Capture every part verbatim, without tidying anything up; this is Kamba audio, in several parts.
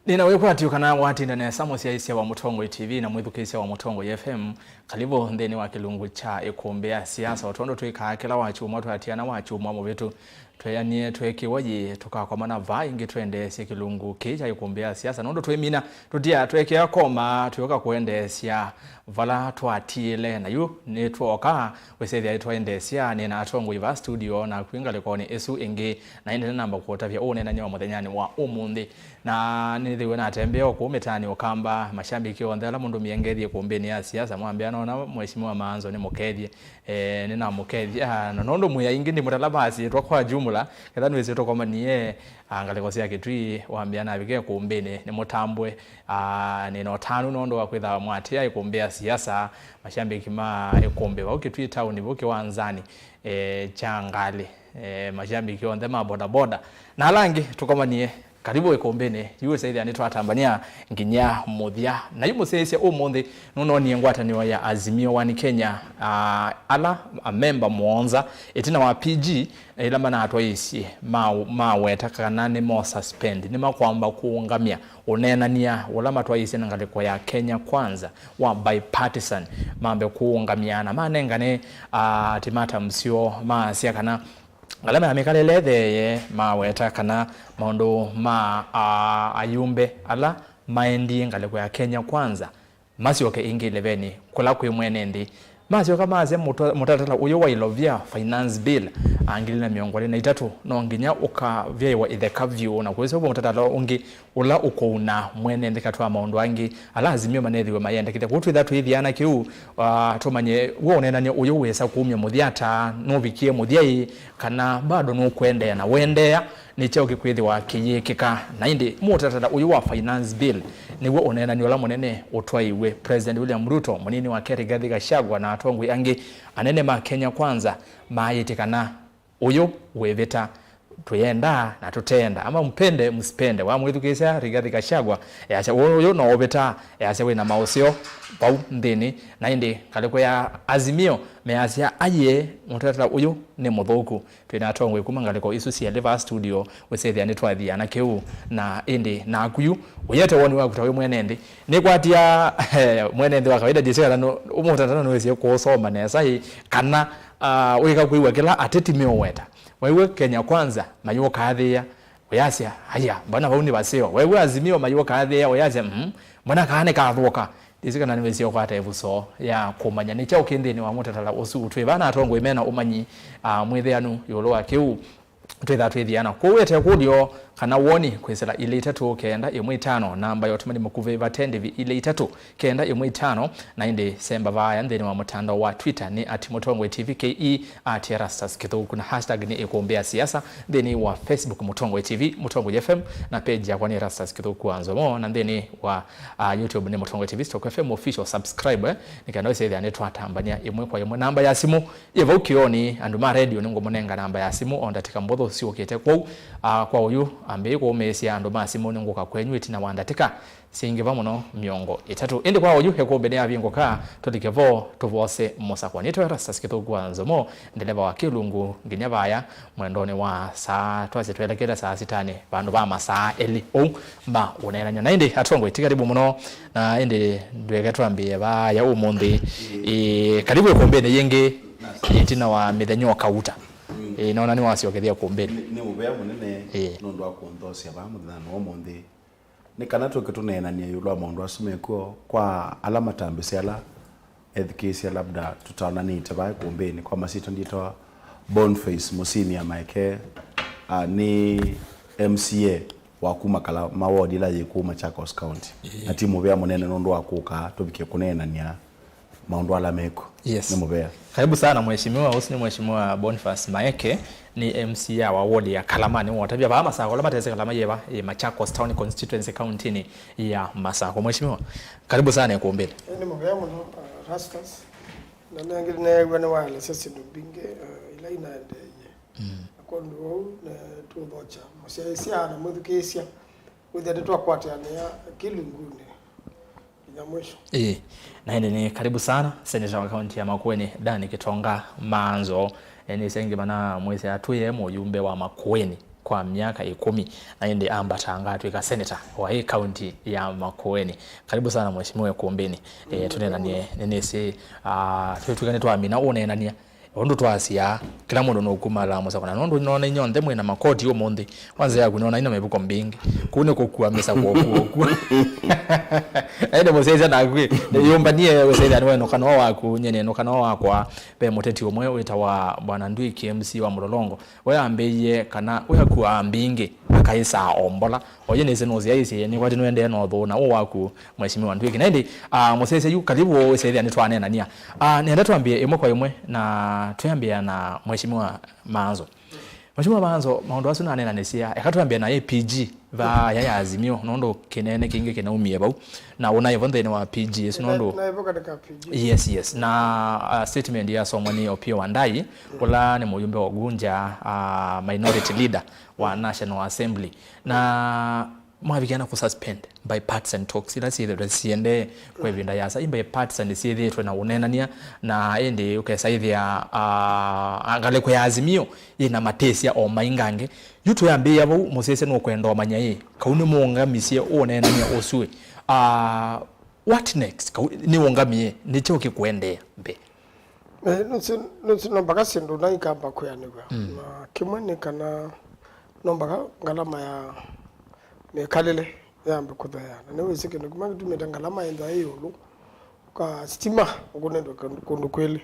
Nĩna wĩkwatyo kana watinda nesa, mũsyaĩĩsya wa Mũtongoi T V na mwĩthukĩĩsya wa Mũtongoi F M. Karibu nthĩnĩ wa kĩlungu kya Ĩkũmbĩ ya Siasa. O tondũ twĩkaa kĩla Wakyumwa, twatiana Wakyumwa mũvĩtu, tweanie tweekĩwa yĩĩ, tũkakomana vaa ĩngĩ twendeesye kĩlungu kĩĩ kya Ĩkũmbĩ ya Siasa. Nũndũ twĩmina, tũtia tweekĩa koma, twĩũka kũendeesya vala twatiĩle. Na yu nĩtwooka wĩsethĩa nĩtwaendeesya nĩ na atongoi vaa studio, naku ngalĩkonĩ ĩsu ĩngĩ, na ĩndĩ nĩnamba kũũtavya ũneenany'a wa mũthenyanĩ wa ũmũnthĩ. Na nĩthĩwe natembea o kũu mĩtaanĩ Ũkamba, mashambiki onthe ala mũndũmie ngethie ĩkũmbĩnĩ ya siasa, mwambĩa nona Mheshimiwa Maanzo nĩmũkethye. Eh, nĩnamũkethya, na nũndũ mwĩ aingĩ ndĩmũtala masĩtwa kwa jumla, ketha nĩwĩsĩ tũkomanie, ah, ngalĩko sya Kĩtui, wambĩa navike ĩkũmbĩnĩ, nĩmũtambwe. Ah, nĩna ũtanu nũndũ wa kwĩtha mwatĩa ĩkũmbĩ ya siasa, mashambiki ma ĩkũmbĩ vau Kĩtui taoni, vau kĩwanzanĩ, eh, kya ngalĩ, eh, mashambiki onthe ma bodaboda, na ala angĩ tũkomanie. Karibu ĩkũmbĩnĩ, yu wĩsethĩa nĩtwatambania nginya mũthya. Na yu mũsyaĩĩsya ũmũnthĩ, nũnonie ngwatanĩo ya Azimio One Kenya, ah, ala amemba mũonza, ĩtina wa P G, ĩla manatwaĩĩsye, ma-, maweta kana nĩmo suspend, nĩmakwamba kũũngamya ũneenany'a ũla matwaĩĩsye na ngalĩko ya Kenya Kwanza wa bipartisan, mambe kũũngamya na manengane, ah, ultimatum syoo, maasya kana ala maya mĩkalĩle ĩtheeye, maweta kana maũndũ ma, a, ayumbe ala maendie ngalĩko ya Kenya Kwanza masyoke ĩngĩ ĩlevenĩ kũla kwĩ mwene nthĩ. Masyoka masya mũta-, mũtalatala ũyũ wa ilovia, finance bill, a, ngili na mĩongo ĩlĩ na itatũ, no nginya ũkavyaĩwa ĩtheka vyũ na kwĩsũvwa mũtalatala ũngĩ ũla ũkũuna mwene nthĩ katĩ wa maũndũ angĩ ala Azimio manethĩwe mayendekete. Kwoou twĩtha twĩthiana kĩu, ah, tũmanye w'o ũneenany'a ũyũ wĩsa kumya mũthya ata, nũvikie mũthya ĩ, kana bado nũkũendeea? Na ũendeea, nĩ kyaũ kĩkwĩthĩwa kĩyĩkĩka? Na ĩndĩ mũtalatala ũyũ wa finance bill nĩw'o ũneenany'a ũla mũnene ũtwaĩwe. President William Ruto, mũnini wake Rigathi Gachagua na atongoi angĩ anene ma Kenya Kwanza maĩtye kana ũyũ wĩvĩta, tũyenda na tũtenda, ama mpende msipende, wamwĩthukĩĩsya Rigathi Gachagua easya ũyũ no ũvĩta, easya wĩna maũseo vau nthĩnĩ. Na ĩndĩ ngalĩko ya Azimio measya aiee, mũtalatala ũyũ nĩ mũthũku. Twĩna atongoi kuma ngalĩko isu syelĩ vaa studio, wĩsethĩa nĩtwathiana kĩu. Na ĩndĩ naku yu ũyete woni waku ta wĩ mwene nthĩ, nĩkwatia mwene nthĩ wa kawaida, ndĩsĩ kana nũ-, mũtalatala nũĩsĩ kũũsoma nesa ĩ, kana, ah, wĩka kwĩw'a kĩla ateti meũweta. Wew'e Kenya Kwanza mayũkaathĩĩa, ũyasya, "Aya, mbona vau nĩ vaseo." Wew'e Azimio mayũkaathĩĩa, ũyasya, "Mm, mbona kaa nĩkathũka." Ndĩsĩ kana nĩwĩsĩ ũkwata ĩvuso ya kũmanya nĩ kyaũ kĩ nthĩnĩ wa mũtalatala ũsu. Twĩ vaa na atongoi mena ũmanyi, ah, mwĩthĩanu ĩũlũ wa kĩu. Twĩtha twĩthiana. Kwoou wĩte kũlyo kana woni kwĩsĩla ilĩ itatũ kenda ĩmwe itano, namba ya ũtũmani mũkuvĩ vate ndĩvi ilĩ itatũ kenda ĩmwe itano, na ĩndĩ semba vaya nthĩnĩ wa mũtandao wa Twitter nĩ at Mũtongoi T V K E, at Erastus Kĩthũku, na hashtag nĩ ĩkũmbĩ ya siasa. Nthĩnĩ wa Facebook Mũtongoi T V, Mũtongoi F M, na page yakwa nĩ Erastus Kĩthũku wa Nzomo, na nthĩnĩ wa, ah, YouTube nĩ Mũtongoi T V stroke F M official. Subscribe, eh, nĩ kenda wĩsĩthĩa nĩtwatambania ĩmwe kwa ĩmwe. Namba ya simũ yĩ vau kĩonĩ, andũ ma redio nĩngũmũnenga namba ya simũ o ndatĩka mbũthũ syũkĩte kwoou. Ah, kwa ũyu ambĩĩ kũũmĩĩsya andũ ma simũ, nĩngũka kwenyu ĩtina wa ndatĩka syĩngĩva mũno mĩongo ĩtatũ. Ĩndĩ kwa ũyu ĩkũmbĩ nĩyavingũka, tũlike vo tũvose mũsakwa. Nĩtwe Erastus Kĩthũku wa Nzomo, ndeleva wa kĩlungu nginya vaya mwendonĩ wa saa, twasye twelekele saa sitanĩ, vandũ va masaa elĩ ũu ma ũneenany'a. Na ĩndĩ atongoi ti karibu mũno, na ĩndĩ ndweke twambĩe vaya ũmũnthĩ. Ĩĩ, karibu ĩkũmbĩnĩ yĩngĩ ĩtina wa mĩthenya o kauta. Ĩĩ, naona nĩwasyokethya ĩkũmbĩnĩ. Nĩ, nĩ mũvea mũnene, ĩĩ, nũndũ wa kũnthosya vaa mũthenyanĩ wa ũmũnthĩ. Nĩ kana tũke tũneenanie ĩũlũ wa maũndũ asu mekw'o kwa ala matambĩsĩ, ala ethukĩĩsya labda tũtaonanĩte vaa ĩkũmbĩnĩ. Kwa masyĩtwa ndyĩtawa Boniface Mũsinia Maeke, a, nĩ M C A wa kuma Kalama ward ĩla yĩ kũu Machakos County. Ĩĩ. Na ti mũvea mũnene nũndũ wa kũka tũvike kũneenania maũndũ ala mekw'o. Yes. Nĩ mũvea. Karibu sana mheshimiwa. Ũsu nĩ Mheshimiwa Boniface Maeke, nĩ M C A wa ward ya Kalama. Nĩwotavya vaa Masako ala matesĩ Kalama yĩva, ĩ Machakos Town Constituency, kauntinĩ ya Masako. Mheshimiwa, karibu sana ĩkũmbĩnĩ. Ĩĩ, nĩ mũvea mũno, uh, Erastus. Na nengĩ nĩneew'a nĩwaelesya syĩndũ mbingĩ, uh, ila inaendeeie. Mm. Na kwondũ ũu, nĩtũũthokya mũsyaĩĩsya na mwĩthukĩĩsya wĩthĩa nĩtwakwatĩanĩa kĩlungunĩ nginya mwisho. Ĩĩ, na ĩndĩ nĩ karibu sana, Senator wa kaunti ya Makueni, Dan Kitonga Manzo. E, nĩsengĩ mana mwĩsĩ atwĩe mũyumbe wa Makueni. kwa myaka ĩkũmi, na ĩndĩ ambataa atw'ĩka seneta wa ĩ kaunti ya Makueni. Karibu sana Mheshimiwa ĩkũmbĩnĩ. E, tũneenanie, nĩnĩsĩ, ah, twĩtw'ĩka nĩtwamina ũneenania. Ũndũ twasya, kĩla mũndũ nũkumalaa mũsako, na nũndũ nĩnona inyonthe mwĩ na makoti ũmũnthĩ, kwanza yaku nĩona ina mĩvuko mbingĩ. Kũu nĩ kũkua mĩsako ũkua ũkua. Ende mũsyaisya naku, yũmbanie ũsyaithya nĩwe nũkano waku, nyene nũkano wakwa. Ve mũteti ũmwe wĩtawa Bwana Ndwiki M C wa Mũlolongo, we ambĩie kana we akuaa mbingĩ, akaĩsaa o mbola. Oyu nĩsĩ nũsyaisye, nĩkwati nũendee na ũthũna ũũ waku, Mheshimiwa Ndwiki. Na ĩndĩ, ah, mũsyaisya yu, karibu ũsyaithya nĩtwaneenania. Ah, nĩenda twambie ĩmwe kwa ĩmwe na twĩambĩa na Mheshimiwa Maanzo. Mheshimiwa Maanzo, maũndũ asu naneenanĩsya, eka twambie na A P G, vaa ya, ya Azimio, nũndũ kĩnene kĩngĩ kĩnaumie vau, na ũnaĩ vo nthĩnĩ wa P G ĩsu, nũndũ na ĩvo katika P G. Yes, yes. Na, ah, statement yasomwa nĩ Opiyo Wandayi, ũla nĩ mũyumbe wa Ugunja, ah, minority leader wa National Assembly. Na mwavikana kũ suspend bipartisan talks ila syĩthĩtwe siendee kwa ĩvinda yasa. I bipartisan syĩthĩtwe na ũneenania, na ĩndĩ ũkesaĩthĩa, ah, ngalĩko ya Azimio yĩna matĩsya o maingange. Yu tũyambĩĩa vau, mũsyaisya nũkwenda ũmanya ĩ, kau nĩmũũngamisye ũneenany'a ũsu ĩ? Ah, what next? Kau nĩũngamie, nĩ kyaũ kĩkũendeea mbee? Eh, nũsĩ, nũsĩ no mpaka syĩndũ na ikamba kwĩanĩw'a. Mm. Na kĩmwe nĩ kana no mpaka ngalama ya mĩkalĩle yambe kũtheea. Na nĩwĩsĩ kĩndũ kĩmwe kĩtumĩte ngalama ĩthwa ĩ ĩũlũ, ka sitima ũkũnĩtwe kũndũ, kũndũ kwĩlĩ.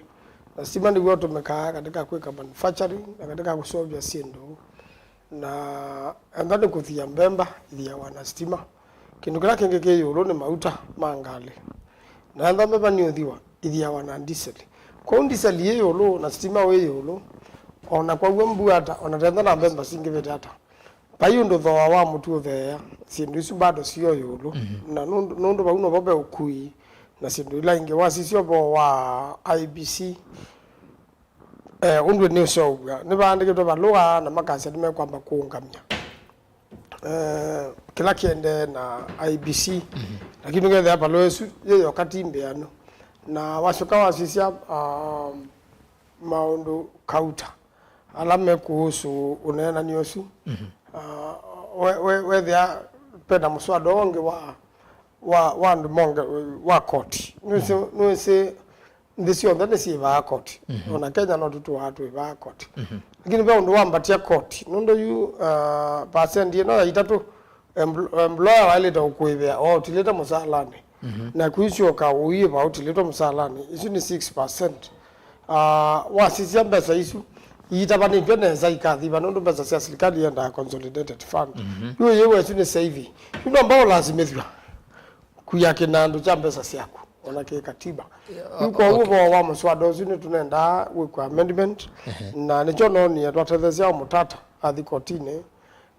Na sitima nĩw'o ũtũmĩkaa katika kwĩka manufacturing na katika kũseũvya syĩndũ. Na enda nĩ kũthia mbemba, ithiawa na sitima. Kĩndũ kĩla kĩngĩ kĩ ĩũlũ nĩ mauta ma ngalĩ. Na enda mbemba nĩũthiwa, ithiawa na ndiseli. Kwoou ndiseli yĩ ĩũlũ na sitima wĩ ĩũlũ, o na kwaw'a mbua ata, o na tenda na mbemba singĩvĩte ata, vai ũndũ thooa wa mũtu ũtheea, syĩndũ isu bado sio ĩũlũ. Mhm. Na nũndũ, nũndũ vau novo ve ũkui na syĩndũ ila ingĩ. Wasisya ũvoo wa I E B C, eh, ũndũ nĩũseũvw'a, nĩvaandĩkĩtwe valũa na makasya nĩmekwamba kũũngamya, eh, kĩla kĩendee na I E B C. Mhm. Lakini ũkethĩa valũa ĩsu yĩ yoka ti mbĩanu. Na wasyoka wasisya, ah, maũndũ kauta ala me kũhusu ũneenany'a ũsu. Mhm. Ah, we, we, wethĩa pena mũswada ũngĩ wa, wa, wa andũ monge wa koti. Nĩwĩsĩ, mhm, nĩwĩsĩ nthĩ syonthe nĩsyĩvaa koti. Mhm. Ona Kenya no tũtũaa twĩvaa koti. Mhm. Lakini ve ũndũ wambatya koti. Nũndũ yu, ah, percent ĩno ya itatũ, empl-, employer waĩlĩte ũkũĩvĩa o ũtilĩte mũsaalanĩ. Mhm. Na kũisyoka ũiĩva ũtilĩtwe mũsaalanĩ, isu nĩ six percent. Ah, wasisya mbesa isu iitavanĩtw'e nesa ikathiva, nũndũ mbesa sya silikalĩ yendaa consolidated fund. Mhm. Yu ũyĩwa isu nĩ saving. Yu nomba ũlasimĩthw'a kuya kĩnandũ kya mbesa syaku, ona kĩ katiba. Yeah, yu o-, kwoou okay. Ũvoo wa mũswada ũsu nĩtũnendaa wĩkwa amendment, ehe, na nĩkyo noonie twatetheesya o Mũtata athi kotinĩ,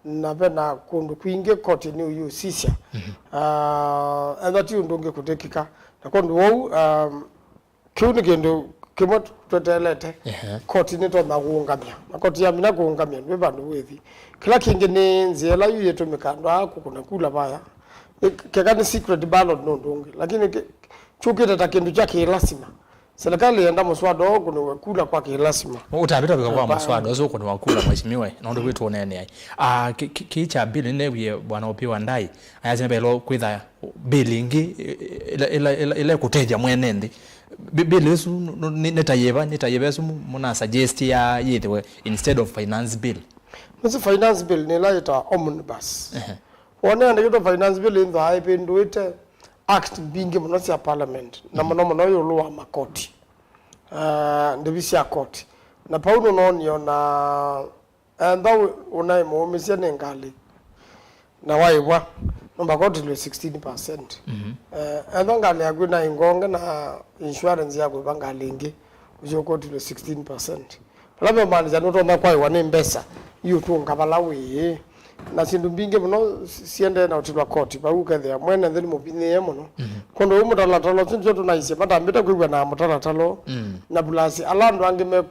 na ve na kũndũ kwingĩ koti nĩũyũsisya. Mhm. Ah, ethwa ti ũndũ ũngĩ kũtĩkĩka. Na kwondũ wou, um, kĩu nĩ kĩndũ kĩmwe tweteelete. Ehe. Koti nĩtonya kũũngamya. Na koti yamina kũũngamya, ndwĩ vandũ wĩthi. Kĩla kĩngĩ nĩ nzĩa ĩla yu yĩtũmĩka andũ aa kũkũna kula vaya. Nĩ, keka nĩ secret ballot nĩ ũndũ ũngĩ. Lakini kĩ-, kyũkĩte ta kĩndũ kya kĩlasima. Serikali yenda mũswada ũũ ũkũnĩwe kula kwa kĩlasima. Ũtavĩtavĩka kwa mũswada ũsu ũkũnĩwa kula, mheshimiwa, nũndũ wĩ tũneeneai. Ah, kĩ, kĩ, kĩ kya bill nĩneewie Bwana Opiyo Wandayi ayasya nĩvaĩlwe kwĩtha bill ĩngĩ, ĩ-, ĩla, ĩla, ĩla, ĩla ĩkũtethya mwene nthĩ. Bi-, bill ĩsu nũ-, nũ-, nĩ, nĩ ta yĩva, nĩ ta yĩva ĩsu mũ-, mũna suggest ya yĩthĩwe instead of finance bill? Nĩsĩ finance bill nĩ ĩla yĩtawa omnibus. Ehe. Wona yandĩkĩtwe finance bill ĩnthwaa ĩvĩndũĩte act mbingĩ mũno sya parliament, na mũno mũno ĩũlũ wa makoti, ah, ndĩvi sya koti. Na vau nũnoonie ona enda ũ-, ũnaĩ mũũmĩsye nĩ ngalĩ na waĩvwa, nũmba koti lwe sixteen percent. Mhm. Eh, enda ngalĩ yaku ĩnaĩ ngonge na insurance ya kũĩva ngalĩ ĩngĩ, ũsyoka ũtilwe sixteen percent. Vala vemaanisya nũtonya kwaĩwa nĩ mbesa iũtũnga vala wĩĩ. Na syĩndũ mbingĩ mũno siendee na ũtilwa koti, vau ũkethĩa mwene nthĩ nĩmũvinyĩĩe mũno. Mhm. Kwondũ ũu mũtalatala ũsu nĩsyo tũnaisye matambĩte kwĩw'a na mũtalatala ũũ. Mm. Na vulasi ala andũ angĩ me, uh,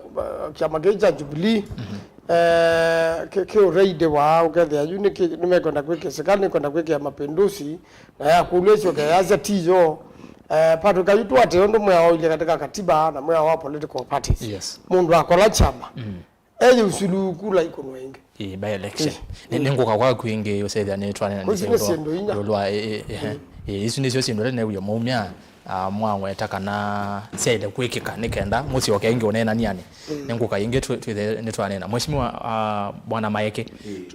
kyama kĩĩ kya Jubilee, mhm, eh, kĩ, kĩ ũreidĩ waa ũkethĩa yu nĩkĩ-, nĩmekwenda kwĩkĩa, serikali nĩkwenda kwĩkĩa mapinduzi, na yakũlw'a ĩsyoke yasya ti yo. Eh, Patrick Ayutu atĩ ũndũ mwĩao ũilye katika katiba na mwĩao wa political parties. Yes. Mũndũ akola kyama, mm, eye usulu kula ikũnwa ĩngĩ. Ĩĩ, by election. Nĩ, nĩngũka kwaku ĩngĩ ũsethĩa nĩtwanena. Isu nĩ syĩndũ inya. Ĩũlũ wa, ĩ, ĩ, ĩ, ĩ, isu nĩsyo syĩndũ ĩla newie maumya, ah, mwaweta kana syaĩle kwĩkĩka nĩ kenda mũsyoke ĩngĩ ũneenanianĩ. Nĩngũka ĩngĩ twĩ-, twĩthe nĩtwanena. Mheshimiwa, ah, Bwana Maeke,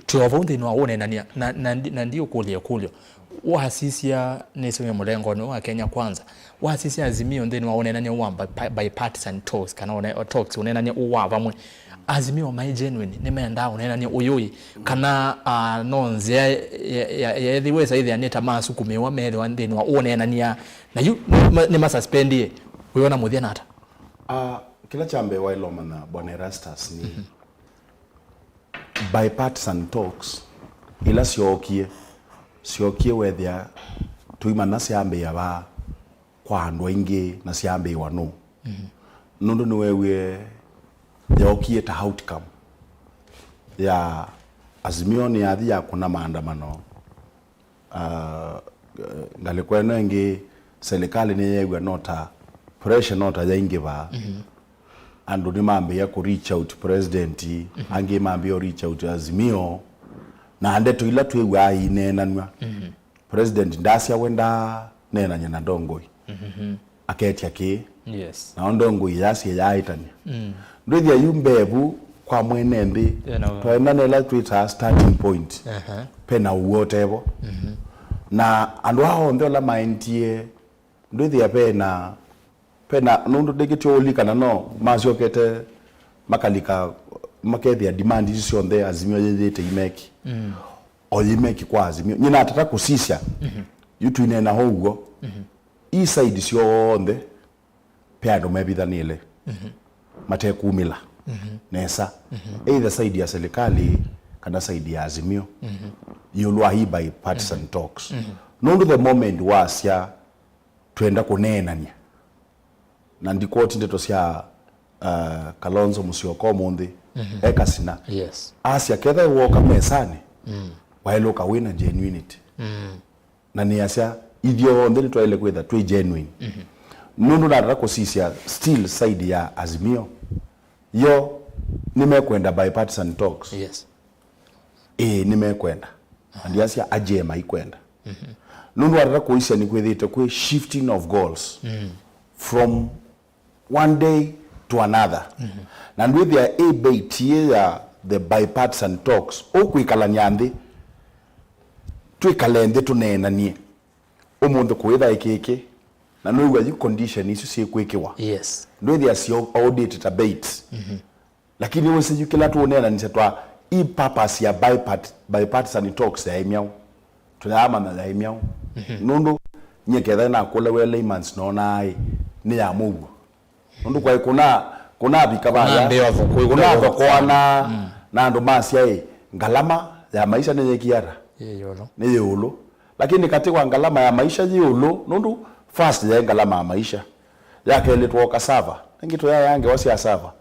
twĩ o vau nthĩnĩ wa ũneenania, na, na, ndi- na ndiũkũlya ĩkũlyo. Wasisya nĩsũmie mũlengonĩ wa Kenya Kwanza, wasisya Azimio nthĩnĩ wa ũneenany'a wa bi- bipartisan talks, kana ũne- talks, ũneenany'a wa vamwe, Azimio mai genuine, nĩmendaa ũneenany'a ũyũ ĩ, kana, ah, no nzĩa ya- ya- yeethĩwa ĩsaĩthĩa nĩ ta masukumĩwa methĩwa nthĩnĩ wa ũneenany'a, na yu nĩma- nĩmasuspendie, wĩona mũthya nata? Ah, kĩla kya mbee waĩle ũmanya, Bwana Erastus, nĩ bipartisan talks ila syookie, syookie wethĩa tũimanya syambĩĩa vaa kwa andũ aingĩ na syambĩĩwa nũũ. Nũndũ nĩweewie yookie ta outcome ya Azimio nĩyathi yakũna maandamano. Ah, ngalĩko ĩno ĩngĩ, serikali nĩyeew'a no ta pressure no ta yaingĩva. Andũ nĩmambĩĩa kũ reach out president, angĩ mambĩĩa reach out Azimio, na ndeto ila twĩw'aa ineenanw'a, president ndasya we ndaneenany'a na ndongoi. Aketya kĩĩ. Yes. Nao ndongoi yasye yaaĩtany'a. Ndwĩthĩa yu mbevu kwa mwene nthĩ. Yeah, no. Twaenda na ĩla twĩtaa starting point. Aha. Pena ũw'o ũtevo. Na andũ aa onthe ala maendie, ndwĩthĩa pena, pena, nũndũ ndĩkĩtyo ũlikana no masyokete makalika, makethĩa demand isu syonthe Azimio yĩyĩte imeki. O yĩmeki kwa Azimio. Nyina atata kũsisya. Yu twinena ũw'o. Ii side syonthe, pe andũ mevithanĩle, matekumĩla nesa, either side ya serikali kana side ya Azimio, ĩũlũ wa hii bipartisan talks. Nũndũ the moment wasya twenda kũneenany'a, na ndikwoti ndeto sya, uh, Kalonzo Musyoka ũmũnthĩ, e Kasina, yes, asya ketha woka mesanĩ, waĩlũka wĩna genuinity. Na nĩasya, ithyonthe nĩtwaĩle kwĩtha twĩ genuine. Nũndũ natata kũsisya still side ya Azimio, yo nĩmekwenda bipartisan talks. Yes. Ĩĩ, nĩmekwenda. Na ndiasya aje maikwenda. Nũndũ watata kũisya nĩkwĩthĩte kwĩ shifting of goals from one day to another. Na ndwĩthĩa ĩ bait ĩ ya the bipartisan talks, ũkwĩkalany'a nthĩ, twĩkale nthĩ tũneenanie, ũmũnthĩ kũĩtha ĩkĩkĩ, na nũĩw'a yu condition isu syĩkwĩkĩwa. Yes. Ndwĩthĩa syo audit ta bait. Lakini wĩsĩ yu kĩla tũũneenanisya twa i purpose ya bipart-, bipartisan talks yaĩ myaũ. Tũyaamanya yaĩ myaũ. Nũndũ nyie ketha nakũla we layman's noonaa ĩ, nĩ ya mũuo. Nũndũ kwaĩ kũna, kũnavika vaya, kũnathokoana, na andũ masya ĩ, ngalama ya maisha nĩyĩkie ata? Yĩ ĩũlũ. Nĩ yĩ ĩũlũ. Lakini katĩ wa ngalama ya maisha yĩ ĩũlũ, nũndũ first yaĩ ngalama ya maisha. Ya kelĩ twoka sava. Ĩngĩ tũyaya ngewa sya sava.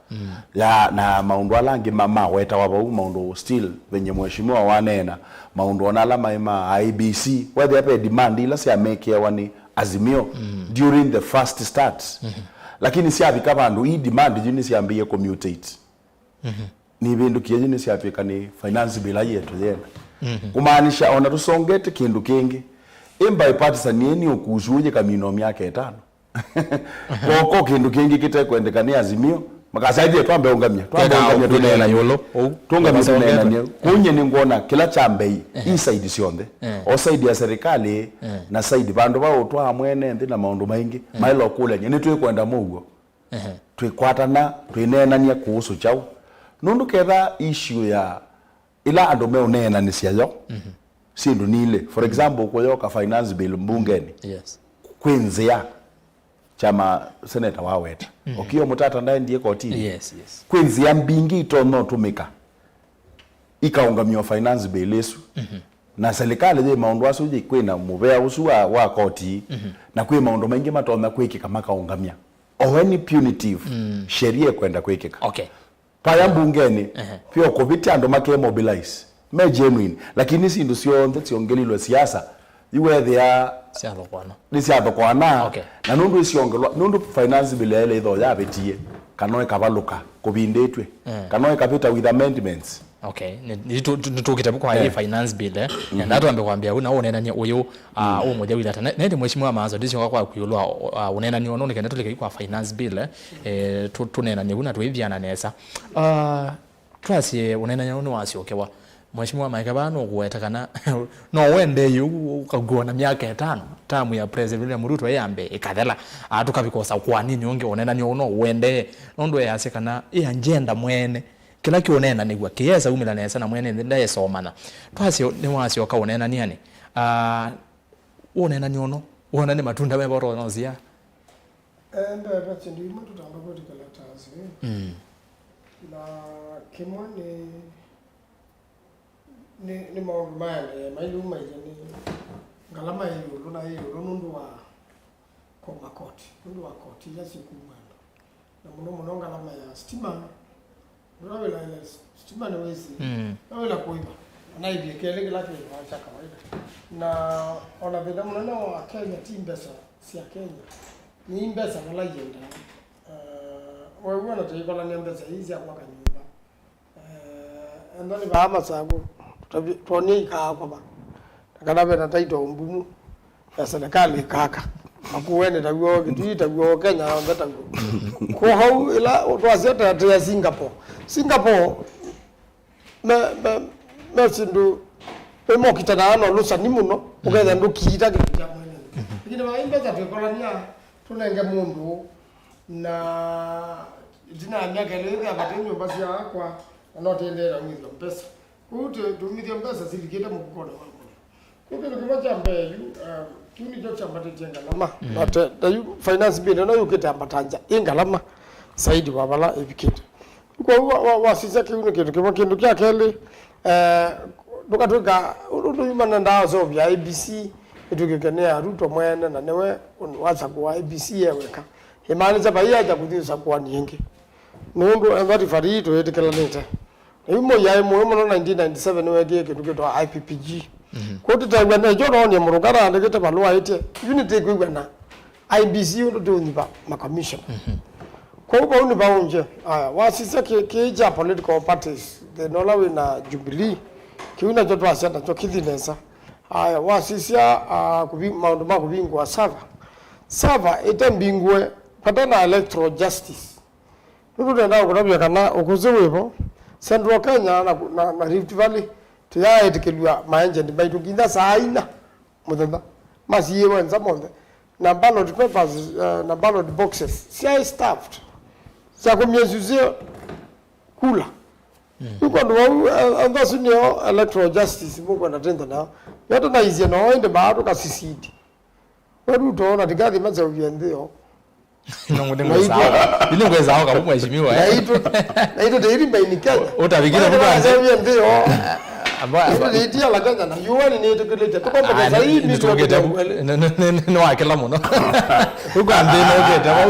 Ya, na maũndũ ala angĩ ma, mawetawa vau, maũndũ still, venye mheshimiwa waneena, maũndũ ona ala maĩ ma I E B C, wethĩa ve demand ila syamekĩawa nĩ Azimio during the first start. Lakini syavika vandũ, ii demand yu nĩsyambĩie kũmutate. Nĩvĩndũkie yu nĩsyatw'ĩka nĩ finance bill yetu yenda. Kũmaanisha ona tũsongete kĩndũ kĩngĩ, ĩ bipartisan ĩĩ nĩ ũkusu ũyĩ kamino myaka ĩtano. Koko kĩndũ kĩngĩ kĩtekwendeka nĩ Azimio, makasya, "Athie twambe ũngamya, twambe ũngamya tũneena ĩũlũ, ũu, tũngamye tũneenanie." Kũu nyie nĩngwona kĩla kya mbei, ii side syonthe. O side ya serikali, na side vandũ va ũtwaa mwene nthĩ na maũndũ maingĩ, maĩla ũkũlany'a, nĩtwĩkwenda mũuo. Twĩkwatana, twĩneenania kũhusu kyaũ. Nũndũ ketha issue ya ĩla andũ meũneenanĩsya yo, syĩndũ nilĩ. For example, kũyoka finance bill mbungenĩ. Yes. Kwĩ nzĩa, kyama seneta waweta. Okiya Omtata ndaendie kotini. Yes, yes. Kwĩ nzĩa mbingĩ itonya ũtũmĩka ikaũngamya finance bill ĩsu. Na serikali yĩ maũndũ asu yĩ kwĩna mũvea ũsu wa, wa koti, na kwĩ maũndũ maingĩ matonya kwĩkĩka makaũngamya. O any punitive sheria ĩkwenda kwĩkĩka. Okay. Paya mbungenĩ, pio kũvĩtya andũ make mobilize, me genuine, lakini syĩndũ syonthe syongelilwe siasa, iwethĩa nĩsyathokoana. Okay. Na nũndũ isyongelwa, nũndũ finance bill yaĩle ĩtho yavĩtie, kana ĩkavalũka kũvindĩtw'e, kana ĩkavĩta with amendments. Okay, nĩ- nĩ- tu- tu- nĩtũkĩte vu kwa hii finance bill, eh. Nenda twambe kwambia u na ũneenany'a ũyũ, ah, ũmũthya wĩthata. Na- na ĩndĩ Mheshimiwa Maanzo, ndisyoka kwaku ĩũlũ wa, ah, ũneenany'a ũno, nĩkenda tũlike yu kwa finance bill, eh. Eh, tũ- tũneenany'e vu na tũithiana nesa. Ah, twasye ũneenany'a ũno nĩwasyokewa. Mheshimiwa Maeke vaa nũkũweta kana no wende yu ũkakuona myaka ĩtano, tamu ya President William Ruto ĩyambe ĩkathela. Ah, tũkavika ũsakũanĩnĩ ũngĩ, ũneenany'a ũno ũendee. Nũndũ easya kana ĩ agenda mwene. Kĩla kĩũneenanĩw'a kĩyesa umĩla nesa na mwene nthĩ ndaesomana. Twasyo nĩwasyoka ũneenanĩanĩ. Ah, ũneenani ũno, wona nĩ matunda meva ũtonya ũsia? Eh, mbee ve syĩndũ imwe tũtamba kwĩtĩkĩla ta asyai. Mm. Na kĩmwe nĩ, nĩ, nĩ maũndũ maendee mailu maithe nĩ ngalama ĩ ĩũlũ na ĩ ĩũlũ nũndũ wa kwa makoti, nũndũ wa koti ila syĩkuma andũ. Na mũno mũno ngalama ya sitima, ũla wĩlaĩla sitima nĩwĩsĩ, mm, no wĩla kũĩva, na ivie kelĩ kĩla kĩĩvawa kya kawaida. Na ona thĩna mũnene wa Kenya ti mbesa sya Kenya, nĩ mbesa vala iendaa. Eh, weew'a na taikolania mbesa ii sya kwaka nyũmba. Eh, enda nĩ vaa masavu, tũtavye- twonie ikaakwa va. Na kana ve na taito mbumu ya serikali ĩkaka. Makueni taw'o, Kitui taw'o, Kenya yonthe taw'o. Kwa hau, ĩla twasya ta- ta ya Singapore. Singapore, me- me- me syĩndũ, me mokitanaa na ũlũsani mũno, ũkethĩa ndũkiita kĩndũ kya mwene. Lakini vaa mbesa twĩkolania, tũnenge mũndũ, na ĩtina ya myaka ĩlĩ ĩthĩa vate nyũmba sya akwa, na no tĩendeea umĩthya mbesa. Kwoou tũ- tũumĩthya mbesa silikĩte mũvukonĩ wa mũndũ. Kwoou kĩndũ kĩmwe kya mbee yu, um, kĩu nĩkyo kyambatĩtye ngalama. Mm. Na te- ta yu finance bill ĩno yũkĩte ambatangya ĩ ngalama zaidi wa vala ĩvikĩte. Kwoou wa- wa- wasisya kĩu nĩ kĩndũ kĩmwe. Kĩndũ kya kelĩ, eh, ndũkatwĩka ũndũ yu manendaa ũseũvya A B C ĩtw'ĩkĩke nĩ ya Ruto mwene na nĩwe wasakũa A B C e weka. Ĩmaanisya vai aja kũthi ũsakũani ĩngĩ. Nũndũ ethwa tifari ii tũyĩtĩkĩlanĩte. Na yu Moi aĩ mũĩ mũno nineteen ninety-seven nĩweekie kĩndũ kĩtawa I P P G. Mhm. Kwoou tũtew'a nekyo noonie Murunga aandĩkĩte valũa aĩtye, "Yu nĩtĩkwĩw'ana I B C ũndũ tũũnyiva makomishona." Mhm. Kwoou vau nĩvaũngye. Aya, wasisya kĩ- kĩĩ kya political parties, thĩna ũla wĩ na Jubilee, kĩu nakyo twasya nakyo kĩthi nesa. Aya, wasisya, ah, kũvi- maũndũ ma kũvingũa server. Server ĩte mbingũe, vate na electoral justice. Nũndũ nenda kũtavya kana ũkũsĩ wĩvo, Central Kenya na, na, na Rift Valley, tũyaaĩtĩkĩlw'a maengyenti maitũ nginya saa ina mũthenya, masiĩwe nza monthe, na ballot papers, eh, na ballot boxes syaĩ stuffed, sya kũmyesũsya kula. Mm. Yu kwondũ wau, eh, anthasu nĩo electoral justice mũkwenda tĩnthe nao. Nĩo tũnaisye noo ĩndĩ maa tũkasisidi. We Ruto na Rigathi maseũvye nthĩ yoo. No, nĩngwĩsaoka. Nĩngwĩsaoka, mheshimiwa, eh. Naitũ, naitũ tĩiri mbaini Kenya. Ũtavikire mũndũ anze. Maseũvye nthĩ yoo. Amba- Ĩndĩ nĩitia la Kenya na U N nĩĩtĩkĩlĩte. Tũkomba ah, pesa hii nĩ- nĩtũkĩte mĩrongo ĩtatũ. Nĩ- nĩ- nĩ- nĩ- nĩ wa kĩla mũno. Ũkwa nthĩ nĩ ũkĩte vau.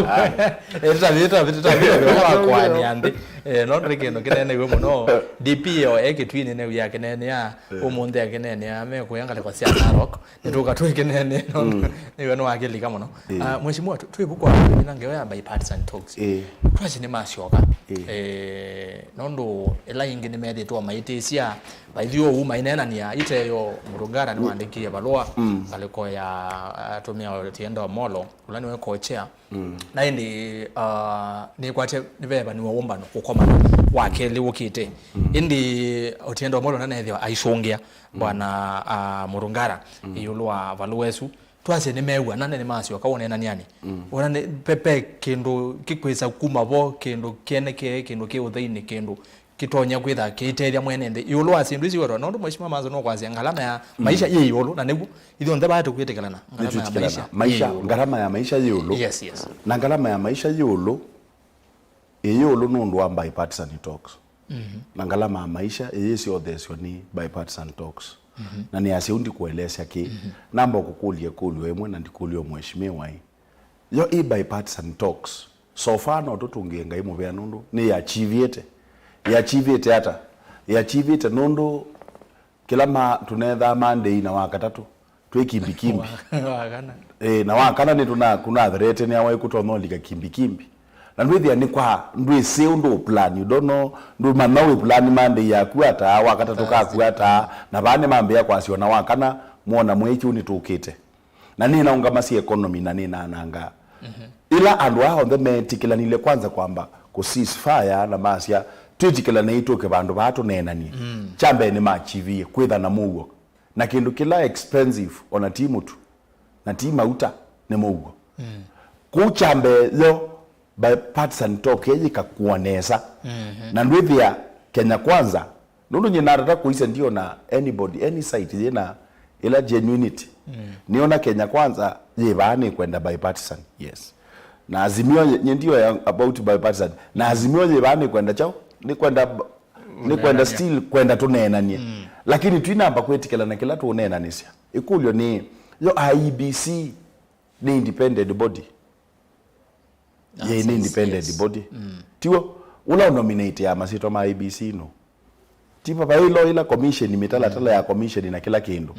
Eh, tũtavĩ- tũtavĩ- tũtavĩ- tũtavĩ- wa kũania nthĩ. Eh, no ndĩ kĩndũ kĩnene wĩ mũno. D P ĩyo e Kĩtui nĩ newia kĩnene ya, eh, ũmũnthĩ akĩnene ya mekũya ngalĩko sya Narok. Nĩtũka twĩkĩnene, no, mm, nĩwe nĩwakĩlika mũno. Ĩĩ. Ah, mheshimiwa, tu- twĩ vu kwa ĩna ngewa ya bipartisan talks. Ĩĩ. Twasye nĩmasyoka. Ĩĩ. Eh, nũndũ ĩla ĩngĩ nĩmethĩtwe maitĩsya, vaithi ũu maineenania iteyo Murunga nĩwandĩkie valũa, mm, ngalĩko ya, ah, atumĩa Otiende Omolo, ũla nĩwe co-chair. Mm. Na ĩndĩ, ah, nĩkwatya nĩvevanĩwa ũmbano ũkomano wa kelĩ wũkĩte. Mm. Ĩndĩ Otiende Omolo nanethĩwa aisũngĩa, mm, bwana, ah, Murunga, mm, ĩũlũ wa valũa ĩsu. Twasye nĩmew'ana na nĩmasyoka ũneenanĩanĩ. Mm. Ona nĩ- pe- pe kĩndũ kĩkwĩsa kuma vo, kĩndũ kĩenekee, kĩndũ kĩ ũtheinĩ, kĩndũ kĩtonya kwĩtha kĩitethya mwene nthĩ ĩũlũ wa syĩndũ isu iwetwa, nũndũ Mheshimiwa Maanzo nũkwasya ngalama ya, mm, maisha yĩ ĩũlũ, na nĩw'o ithyonthe vaa tũkwĩtĩkĩlana. Ngalama ya maisha yĩ ĩũlũ. Ngalama ya maisha yĩ ĩũlũ. Yes, yes. Na ngalama ya maisha yĩ ĩũlũ, ĩ ĩũlũ nũndũ wa bipartisan talks. Mhm. Na ngalama ya maisha ĩyĩsyothesw'a nĩ bipartisan talks. Mhm. Na nĩ asya ũu ndikũelesya kĩ. Mhm. Namba kũkũlya ĩkũlyo ĩmwe na ndikũlya mheshimiwa ĩ. Yo ĩ bipartisan talks. So far no tũtũngĩe Ngai mũvea nũndũ nĩ yachivĩte. Yachivĩte ata? Yachivĩte nũndũ kĩla ma tũnethaa Monday na Wakatatũ twĩ kimbikimbi. Wa- Wakana. Ĩĩ, na Wakana nĩ tũna- kũnatherete nĩ awaĩ kũtonya ũlika kimbikimbi. Na ndwĩthĩa nĩ kwa, ndwĩsĩ ũndũ ũplan, you don't know, ndũmanya wĩ plan Monday yaku ata, wa katatũ kaku ata, na vaa nĩmambĩĩa kwasya ona wa kana, mwona mwei kĩu nĩtũkĩte. Na nĩnaũngamasya economy na nĩnananga. Ĩla andũ aa onthe metĩkĩlanile kwanza kwamba kũ ceasefire na masya, twĩtĩkĩlanei tũke vandũ vaa tũneenanie. Kya mbee nĩmachivie kwĩtha na mũuo. Na kĩndũ kĩla expensive ona ti mũtu, na ti mauta, nĩ mũuo. Kũu kya mbee yo bipartisan talk ĩyĩka kũa nesa. Na ndwĩthĩa Kenya Kwanza, nũndũ nyie natata kũisya ndiona anybody, any side yĩna ĩla genuinity. Nĩona Kenya Kwanza yĩ vaa nĩ kwenda bipartisan, yes. Na Azimio nye ndio ya about bipartisan. Na Azimio yĩ vaa nĩ kwenda chao, nĩ kwenda, nĩ kwenda still kwenda tũneenanie. Lakini twinamba kwĩtĩkĩlana kĩla tũũneenanĩsya. Ĩkũlyo nĩ, yo I E B C nĩ independent body? Yĩ nĩ independent body. Tiw'o? Ũla ũnominate ya masyĩtwa ma I E B C no? Ti vava ĩlo ĩla commission, mĩtalatala ya commission na kĩla kĩndũ.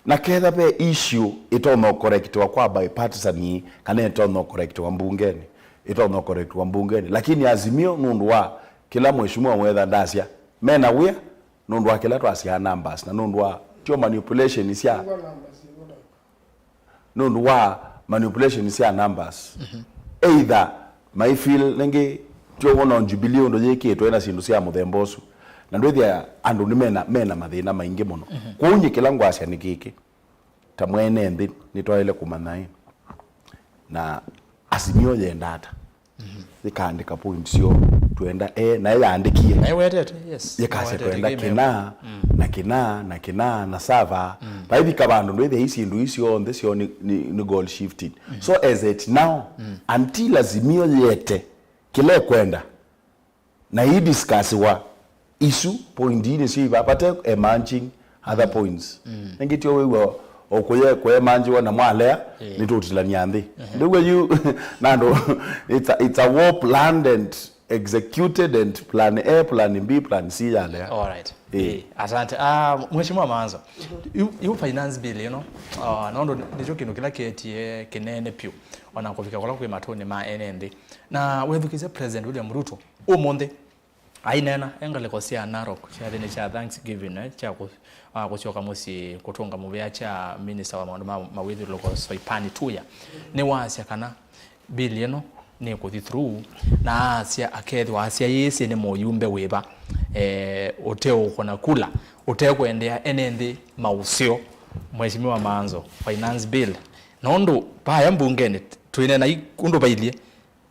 Na ketha ve issue ĩtonya ũkorektiwa kwa bipartisan, kana ĩtonya ũkorektiwa mbungeni, ĩtonya ũkorektiwa mbungeni. Lakini Azimio, nũndũ wa kĩla mheshimiwa wetha ndasya, mena wĩa nũndũ wa kĩla twasyaa numbers, na nũndũ wa tyo manipulation sya nũndũ wa manipulation sya numbers. Either maifeel nĩngĩ tyo wona Jubilee ũndũ yĩkĩtwe na syĩndũ sya mũthemba ũsu. Na ndwĩthĩa andũ nĩ mena, mena mathĩna maingĩ mũno. Kwoou nyie kĩla ngwasya nĩ kĩkĩ. Ta mwene nthĩ nĩtwaĩle kũmanya ĩ, na Azimio yenda ata. Yĩkaandĩka point syo twenda e, naye yaandĩkie. Na ĩwetete, yes. Yĩkasya twenda kĩna, na kĩna, na kĩna, na sava. Vaivika vandũ ndwĩthĩa ii syĩndũ ii syonthe syoo nĩ, nĩ, nĩ goal shifting. So as at now, until Azimio yete kĩla ĩkwenda, na ii discussiwa, isu point ii nĩsyo iva, vate emerging other points. Nĩngĩ tyo wĩw'a o kũye, kũye emergiwa na mwalea, nĩtũtilania nthĩ. Ndĩw'e yu, nandũ, it's a, it's a war planned and executed and plan A, plan B, plan C yalea. All right. Eh. Eh, asante. Ah, Mheshimiwa Maanzo, yu, yu finance bill, you know, ah, nondo nĩkyo kĩndũ kĩla kĩetie kĩnene piũ, ona kũvika kũla kwĩ matũnĩ ma ene nthĩ. Na wethukĩsya President William Ruto, ũmũnthĩ, aineena e ngalĩko sya Narok, kyathĩnĩ kya Thanksgiving, eh, kya kũ-, ah, kũsyoka mũsyĩ kũtũnga mũvea kya minista wa maũndũ ma mawĩthyũlũlũko Soipan Tuya, nĩwasya kana bill ĩno nĩkũthi through, na asya akethĩwa asyaĩĩsye nĩ mũyumbe wĩva, eh, ũteũkũna kula, ũtekwendea ene nthĩ maũseo. Mheshimiwa Maanzo, finance bill, nũndũ vaya mbungenĩ twĩneena i ũndũ vailyĩ,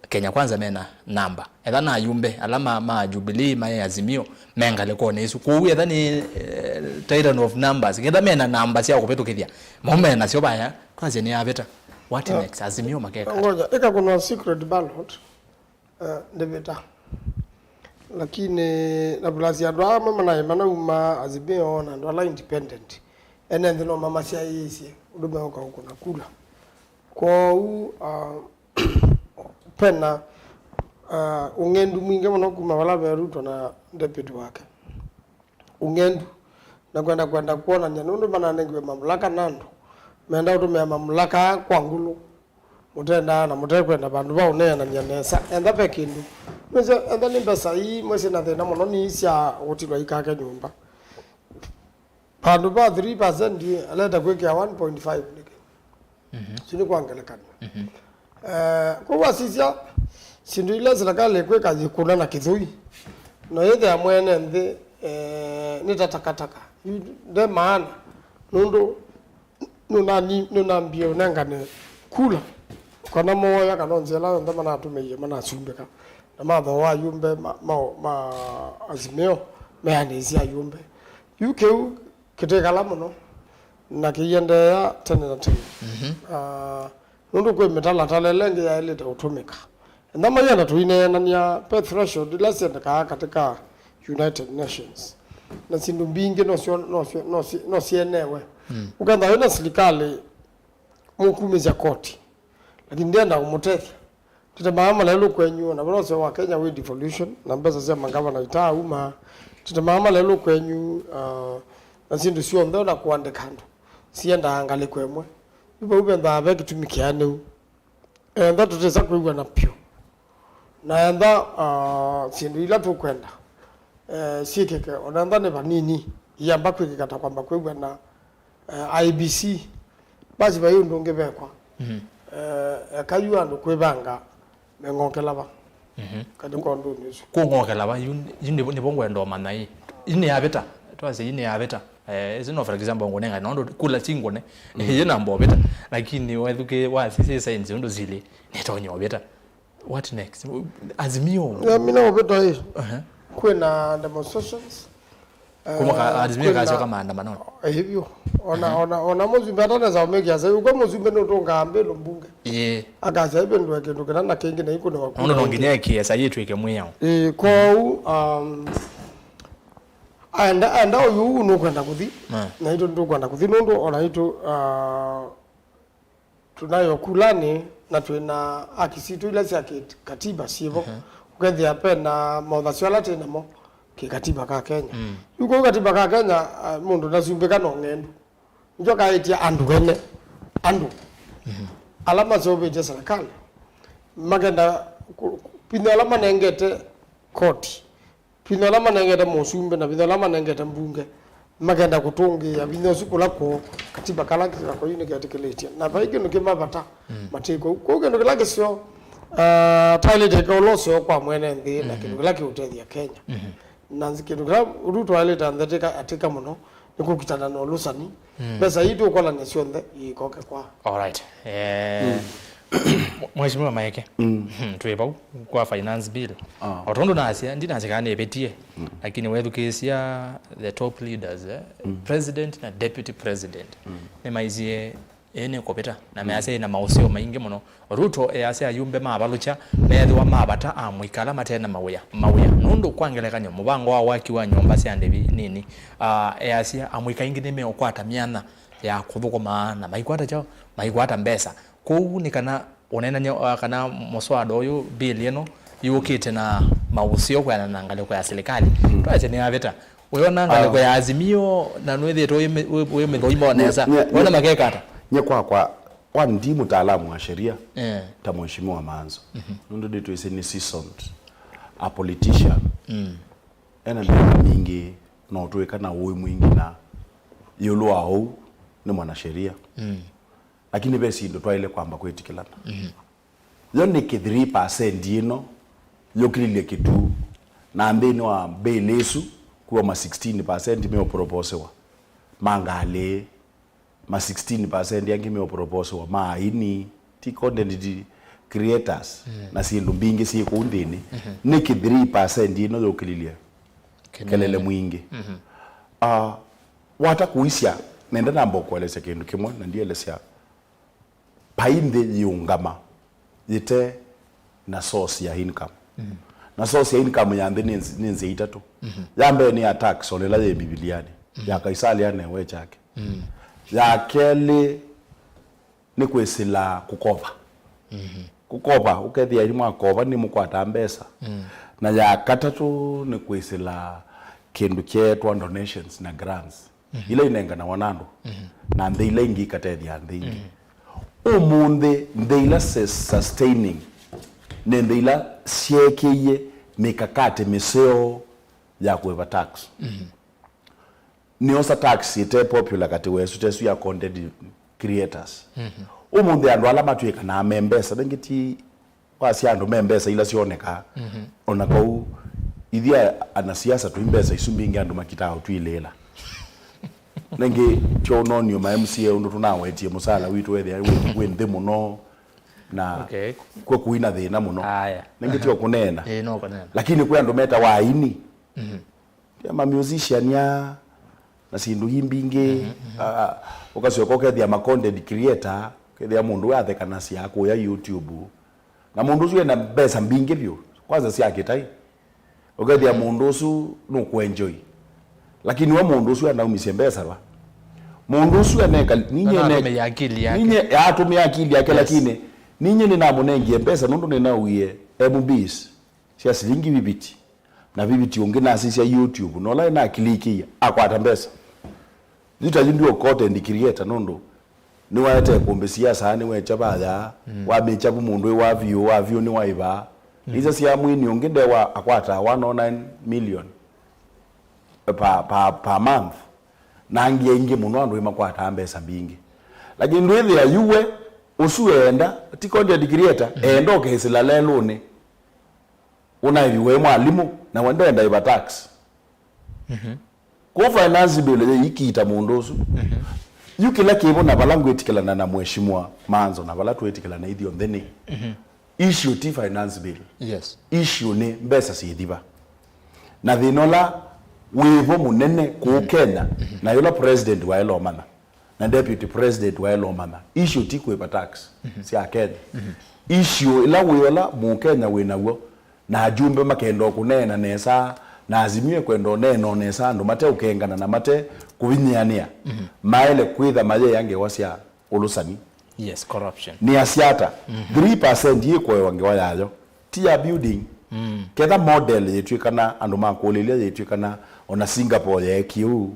Kenya Kwanza mena namba. Etha na ayumbe ala ma, ma Jubilee, ma Azimio, me ngalĩkonĩ ĩsu. Kwoou etha nĩ, eh, titan of numbers, ketha mena namba sya kũvĩtũkĩthya, mo menasyo vaya, twasye nĩ avĩta. What next? Azimio makeka ata? Ngoja, ĩka kuna secret ballot, eh, ndĩvĩta. Lakini, na plus andũ aa amwe manaĩ manauma Azimio na andũ ala independent, ene nthĩ no mamasyaĩĩsye ũndũ meũka ũkũna kula. Kwoou, ah, pena, ah, ũng'endu mwingĩ mũno kuma vala ve Ruto na deputy wake. Ũng'endu na kwenda, kwenda kwonany'a nũndũ mananengiwe mamlaka na andũ menda ũtũmĩa mamlaka aa kwa ngũlũ, mũtendaa na mũtekwenda vandũ va ũneenany'a nesa. Entha ve kĩndũ, mwĩsĩ, entha nĩ mbesa ii, mwĩsĩ na thĩna mũno, nĩ sya ũtilwa ikake nyũmba. Vandũ va three percent aleta kwĩkĩa one point five nĩkĩ? Isu nĩ kwa ngelekany'o. Eh, kwoou asisya syĩndũ ila silikalĩ ĩkwĩka yĩkũna na kĩthũi, no yĩthĩa mwene nthĩ, eh, nĩ ta takataka. Yu nde maana, nũndũ nũnani-, nũnambie ũnengane kula, kana mooya kana nzĩa ĩla yonthe manatũmĩie manasumbĩka, na mathooa ayumbe ma, ma, ma Azimio, meanĩsye ayumbe. Yu kĩu kĩtĩkala mũno, na kĩiendeea tene na tene. Ah, nũndũ kwĩ mĩtalatala ĩla ĩngĩ yaĩlĩte ũtũmĩka. Enda maienda tũineenany'a ve threshold ila syendekaa katĩ ka United Nations. Na syĩndũ mbingĩ no syo, no syo, no syi-, no syenewe. Ũkenda wĩna silikalĩ mũkumĩsya koti, lakini ndĩenda ũmũtethya. Tĩtemaa malelũ kwenyu, na vala ũseo wa Kenya wĩ devolution, na mbesa sya mangavana itaauma. Tĩtemaa malelũ kwenyu, ah, na syĩndũ syonthe, ona kũandĩka andũ, siendaa ngalĩko ĩmwe. Yu vau vendaa ve kĩtumi kĩanĩu. Entha tũtĩsa kwĩw'ana vyũ, Na enda, ah, syĩndũ ila tũkwenda, eh, syĩkĩke, ona enda nĩ vanini, iamba kwĩkĩka ta kwamba kwĩw'a na, eh, I E B C, basi vai ũndũ ũngĩ vekwa. Mhm. Eh, eka yu andũ kwĩvanga meng'okela va. Mhm. Katĩ ka ũndũnĩ ũsu. Kũng'okela va, yu, yu nĩvo, nĩvo ngwenda ũmanya ĩ. Yu nĩ yavĩta. Twasye yu nĩ yavĩta. Eh, ĩsu no, for example, ngũnenga, nũndũ kula si ngũne. Mhm. Yu namba ũvĩta. Lakini wethukĩ, wasisya signs ũndũ silĩ, nĩtonya ũvĩta. What next? Azimio. Ya, mina ũvĩta ĩ. Aha. Kwĩna demonstrations. Kuma ka, eh, Azimio kwĩna kasyoka maandamanoni. Ĩvyo. Ona, aha, ona, ona mũsumbe atanesa ũmĩkĩa sai, ũkwa mũsumbe nũtũngaa mbĩlũ mbunge. Ĩĩ. Akasya ĩvĩndũe kĩndũ kĩna na kĩngĩ na ikũnĩwa. Nũndũ no nginya ĩkĩe sai ĩtw'ĩke mwĩao. Ĩĩ, kwoou, um, aenda, aenda ũyu ũu nũkwenda kũthi. Mm. Na itũ nĩtũkwenda kũthi nũndũ ona itũ, uh, tunayo kulani na twĩ na haki sitũ ila sya kĩkatiba syĩvo. Mhm. Ũkethĩa pe na mothasyo ala twĩ namo kĩkatiba ka Kenya. Mm. Yu kũu katiba ka Kenya, ah, mũndũ ndasumbĩka na ũng'endu. Nĩkyo kaĩtya andũ ene, andũ, mhm, ala maseũvĩtye serikali, makenda kũ-, vinya ala manengete koti, vinya ũla manengete mũsumbĩ na vinya ũla manengete mbunge, makenda kũtũngĩĩa vinya ũsu kũla kũũ, katiba kala kĩsila kũu nĩketĩkĩlĩtye. Na vai kĩndũ kĩma vata, mm, matĩ kũu. Kũu kĩndũ kĩla kĩseo, ah, twaĩlĩte ĩka ũla ũseo kwa mwene nthĩ na, mhm, kĩndũ kĩla kĩũtethya Kenya. Mhm. Na nzi-, kĩndũ kĩla Ruto aĩlĩte anthe atĩka, atĩka mũno, nĩ kũkitana na ũlũsani. Mm. Mbesa ii tũkwonany'a syonthe iikoke kwa. Alright. Eh, mm. Mheshimiwa Maeke, mm, twĩ vau kwa finance bill. Ah. O tondũ nasya, ndinasya kana nĩvĩtie, mm, lakini wethukĩĩsya the top leaders, eh, mm, president na deputy president, mm, nĩmaisie ĩĩ nĩkũvĩta, na, mm, measya ĩna maũseo maingĩ mũno. Ruto easya ayumbe mavalũkya meethĩwa mavata amũika ala mate na mawĩa, mawĩa. Nũndũ kwa ngelekany'o, mũvango wa waki wa nyũmba sya ndĩvi nini, ah, easya amũika aingĩ nĩmeũkwata myanya ya kũthũkũma na maikwata kyaũ, maikwata mbesa. Kwoou nĩ kana ũneenany'a, ah, kana mũswada ũyũ, bill ĩno, yũkĩte na maũseo kwĩanana na ngalĩko ya silikalĩ. Mm. Twaĩsye nĩ yavĩta. Wĩona ngalĩko, ah, ya Azimio na nwĩthĩĩtwe wĩ mĩ-, wĩ, wĩ mĩthoima o nesa. Nye, nye, wona nye, makeka ata? Nye kwakwa, kwa ndi mũtaalamu wa sheria, eh, ta Mheshimiwa Manzo. Mhm. Nũndũ ndĩtwĩsĩ nĩ seasoned, a politician. Mm. Ena mĩaka mingĩ, na ũtwĩka na ũĩ mwingĩ na ĩũlũ wa ũu nĩ mwanasheria. Mm. Lakini ve syĩndũ twaĩle kwamba kwĩtĩkĩlana. Mhm. Yo nĩkĩ three percent ĩno yũkĩlilye kĩtu, na nthĩnĩ wa mbĩlĩ ĩsu kuma ma sixteen percent meũproposiwa ma ngalĩ, ma sixteen percent angĩ meũproposiwa ma aini, ti content creators, mm, na syĩndũ mbingĩ syĩ kũu nthĩnĩ. Mhm. Nĩkĩ three percent ĩno yũkĩlilye kelele mwingĩ? Mhm. Ah, wata kũisya, nenda namba kũelesya kĩndũ kĩmwe, na ndielesya Vai nthĩ yĩũngama yĩte na source ya income. Mhm. Na source ya income ya nthĩ nĩ nz-, nĩ nzĩa itatũ. Mhm. Ya mbee nĩ ya tax, o na ĩla yĩ Mbivilianĩ. Mhm. Ya Kaisali anewe kyake. Mhm. Ya kelĩ nĩ kwĩsĩla kũkova. Mhm. Kũkova, ũkethĩa nĩ mwakova, nĩ mũkwataa mbesa. Mhm. Na ya katatũ nĩ kwĩsĩla kĩndũ kyeetwa donations na grants. Mhm. Ila inenganawa na andũ, mhm, na nthĩ ila ingĩ ikatethya nthĩ ingĩ. Mhm. Ũmũnthĩ, nthĩ ila se-, sustaining nĩ nthĩ ila syeekĩie mikakati mĩseo ya kũĩva tax. Mhm. Nĩosa tax ĩte popular katĩ wesu, tesu ya content creators. Mhm. Ũmũnthĩ andũ ala matw'ĩkanaa me mbesa, nengĩ ti wasya andũ me mbesa ila syonekaa. Mhm. O na kau ithyĩ a-, anasiasa twĩ mbesa isu mbingĩ andũ makitaa ũtwilĩĩla. Nengĩ kyo ũnonio ma M C A ũndũ tũnawetie mũsala witũ wethĩa wĩ, wĩ nthĩ mũno na, okay, kw'o kũi na thĩna mũno. Aya. Nengĩ tyo kũneena. Ĩĩ, no kũneena. Lakini kwĩ andũ metawa aini. Mhm. Ya ma musician ya, na syĩndũ ii mbingĩ, mhm, mhm, a, a, ũkasyoka ũkethĩa ma content creator, ũkethĩa mũndũ we athekanasya kũya YouTube. Na mũndũ ũsu ena mbesa mbingĩ vyũ, kwanza sya kĩtai. Ũkethĩa, mhm, mũndũ ũsu nũkũenjoy. Lakini we mũndũ ũsu anaumisye mbesa va? Mũndũ ũsu aneka, ninye ne-, anatũmĩa akili yake. Ninye atũmĩa akili yake, yes, lakini ninye nĩnamũnengie mbesa nũndũ nĩnauie M Bs sya silingi viviti. Na viviti ũngĩ nasisya YouTube, na ũla nakilikĩia, akwata mbesa. Yu ta yu ndio content creator nũndũ nĩwaete kũmbĩ siasa, nĩwekya vaya, mm, wamĩkya vu mũndũ wĩ wa vyũ, wa vyũ nĩwaĩvaa. Isa sya mwini ũngĩ ndewa akwataa one oh nine million per, per, per month. Na angĩ aingĩ mũno andũ nĩmakwataa mbesa mbingĩ. Lakini ndwĩthĩa yuwe ũsu eenda, ti content creator, eenda ũkesĩla lelũnĩ. Ũnaĩviwe mwalimũ, na we ndenda ĩva tax. Kũu finance bill yĩikita mũndũ ũsu. Yu kĩla kĩvo na vala ngwĩtĩkĩlana na mheshimiwa Manzo na vala twĩtĩkĩlana ithyonthe nĩ issue ti finance bill. Yes. Issue nĩ mbesa syĩthiva. Na thĩna ũla wĩvo mũnene kũu Kenya, na yũla president waĩle ũmanya, na deputy president waĩle ũmanya, issue ti kũĩva tax sya Kenya. Issue ĩla wĩ ola Mũkenya wĩ naw'o, na ajumbe makenda o kũneena nesa, na Azimio ĩkwenda ũneena o nesa, andũ mate ũkengana na mate kũvinyĩanĩa, maĩle kwĩtha mayea ngewa sya ũlũsani. Yes, corruption. Nĩ asyata. Three percent yĩkũewa ngewa yayo. Ti ya building. Ketha model yĩtw'ĩkana, andũ makũlĩlya yĩtw'ĩkana, ona Singapore yeekie ũu,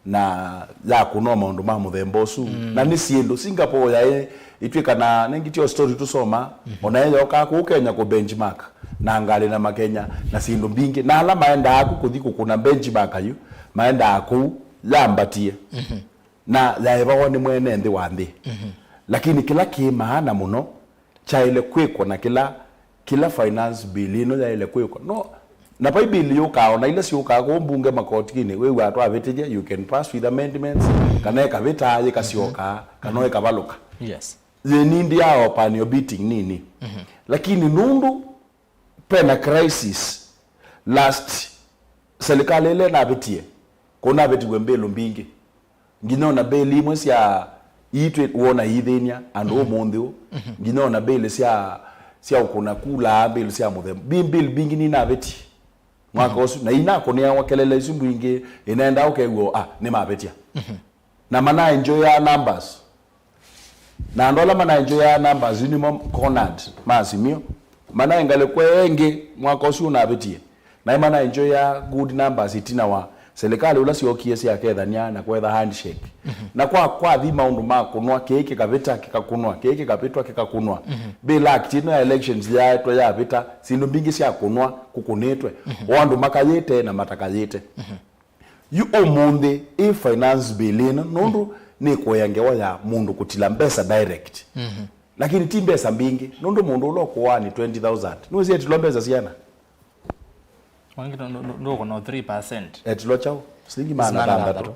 na yakũnwa maũndũ ma mũthemba ũsu. Na nĩ syĩndũ Singapore yaĩ ĩtw'ĩkana, nengitio story tũsoma, ona yeyokaa kũu Kenya kũ benchmark, na ngalĩ na makenya, na syĩndũ mbingĩ. Na ala maendaa ku kũthi kũkũna benchmark yu, maendaa kũu yambatie. Na yaĩvawa nĩ mwene nthĩ wa nthĩ. Lakini kĩla kĩ maana mũno kyaĩle kwĩkwa na kĩla, kĩla finance bill ĩno yaĩle kwĩkwa. No, na vai bill yũkaa, ona ila syũkaa kũu mbunge makotinĩ, wĩw'aa twavĩtĩthya, you can pass with amendments, kana ĩkavĩta, yĩkasyokaa, kana ĩkavalũka. Yes. Yĩnindi ya open your beating nini. Lakini nũndũ pena crisis, last serikali ĩla ĩnavĩtie, kũnavĩtiwe mbĩlũ mbingĩ. Nginya ona mbĩlĩ imwe sya iitwĩ wona iithĩny'a andũ ũmũnthĩ ũũ. Nginya ona mbĩlĩ sya, sya ũkũna kula, mbĩlĩ sya mũthemba. Bi-, mbĩlĩ mbingĩ ninavĩtie mwaka ũsu, na inakũnĩawa kelele isu mbingĩ, ĩnaendaa ũkew'a, ah, nĩmavĩtya. Na manaenjoya numbers. Na andũ ala manaenjoya numbers yu nĩmo Conrad ma Azimio. Manaĩ ngalĩko ĩngĩ mwaka ũsu ũnavĩtie. Naĩ manaenjoya good numbers ĩtina wa serikali ũla syookie syakethany'a na kwetha handshake. Na kwa, kwathi maũndũ ma kũnwa, kĩĩ kĩkavĩta, kĩkakũnwa, kĩĩ kĩkavĩtwa, kĩkakũnwa. Bill Act ĩno ya elections yaetwe yavĩta, syĩndũ mbingĩ sya kũnwa kũkũnĩtwe. O andũ makayĩte na matakayĩte. Yu ũmũnthĩ, ĩ finance bill ĩno, nũndũ nĩkũea ngewa ya mũndũ kũtila mbesa direct. Lakini ti mbesa mbingĩ, nũndũ mũndũ ũla ũkũaa nĩ twenty thousand. Nĩwĩsĩ etilwa mbesa siana? Wangi no, no, no, no, no three percent. Etilwa kyaũ? Silingi maana thanthatũ.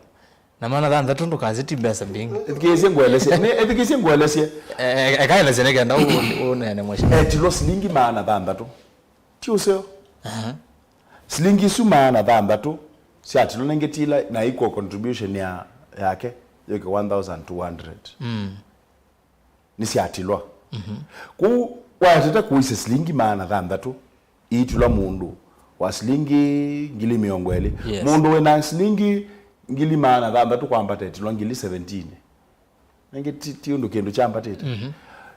Na maana thanthatũ ndũkasĩ ti mbesa mbingĩ. Ethikĩĩsye ngũelesye. Nĩ, ethikĩĩsye ngũelesye. Eh, eh, ekaelesye nĩ kenda ũ-, ũ-, ũneene mweshi. Etilwa silingi maana thanthatũ. Ti ũseo. Aha. Silingi isu maana thanthatũ syatilwa nengĩ tila na equal contribution ya, yake, yũke one thousand two hundred. Nĩsyatilwa. Kũu waetete kũisya silingi maana thanthatũ iitilwa mũndũ wa silingi ngili mĩongo ĩlĩ. Yes. Mũndũ wĩna silingi ngili maana thanthatũ kwambata etilwa ngili seventeen. Nengĩ ti, ti ũndũ kĩndũ kyambatĩte.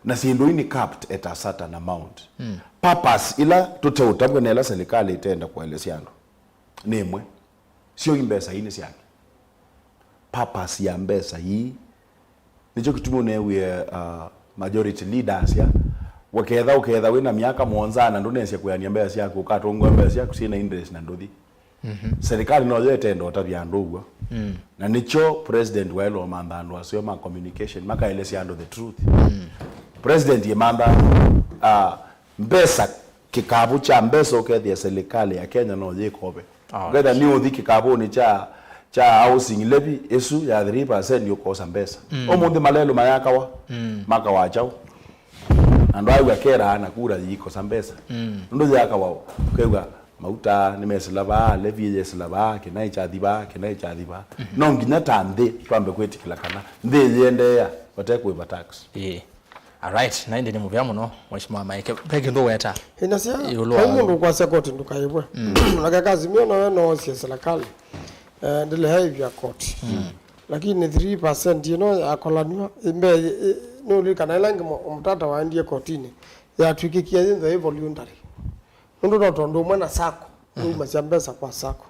Na syĩndũ ii nĩ capped at a certain amount. Purpose ila tũteũtavw'a na ila serikali ĩtenda kũelesya andũ nĩ ĩmwe. Syo i mbesa ii nĩ syake. Purpose ya mbesa ii, nĩkyo kĩtumi ũneewie, uh, majority leaders ya, waketha, ũketha wĩ na myaka mũonza na ndũnesya kwĩanĩa mbesa syaku, ũkatũngwa mbesa syaku syĩ na interest na ndũthi. Serikali noyo ĩtenda ũtavya andũ ũw'o. Na nĩkyo president waĩle ũmantha andũ asu ma communication, makaelesya andũ the truth. President ĩmantha, uh, mbesa, kĩkavũ kya mbesa ũkethĩa serikali ya Kenya no yĩkove. Ũkethĩa nĩ ũthi kĩkavũnĩ kya, kya housing levy ĩsu ya three percent ũkosa mbesa. Ũmũnthĩ malelũ mayakawa, makawa kyaũ? Andũ aĩw'a keraa na kura yĩikosa mbesa. Nũndũ yakawa, ũkew'a mauta nĩmesĩla vaa, levy yesĩla vaa, kĩnaĩ kyathi vaa, kĩnaĩ kyathi vaa. No nginya ta nthĩ twambe kwĩtĩkĩla kana nthĩ yĩendeea vate kũĩva tax. Ĩĩ. Alright, na ĩndĩ nĩ mũvea mũno, Mheshimiwa Maeke. Ve kĩndũ weta? Ĩnasya, ĩũlũ wa vai mũndũ ũkwasya koti ndũkaĩvwe. Na keka Azimio noyo noosie serikali. Eh, ndĩleaĩvya koti. Lakini three percent ĩno yakolaniwa, ĩmbe, ĩ, nĩũlilikana ĩla ĩngĩ mũ-, mũtata waendie kotinĩ, yatw'ĩkĩkie yĩnthe ĩ voluntary. Nũndũ no tondũ ũmwe na sacco, ũimasya mbesa kwa sacco.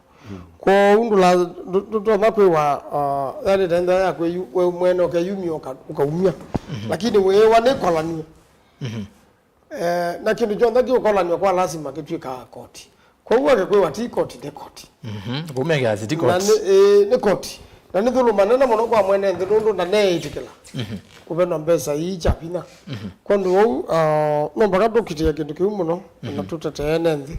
Kwoou ndũla-, ndũ-, ndũtonya kwĩwa, uh, yani tenda ya kwĩyu-, we mwene ũkeyumya ũka-, ũkaumya. Lakini wĩĩwa nĩkolaniwe. Eh, na kĩndũ kyonthe kĩũkolanw'a kwa lasima kĩtw'ĩkaa koti. Kwoou Akĩkũyũ ati koti nĩ koti. Mhm. Kũu me kĩasi ti na koti. Nĩ, ĩĩ, nĩ koti. Na nĩthũlũma nene mũno kwa mwene nthĩ nũndũ ndaneĩtĩkĩla Mhm. kũvenwa mbesa ii kya vinya. Mhm. Kwondũ ũu, ah, no mpaka tũkitĩe kĩndũ kĩu mũno, na Mhm. tũtetee ene nthĩ.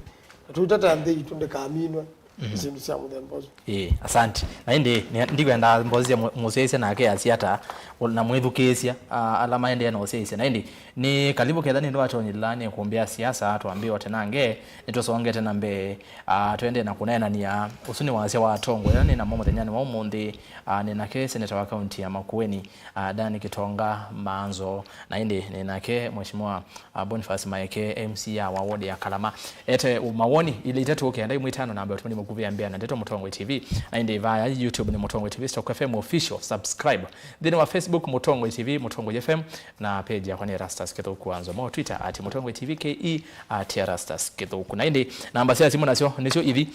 Na tũitetee nthĩ itũ ndĩkaminwe Mhm. nĩ syĩndũ sya mũthemba ũsu. Ĩĩ, asante. Na ĩndĩ, nĩ, ndikwenda mbosi sya mũ-, mũsyaĩĩsya nake asya ata, na mwĩthukĩĩsya, ah, ala maendee na ũsyaĩĩsya. Na ĩndĩ, nĩ kalivu ketha nĩndĩ watonyela nĩ kũmbĩa siasa, twambĩe o tenange, nĩtũsongete na mbee, ah, twendee na kũneenania. Ũsu nĩ wasya wa atongoi ala nĩ namo mũthenyanĩ wa ũmũnthĩ, ah, nĩ nake seneta wa kaunti ya Makueni, ah, Dan Kitonga Maanzo, na ĩndĩ nĩ nake Mheshimiwa, ah, Boniface Maeke, M C A wa ward ya Kalama. Ete mawoni ilĩ itatũ kenda ĩmwe itano namba ũtũmani mũkuvĩ ya mbea na ndeto Mũtongoi T V, na ĩndĩ vaya YouTube nĩ Mũtongoi T V Stock F M Official, subscribe. Nthĩnĩ wa Facebook, Mũtongoi T V, Mũtongoi F M, na page yakwa nĩ Erastus Kĩthũku Wanzo. Mo Twitter at Mũtongoi T V K E, at Erastus Kĩthũku. Na ĩndĩ namba sya simũ nasyo nĩsyo ithi.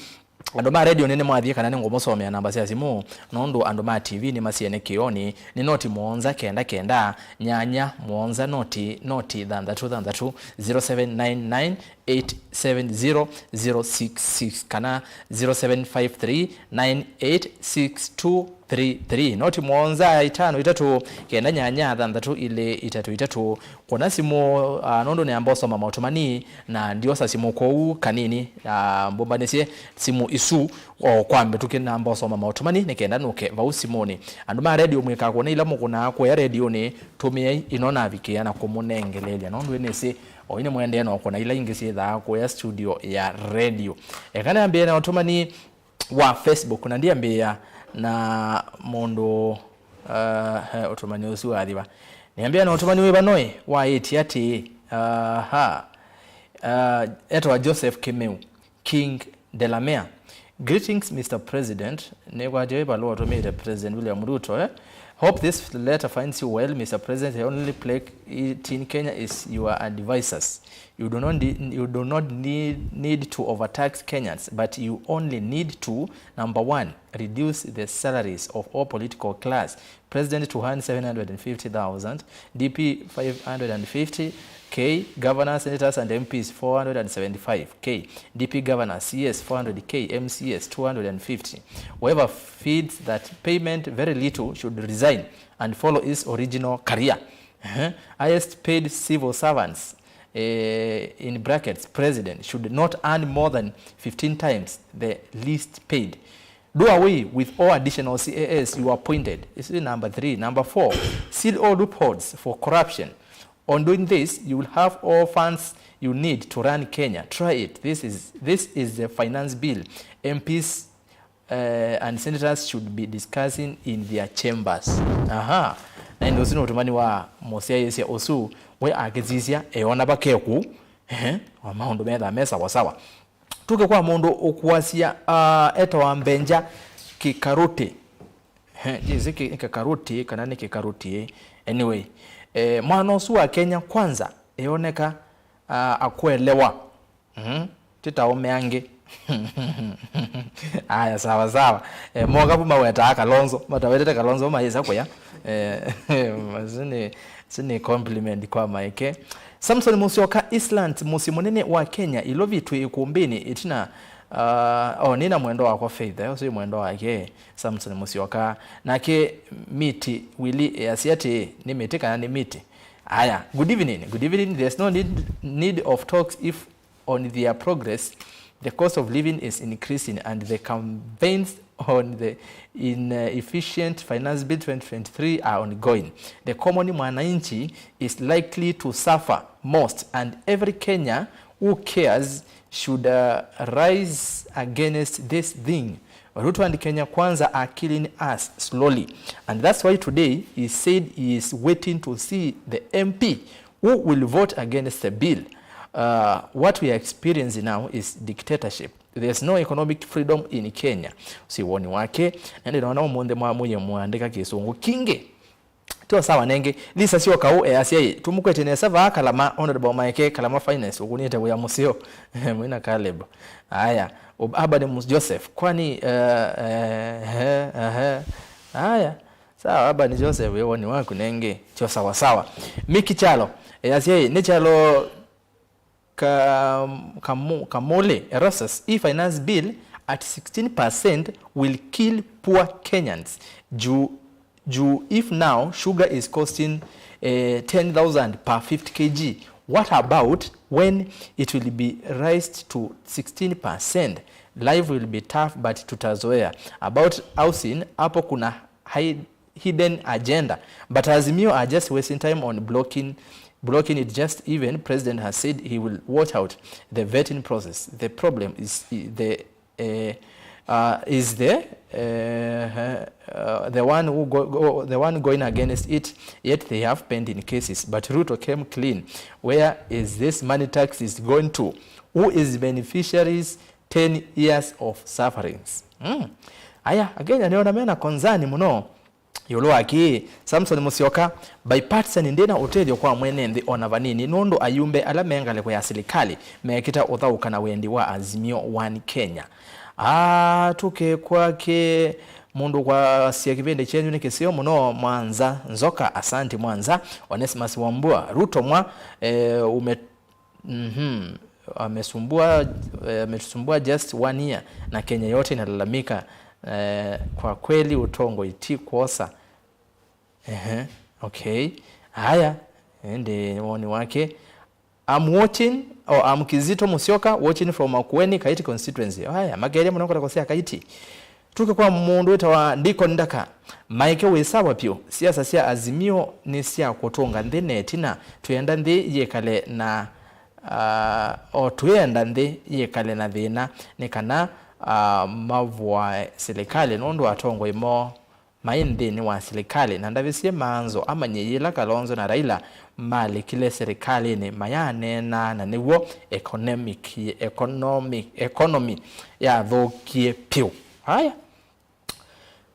Andũ ma radio nĩ nĩmwathiĩ kana nĩngũmũsomea namba sya simũ, nũndũ andũ ma T V nĩmasiene kĩonĩ. Nĩ noti mũonza kenda kenda, nyanya mũonza noti noti thanthatũ thanthatũ, zero seven nine nine eight seven zero zero six six, kana zero seven five three nine eight six two three three. Noti mũonza itano itatũ kenda nyanya thanthatũ ilĩ itatũ itatũ. Kũna simũ, ah, nũndũ nĩamba ũsoma maũtũmani, na ndiosa simũ kwoou kanini, ah, mbũmbanĩsye simũ isu o kwa mĩtũkĩ namba ũsoma maũtũmani nĩ kenda nũke vau simũnĩ. Andũ ma redio mwĩkaa kũna ila mũkũnaa kũya redionĩ, tũmĩai ĩno navikĩa na kũmũnengeleelya, nũndũ ĩnĩsĩ o ĩnĩ mũendee na ũkũna ila ingĩ syĩthaa kũya studio ya redio. Eka nĩambĩe na ũtũmani wa Facebook, na ndiambĩĩa na mũndũ, uh, he ũtũmani ũsu wathiwa. Nĩambĩĩa na ũtũmani wĩva noĩ waĩtye atĩĩ, aha, uh, etwa Joseph Kĩmeu, King Delamere. Greetings, Mister President. Nĩkwatya ĩvalũa ũtũmĩĩte President William Ruto, eh? Hope this letter finds you well, Mister President. The only plague in Kenya is your advisors. You do not, you do not need, need to overtax Kenyans, but you only need to, number one, reduce the salaries of all political class. President to earn seven hundred and fifty thousand, D P five hundred and fifty K, governors, senators, and M Ps four hundred and seventy-five K, D P governors, C S four hundred K, M C S two hundred and fifty. Whoever feeds that payment very little should resign and follow his original career. Uh-huh. Highest paid civil servants, eh, in brackets, president, should not earn more than fifteen times the least paid. Do away with all additional C A As you appointed. This is number three. Number four, seal all loopholes for corruption. On doing this, you will have all funds you need to run Kenya. Try it. This is, this is the finance bill M Ps, uh, and senators should be discussing in their chambers. Aha. Na ĩndĩ ũsu nĩ ũtũmani wa mũsyaĩĩsya ũsu, we akĩsisya eona vakeku, ehe, o maũndũ methaa me sawasawa. Tũke kwa mũndũ ũkũasya, ah, etawa Mbenja Kĩkarũtĩ. He, jisi kĩ-, nĩ Kĩkarũtĩ kana nĩ Kĩkarũtĩ? Anyway, eh, mwana ũsu wa Kenya Kwanza eoneka, ah, akwelewa. Mhm. Ti ta ũme angĩ. Aya, sawa sawa. Eh, moka vu mawetaa Kalonzo, matawetete Kalonzo, mayĩsa kũya. Eh, sini, sini compliment kwa Maeke. Samson Musyoka, Eastlands, mũsyĩ mũnene wa Kenya, Ilovi twĩ ĩkũmbĩnĩ, ĩtina, ah, oh, nĩ na mwendwa wakwa Faith, eh, ũsu mwendwa wake, Samson Musyoka. Nake Miti Willy, eh, easya atĩĩ, nĩ mĩtĩ kana nĩ miti? Aya, good evening, good evening. There's no need, need of talks if on their progress, the cost of living is increasing and the campaigns on the inefficient finance bill twenty twenty-three are ongoing. The common mwananchi is likely to suffer most, and every Kenya who cares should, uh, rise against this thing. Ruto and Kenya Kwanza are killing us slowly, and that's why today he said he is waiting to see the M P who will vote against the bill. Uh, what we are experiencing now is dictatorship. There's no economic freedom in Kenya. Ũsu woni wake, na ndĩnaona ũmũnthĩ mwamũie mũandĩka kĩsũngũ kingĩ. Tio sawa nengĩ. Lisa Syoka ũ easya ĩ, tũmũkwetye nesa vaa Kalama, Honorable Maeke, Kalama Finest, ũkũnĩte wĩa mũseo. Mwina Caleb. Aya, Ub-, Urban Mus-, Joseph, kwani, eh, eh, eh, eh. Aya, sawa, Urban Joseph, wĩ woni waku nengĩ. Tio sawa sawa. Miki Kyalo easya ĩ, nĩ kyalo Kam-, Kamu-, Kamole Erastus, hii finance bill at sixteen percent will kill poor Kenyans. Juu, juu if now sugar is costing, eh, ten thousand per fifty K G, what about when it will be raised to sixteen percent? Life will be tough, but tutazoea. About housing, hapo kuna high hidden agenda. But Azimio are just wasting time on blocking, blocking it. Just even president has said he will watch out the vetting process. The problem is the, uh, uh, is the, uh, uh, the one who go, go, the one going against it. Yet they have pending cases. But Ruto came clean. Where is this money tax is going to? Who is beneficiaries? Ten years of sufferings. Mm. Aya, Akenya nĩona mena concern mũno ĩũlũ wa kĩĩ. Samson Musyoka, bipartisan ndĩna ũtethyo kwa mwene nthĩ ona vanini, nũndũ ayumbe ala me ngalĩko ya silikalĩ mekĩta ũthaũka na wendi wa Azimio One Kenya. Ah, tũke kwake mũndũ kwasya kĩvĩndĩ kyenyu nĩ kĩseo mũno, Mwanza Nzoka, asanti Mwanza. Onesimus Wambua, Ruto mwa, eh, ume Mhm. Amesumbua, eh, ametusumbua just one year na Kenya yote inalalamika. Eh, kwa kweli ũtongoi ti kwosa. Ehe, okay. Haya, ende woni wake. I'm watching, oh, I'm Kizito Musyoka, watching from Makueni, Kaiti constituency. Haya, makelia mũno kũtakosea Kaiti. Tũke kwa mũndũ wĩtawa Deacon Ndaka. Maeke wĩ sawa vyũ. Siasa sya Azimio nĩ sya kũtũnga nthĩ na ĩtina. Twĩenda nthĩ yĩkale na, ah, o twĩenda nthĩ yĩkale na thĩna nĩ kana, ah, mavũae silikalĩ nũndũ atongoi moo maĩ nthĩnĩ wa silikalĩ. Na ndavisye Maanzo amanye yĩla Kalonzo na Raila malikile silikalĩnĩ mayaneenaa na nĩw'o economic, economic, economy yathũkie vyũ. Haya.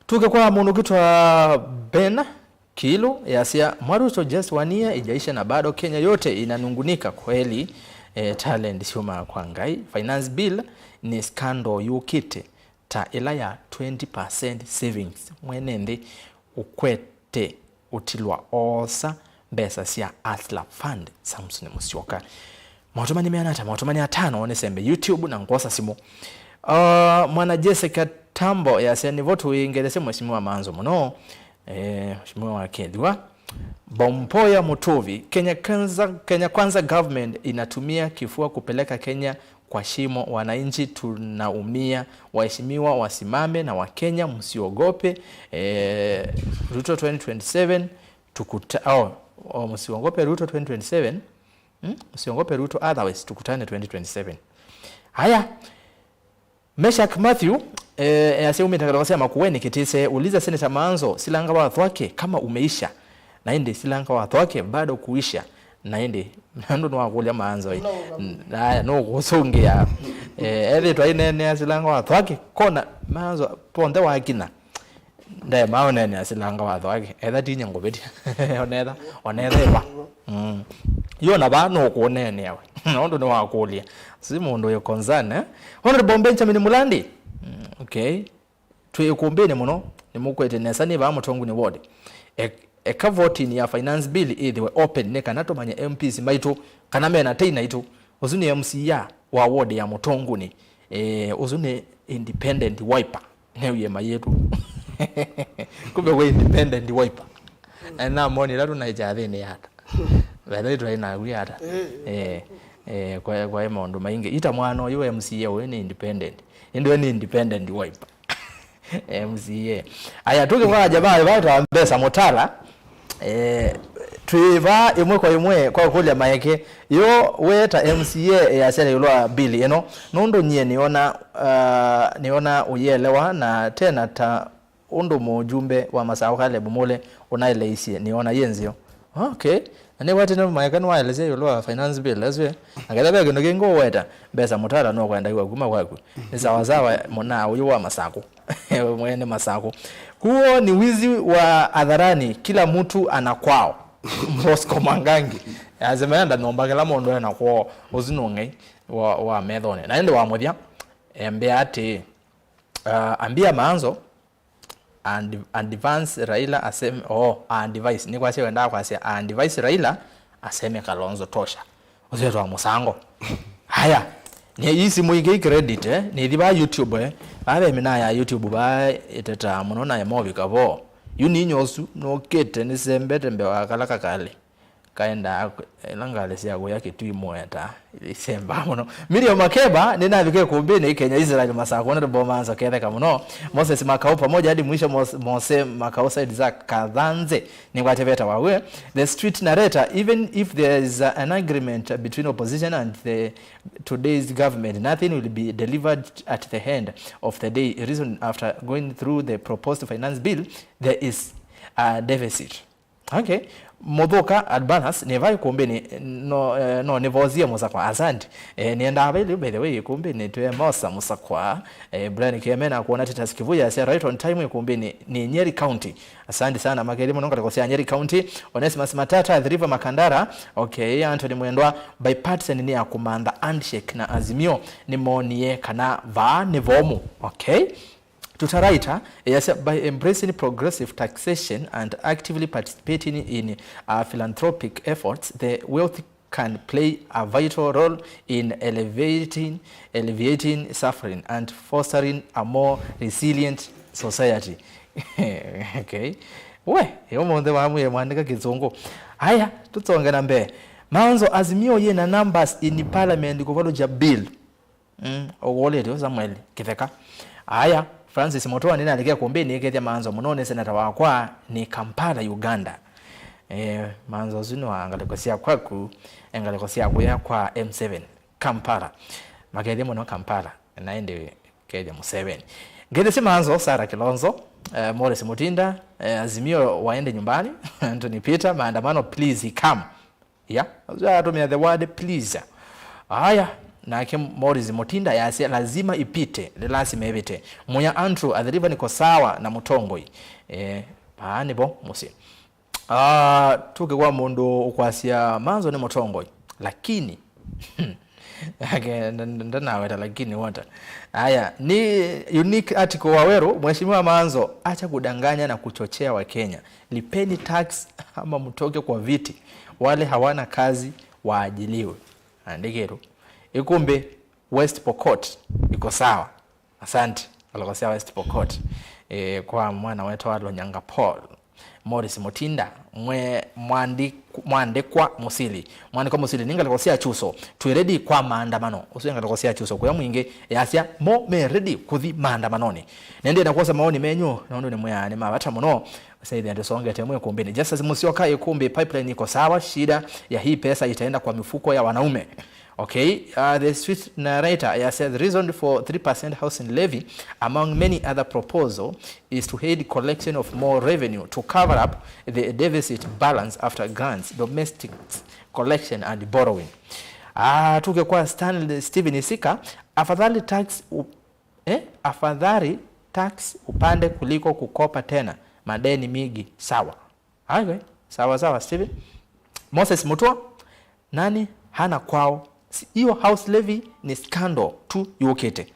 Tũke kwa mũndũ ũkĩtwa Ben Kilu, yasya, "Mwa Ruto just one year ijaisha na bado Kenya yote inanungunika kweli." Eh, talent syumaa kwa Ngai. Finance bill nĩ scandal yũkĩte ta ĩla ya twenty percent savings. Mwene nthĩ ũkwete ũtilwa oosa mbesa sya Hustler Fund, Samson Musyoka. Maũtũmani meana ata? Maũtũmani atano nĩ sembe YouTube na ngwosa simũ. Uh, mwana Jessica Tambo yasya, "Nĩvo tũingethesye Mheshimiwa Maanzo mũno." Eh, Mheshimiwa wa Kethwa. Bompoya Mutuvi, Kenya Kwanza, Kenya Kwanza government inatumia kifua kupeleka Kenya kwa shimo, wananchi tunaumia, waheshimiwa wasimame na Wakenya msiogope. Eh, Ruto twenty twenty-seven tukuta-, oh, oh, msiogope Ruto twenty twenty-seven. Hmm? Msiogope Ruto, otherwise tukutane twenty twenty-seven. Haya, Meshak Matthew, eh, easya umĩte ngalĩko sya Makueni Kitise, uliza Senator Maanzo, silanga wa thwake kama umeisha, na ĩndĩ silanga wa thwake bado kuisha, na ĩndĩ nandũ nĩwakũlya Maanzo, ĩ. N-, aya, nũkũsũngĩa. Eh, ethĩtwa aineenea silanga wa thwake, kona Maanzo ponthe wakina. Ndaema ũneenea silanga wa thwake. Etha tinya ngũvĩtya. Onetha, onetha ĩva. Mm. Yo na vaa nũkũneenea we. Nũndũ nĩwakũlya. Si mũndũ wĩ concern, eh? Honorable Benjamin Mulandi. Mm, okay. Twĩ ĩkũmbĩnĩ mũno, nĩmũkwete nesa nĩ vaa Mũtonguni ward. E-, eka voting ya finance bill ĩthĩwe open nĩ kana tũmanye M Ps maitũ kana mena tei naitũ. Ũsu nĩ M C A wa ward ya Mũtonguni. Eh, ũsu nĩ independent wiper. Newie mayĩtu. Kumbe kwĩ independent wiper. Na namoni ĩla tũnaĩkya thĩnĩ ya ata. Wetha twaĩ naku ata. Eh, eh, kwa, kwa maũndũ maingĩ. Ita mwana ũyũ M C A ũyũ nĩ independent. Ĩndĩ we nĩ independent wiper. M C A. Aya, tũke kwa jamaa vaĩtawa Mbesa Mũtala. Eh, twĩ vaa ĩmwe kwa ĩmwe kwa kũlya maeke. Yo, we ta M C A, eh, asya ĩũlũ wa bill ĩno, nũndũ nyie nĩona, ah, nĩona ũyĩelewa na tena ta ũndũ mũjumbe wa Masaũ Caleb Mule ũnaeleisye, nĩona yĩ nzeo. Okay. Na nĩkwatĩte maeka nĩwaelesya ĩũlũ wa finance bill ĩsu, eh. Na ketha ve kĩndũ kĩngĩ ũweta, Mbesa Mũtala nũkwenda iwa kuma kwaku. Nĩ sawasawa mũnaa ũyũ wa Masakũ. Mwene Masakũ. Kuo ni wizi wa hadharani, kila mtu ana kwao. Bosco Mwangangi. Asema enda nyũmba kĩla mũndũ ena kwao. Ũsu nũng'ei wa, wa methonĩ. Na ĩndĩ wa mũthya, embea atĩ, uh, ambia Maanzo, and, advance Raila aseme, oh, advise. Nĩ kwasya wendaa kwasya, advise Raila aseme Kalonzo tosha. Ũseo twa mũsango. Haya. Nĩ ii simũ ingĩ credit, eh? Nĩthi vaa YouTube, eh? Vaa ve mina ya YouTube vaa ĩtetaa mũno na ĩmovika vo. Yu ninyie ũsu, nũkĩte, nĩsembete mbee wa kala kakalĩ. Kaendaa kũ-, ĩla ngalĩ sya kũya Kĩtui mũetaa. Isembaa mũno. Miriam Makeba, nĩnavika ĩkũmbĩnĩ Kenya Israel Masako, Honorable Manzo Ketheka mũno. Moses Makau pamoja hadi mwisho, Mos-, Mose Makau side za Kathanze. Nĩkwateveta wawe. The street narrator, even if there is, uh, an agreement between opposition and the today's government, nothing will be delivered at the end of the day. Reason, after going through the proposed finance bill, there is a deficit. Okay. Mũthũka Albanas, nĩ vai ĩkũmbĩnĩ, no, eh, no nĩvosie Mũsakwa. Asante. Eh, nĩendaa vai lĩu, by the way, ĩkũmbĩnĩ twĩ Mosa Mũsakwa, eh, Brian Kieme na kuona Titus Kivuya asya right on time ĩkũmbĩnĩ nĩ Nyeri County. Asante sana, makethye mũno ngalĩko sya Nyeri County. Onesimus Matata, Athi River Makandara. Okay, Anthony Mwendwa, bipartisan nĩ ya kũmantha handshake na Azimio, nĩmonie kana vaa nĩ vomu. Okay. Tutaraita, yasya, by embracing progressive taxation and actively participating in, uh, philanthropic efforts, the wealthy can play a vital role in elevating, alleviating suffering and fostering a more resilient society. Okay. We, yo mũnthĩ wa mwĩe mwandĩka Kĩsũngũ. Aya, tũtonge na mbee. Manzo, Azimio yĩna numbers in parliament kũvalũkya bill. Mm, ũkũlĩtye ũ Samuel Kĩtheka. Aya, Francis Mutua, nĩnalike kũmbĩ nĩkethya Manzo mũno nĩ seneta wakwa nĩ Kampala, Uganda. Eh, Manzo ũsu nĩ wa ngalĩko sya kwaku, e ngalĩko sya kũya kwa M seven, Kampala. Makethye mũno Kampala, na ĩndĩ kethya Museveni. Ngethya si Manzo, Sarah Kilonzo, eh, Morris Mutinda, eh, Azimio waende nyumbani, Anthony Peter, maandamano please come. Ya, asu atũmĩa the word please. Aya, nake Morris Mutinda yasya lazima ipite, ni lazima ivite. Muya Andrew, Athi River niko sawa na Mutongoi. Eh, paa nivo mũsyĩ. Ah, tuke kwa mũndũ ũkwasya Manzo nĩ Mutongoi. Lakini, ake, nd-, nd-, ndanaweta lakini wota. Aya, ni unique article Waweru, Mheshimiwa Manzo, acha kudanganya na kuchochea wa Kenya. Lipeni tax ama mtoke kwa viti. Wale hawana kazi waajiliwe. Andĩkĩtwe. Ĩkũmbĩ West Pokot iko sawa. Asante. Ngalĩko sya West Pokot. E, kwa mwana wetu wa Lonyanga Paul. Morris Mutinda, mwe mwandi-, mwandĩkwa Musili. Mwandĩkwa Musili, nĩ ngalĩko sya Chuso. Twĩ ready kwa maandamano. Ũsu nĩ ngalĩko sya Chuso. Kũya mwingĩ yasya, mo me ready kũthi maandamanonĩ. Nendee na kwosa maoni menyu, nũndũ nĩ mwĩaa nĩ ma vata mũno. Saithi andũ songete mwe ĩkũmbĩnĩ. Justus Musyoka, ĩkũmbĩ pipeline iko sawa, shida ya hii pesa itaenda kwa mifuko ya wanaume. Okay, uh, the street narrator, yeah, said the reason for three percent housing levy, among many other proposal, is to aid collection of more revenue to cover up the deficit balance after grants, domestic collection and borrowing. Ah, tuke kwa Stanley Steven Isika, afadhali tax u-, eh, afadhali tax upande kuliko kukopa tena, madeni mingi, sawa. Aiwe, sawa sawa, Steven. Moses Mutua, nani hana kwao? Si-, hiyo house levy ni scandal tu yũkĩte.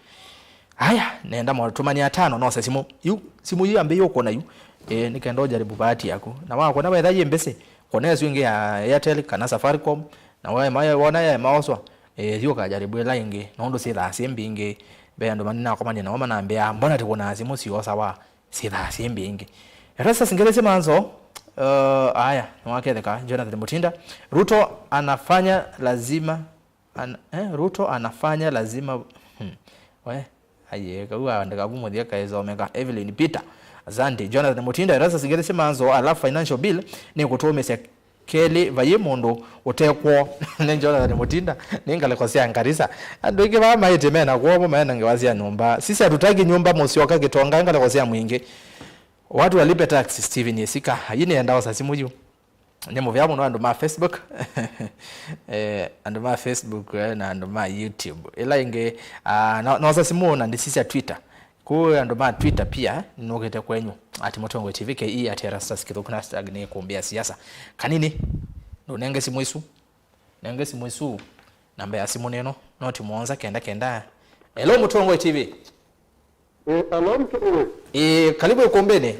Haya, nenda mwatumani atano, nose simu. Yu, simu yu ambĩĩe ũkũna yu. Eh, nĩkenda ũjaribu bahati yaku. Na wakona wetha yĩ mbĩsĩ, kona ĩsu ĩngĩ ya Airtel kana Safaricom, na we maye wona ya maoswa, eh, thiĩ ũkajaribu ĩla ĩngĩ, nũndũ syĩthaa syĩ mbingĩ. Ve andũ maninakomanie nao manambĩa, mbona tĩkũnaa simũ siosawa? Syĩthaa syĩ mbingĩ. Erastus Ngelesya Manzo, uh, aya, nĩwaketheka, Jonathan Mutinda. Ruto anafanya lazima, an-, eh, Ruto anafanya lazima, hmm. We, aye, kau aandĩka vu mũthya kaĩsomeka. Evelyn Peter, asante. Jonathan Mutinda, Erastus Ngelesya Manzo, alafu financial bill nĩ kũtũmĩsya Kelĩ, vayĩ mũndũ ũtekw'o nĩ Jonathan Mutinda, nĩ ngalĩko sya Ngarisa. Andũ aingĩ vaa maĩtĩ mena kw'o, vo maena ngewa sya nyũmba. Sisi hatutaki nyumba Musyoka Kitonga, ngalĩko sya mwingĩ. Watu walipe tax, Steven Isika. Ayi nĩenda osa simũ yu. Nĩ mũvea mũno andũ ma Facebook. Eh, andũ ma Facebook, eh, na andũ ma YouTube. Ĩla ĩngĩ, ah, no-, nosa simũ na ndĩsisya Twitter. Kũu andũ ma Twitter pia, nũkĩte kwenyu, at Mũtongoi T V K E, at Erastus Kĩthũku, na hashtag nĩ kũmbĩa siasa. Kanini, ndũnenge simũ isu. Nenge simũ isu. Namba ya simũ nĩ ĩno, noti mũonza kenda kenda. Hello, Mũtongoi T V. Eh, hello, Mũtongoi. Eh, karibu ikumbini.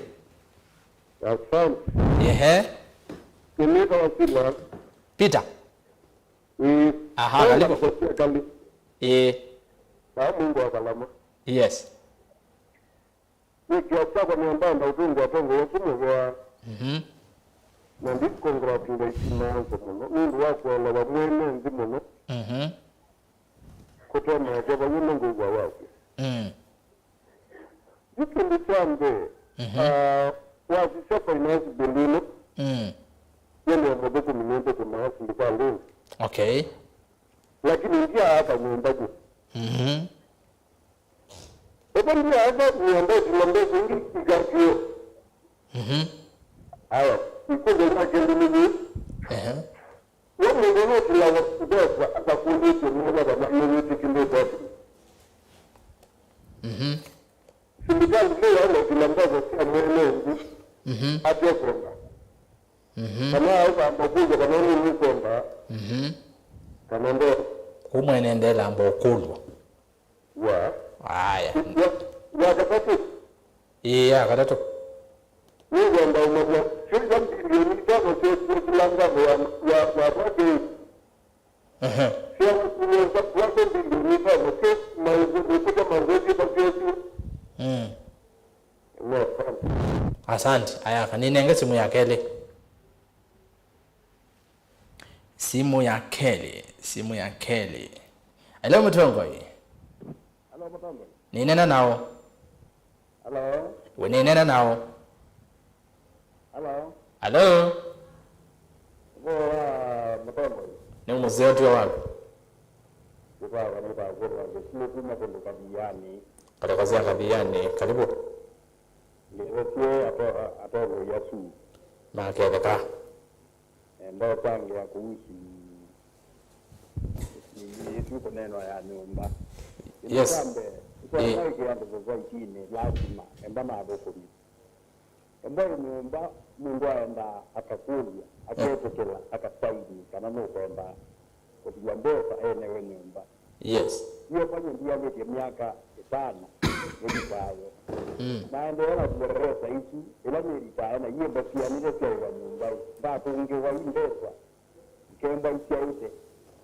Asante. Ehe. Nĩ Peter wa Silva. Peter. Mm. Aha, karibu. Ĩĩ. Na Mungu akalama. Yes. Nĩkĩa kyakwa nĩendanda ũtũngĩ atongoi asu mũvea. Mhm. Na ndi congratulate maanzo mũno nũndũ wa kũelewa mwene nthĩ mũno. Mhm. Kũte maeke vau nĩ ngũvwa waku. Mm. Yu kĩndũ kya mbee, mhm, ah, wasisya finance bill ĩno, mm, nĩ mũthũkũmi nĩthũkũmaa silikalĩnĩ. Okay. Lakini ndiaaka nyũmba yu. Mhm. Ĩvo ndiaaka nyũmba ĩtila mbesa ingĩ ikatio. Mhm. Aya, ikũlyo ya kĩndũ nĩ yĩĩ. Ehe. We mũndũ nũtilawa mbesa atakũlĩtye nĩwona kana nĩwĩtĩkĩlĩte atĩ. Mhm. Silikalĩ nĩyaĩle ũtila mbesa sya mwene nthĩ, mhm, atekwenda. Mhm. Kana aĩkamba kũlya kana nĩnĩkwenda, mhm, kana ndenda. Kũu mwene ndelamba ũkũlw'a. Wa. Aya. Wa, wa katatũ. Ĩĩ, ya katatũ. Nĩngwenda ũmanya syĩndũ mbilioni itano syĩ, syĩ kĩlanganĩ wa, wa, wa Mwakĩi. Ehe. Sya kũnyonza wake mbilioni itano syĩ maũndũ, nĩkũta maũndũ syĩ masyĩsĩ. Mm. No, asante. Asante. Aya, kaninenge simu ya kelĩ. Simu ya kelĩ, simu ya kelĩ. Hello, mũtongoi. Hello, mũtongoi. Nĩnena nao. Hello. We nĩnena nao. Hello. Hello. Voa, mũtongoi. Nĩ mũseo tio waku. Nĩkwakwa nĩkwakũrwa ndĩsile kuma kũndũ Kathiani. Kalekosia Kathiani, karibu. Nĩvetie ato-, atongoi asu. Maketheka. Nenda ũtangĩa kũhusu ĩsu kũneenwa ya nyũmba. Kĩndũ, yes, kya mbee, ĩĩ, ũtanaĩkĩa andũ society-inĩ lasima enda mathũkũmi. Enda nyũmba mũndũ aendaa akakũlya, aketĩkĩla, akasaini kana nũkwenda kũtiwa mbesa enewe nyũmba. Yes. Nyie manye ndialĩtye myaka ĩtano nĩlitae. Mm. Naendeea na kũmũreresa isu, ĩla nĩlitae na iĩ ndasianĩte syaĩwa nyũmba ĩ, ndatũngĩwa i mbesa, ikemba isyaĩte,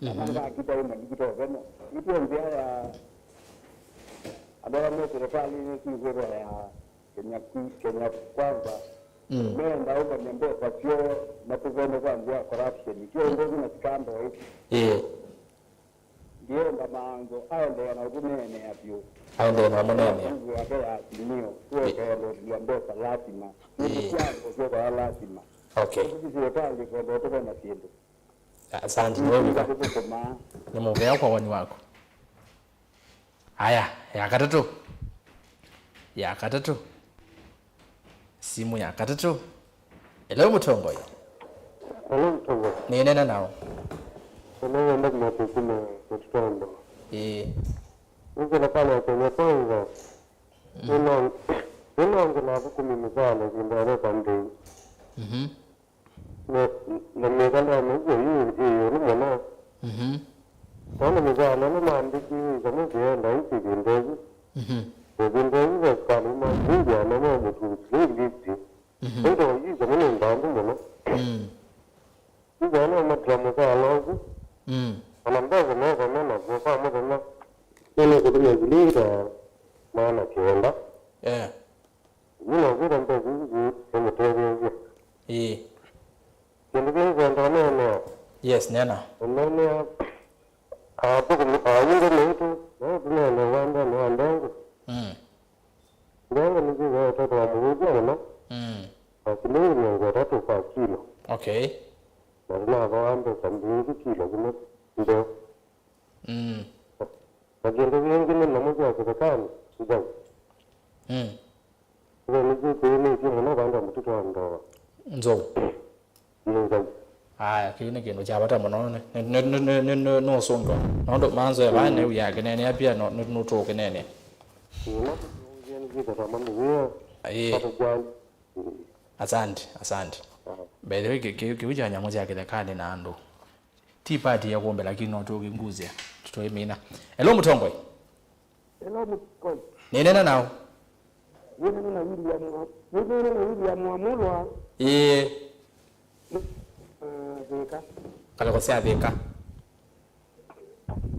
kana, mhm, ngakita ĩ malikita oveno. Itwe nzĩa ya andũ ala me silikalĩnĩ syĩkwĩtwa ya Kenya Kwi-, Kenya Kwanza. Mm. Meenda ũmbany'a mbesa syoo matũvene kwa nzĩa ya corruption. Syo ũndũ ũsu na scandal ĩ. Ĩĩ. Ndienda maanzo aendeea na ũtũneenea vyũ. Aendeea na ũmũneenea. Nguvu yake ya asimio, ĩĩ, tũekeelelya mbesa lasima. Syĩndũ, ĩĩ, sya ngosyo kwa lasima. Okay. Sisi serikali kwenda ũtũvena syĩndũ. Asante, nĩwĩw'ĩka. Nĩ mũvea kwa woni waku. Aya, ya katatũ. Ya katatũ. Simu ya katatũ. Hello, mũtongoi. Hello, mũtongoi. Nĩnena nao. Nĩnenda kũmata kuma Mũtitando. Ĩĩ. Nĩ serikali ya Kenya Kwanza. Mm. Nĩno-, nĩnongela athũkũmi mĩsaala ĩvinda ya veva ndĩu. Mhm. Na, na mĩka ndamĩw'a ĩ, ĩ ĩũlũ mũno. Mhm. Nona mĩsaala ĩla mambĩkie ĩsamũ kĩenda ĩ kĩvinda ĩsu. Mhm. Ĩvinda ĩsu serikali ĩmambĩĩa na mamũtungĩlĩte. Mhm. Ĩndo ĩ ĩsamũ nĩ mbangu mũno. Mm. Ĩsamũ no matĩa mũsaala ũsu. Mm. Ona mbesa mesa menasyo kwa mũthenya nĩnĩkũtũmĩa silingi ta maana kenda. Yeah. Yu no kwĩtha mbesa isu syĩmũtetheesya. Ĩĩ. Kĩndũ kĩngĩ kwenda ũneenea. Yes, nena. Ũneenea athũkũmi a nyũmba maitũ, no tũneene wandani wa ndengũ. Mm. Ndengũ nĩsyĩthĩawa ĩtatwa mũvĩvya mũno. Mm. Na silingi mĩongo ĩtatũ kwa kilo. Okay. Na tũnathoa mbesa mbingĩ kilo kĩmwe ntheu. Mm. Na kĩndũ kĩngĩ nĩ nyamũ sya kĩthekanĩ nzau. Mm. Nzau nĩsyĩkĩĩnĩtye mũno vandũ va mũtitũ wa Ndoa. Nzau. Nĩ nzau. Aya, kĩu nĩ kĩndũ kya vata mũno, nĩ, nĩ, nĩ ũsũngĩwa. Nũndũ manzo ya vaa nĩ ũyakĩneenea pia no, nĩ, nũtũũkĩneenea. Ĩĩ, no kĩndũ kĩngĩ nĩ kĩtheka mamĩwĩa. Ĩĩ. Asante, asante. Aha. By the way, kĩ-, kĩ-, kĩu kya nyamũ sya kĩthekanĩ na andũ. Ti party ya kuombe, lakini no tũkĩnguzia. Tũtoimina. Hello, mũtongoi. Hello, mũtongoi. Nĩnena nao. Nĩnena na William wa-, nĩnena na William wa Mũlwa. Ĩĩ. Ah, Thĩka. Kaleko sya Thĩka.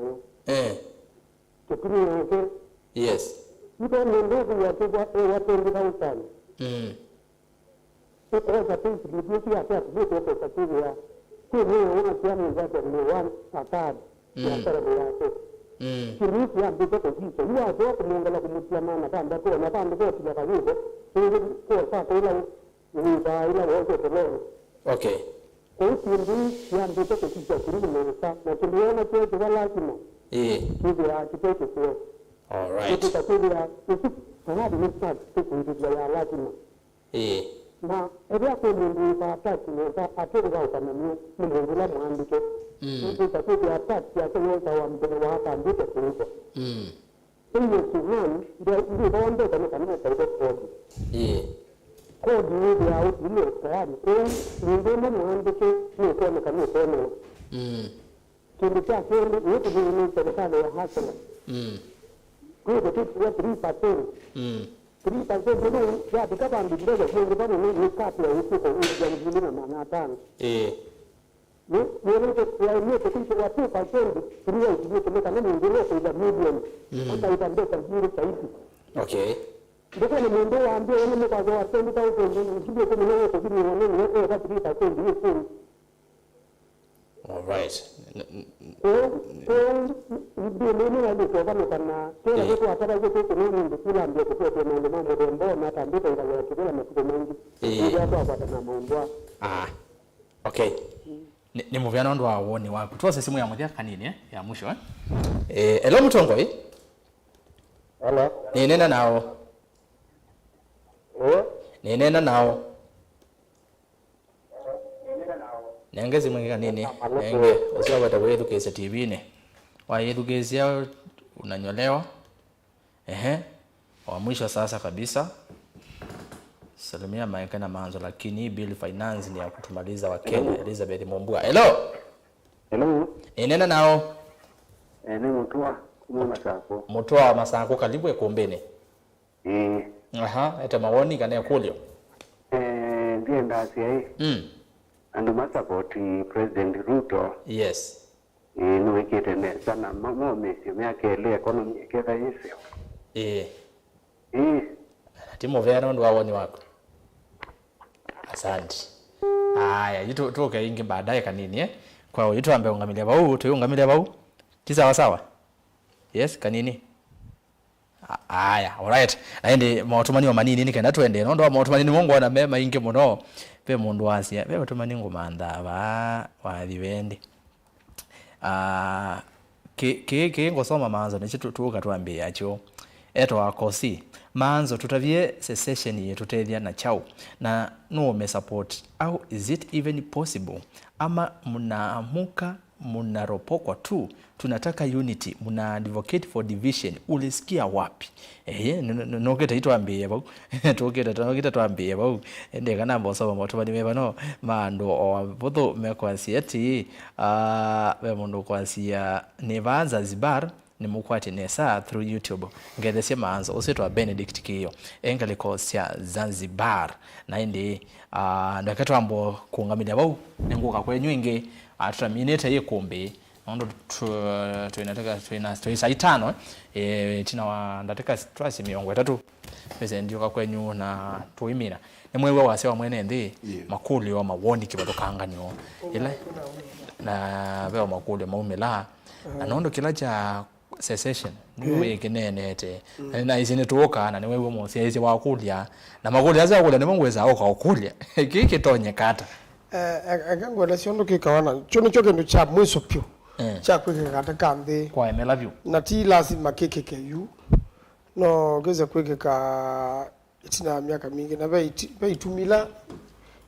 nayo. Eh. Kĩtumi nake. Yes. Nĩko mũndũ ũkwĩw'a kĩw'a ewa twenty thousand. Mm. Ũkosa payslip ĩsu yake atũlĩte ũkosa kĩwĩa. Kwĩ mwĩĩ ũnasya mũndũ atembee wa akadi. Mm. Biacara yake. Mm. Kĩlĩu kĩambĩte kũsisya. Yu ateo kũmwongela kũmũtia maana thanthatũ ona vandũ vokilya kavĩvo. Ĩndĩ kosa kũla wĩvaa ĩla wosete loan. Okay. Kwoou syĩndũ ii syambĩte kũsisya kĩlĩu nesa, na kĩndũ yona kyeekĩwa lasima. Ĩĩ. Kĩthĩaa kĩte kĩseo. All right. Nĩtũka kwĩthĩa ĩsu tayari nĩ tax tũkũĩvĩthya ya lasima. Ĩĩ. Na ethĩwa kwĩ mũndũ wĩvaa tax nesa atũthaũkanany'o nĩ mũndũ ũla mũandĩke, mm, nĩtũka kwĩthĩa tax yake yosawa mbee wa atambĩte kũĩvwa. Mm. Ĩĩ, Suhan, ndĩvawa mbesa nĩ kana ũkaĩve kodi. Ĩĩ. Kodi wĩthĩaa ũtilĩe tayari, kwoou mũndũ ũmwe mũandĩke nũkwoneka nũkwonewa. Mm. Kĩndũ kya kelĩ, ĩĩ tũthĩnĩ serikali ya Hustler. Mm. Kwĩ kũtĩtĩwa three percent. Mm. Three percent ĩno yavika vandũ mbesa syĩngĩva mũno nĩ kati ya ũsuko ũkya ngili na maana atano. Ĩĩ. Nĩ, nĩwĩtĩkĩtie kwĩthĩwa two percent throughout nĩ kĩndũ kana mũndũ ũla ũkũĩva million, mm, akaĩva mbesa nyingĩ zaidi. Okay. Ndũkone mũndũ wambie nĩ mũkazo wa twenty thousand, ngili ĩkũmi na ũkũthimĩwa nĩ nĩwe ũkũĩva three percent ĩkũmi. All right. N- n- Kwoou, kwoou, mbĩlĩ ĩno yaĩlĩte ũvalũka na kĩla, ĩĩ, kĩtwatavasya kũkũnĩa mũndũ kĩlambie kũtwetwe maũndũ ma mũthemba ũũ matambĩte ngalĩ ya kĩvĩla matukũ maingĩ. Ĩĩ. Nĩw'a twakwata na maũndũ aa. Ah. Okay. Nĩ, nĩ mũvea nũndũ wa woni waku. Twose simũ ya mũthya kanini, eh? Ya mwisho, eh? Eh, hello, mũtongoi. Hello. Nĩnena nao. Eh? Nĩnena nao. Nenge simũ ĩngĩ kanini. Hello. Nenge, ũsio wete wĩthukĩĩsya T V-inĩ. Wayĩthukĩĩsya, unanyolewa. Ehe. Wa mwisho sasa kabisa. Salimia Maeke na Manzo, lakini bill finance ni ya kutumaliza wa Kenya. Hello. Elizabeth Mumbua. Hello. Hello. Inena nao. Eh, nĩ Mũtũa, kuma Masakũ. Mũtũa wa Masakũ, karibu ĩkũmbĩnĩ. Ĩĩ. Aha, ete mawoni kana ĩkũlyo. Eh, ndienda asya ĩ. Mm. Andũ ma support President Ruto. Yes. Ĩĩ, nĩwĩkĩte nesa na ma- momĩsyo myaka ĩlĩ economy ĩketha yĩseo. Ĩĩ. Ĩĩ. Na ti mũvea nũndũ wa woni waku. Asante. Aya, yu tu- tũke ingĩ baadaye kanini, eh? Kwa yu twambe ũngamĩlya vau, tũyũngamĩlya vau. Ti sawa sawa? Yes, kanini. A- Aya, alright. Na ĩndĩ maũtũmani o manini nĩ kenda twende. Nũndũ wa maũtũmani nĩmo ngwona me maingĩ mũno. Ve mũndũ wasya, ve ũtũmani ngũmantha vaa wathi wendi. Ah, kĩ- kĩĩ kĩĩ ngũsoma Manzo nĩkyo tũ- tũũka twambĩĩa kyo. Etawa Kosi. Manzo, tũtavye secession yĩtũtethya na kyaũ? Na nũũmĩ support? How is it even possible? Ama mnaamuka mnaropokwa tu, tunataka unity, mna advocate for division. Ulisikia wapi? Ehe, n- n- nũkĩte itwambĩĩe vau. Tũkĩte tũkĩte twambĩĩe vau. Ende kana mboso maũtũmani me vano ma andũ o avũthũ mekwasya ati, ah, ve mũndũ kwasya nĩ vaa Zanzibar, nĩ mũkwatĩ nesa through YouTube. Ngethesye Manzo ũsĩtwa Benedict Kĩĩo, e ngalĩko sya Zanzibar. Na ĩndĩ, ah, ndeke twambo kũngamĩlya vau, nĩngũka kwenyu ĩngĩ, ah, tũtaminĩte ĩkũmbĩ. Nũndũ tũ- twĩna ndatĩka- twĩna- twĩ saa itano, eh, ĩtina wa ndatĩka twasi mĩongo ĩtatũ, twĩse ndiũka kwenyu na tũimina. Nĩmwĩw'a wasya wa mwene nthĩ, yeah, makũlyo, mawoni, kĩvathũkanganyo. Ĩla, na ve o makũlyo maumĩla. Na nũndũ kĩla kya secession, nĩwĩkĩneenete. Mm. Na isi nĩtũũka, na nĩwĩw'a mũsyaĩĩsya wakũlya. Na makũlyo asu akũlya nĩmo ngwĩsaa ũka ũkũlya. Kĩĩ kĩtonyeka ata? Eh, e- eka ngwelesya ũndũ kĩkawa na kyo nĩkyo kĩndũ kya mwiso pyũ, eh, kya kwĩkĩka katĩ ka nthĩ. Kwaemela vyũ. Na ti lasima kĩkĩke yu. No kĩse kwĩkĩka ĩtina ya myaka mingĩ, na ve iti- ve itumi ila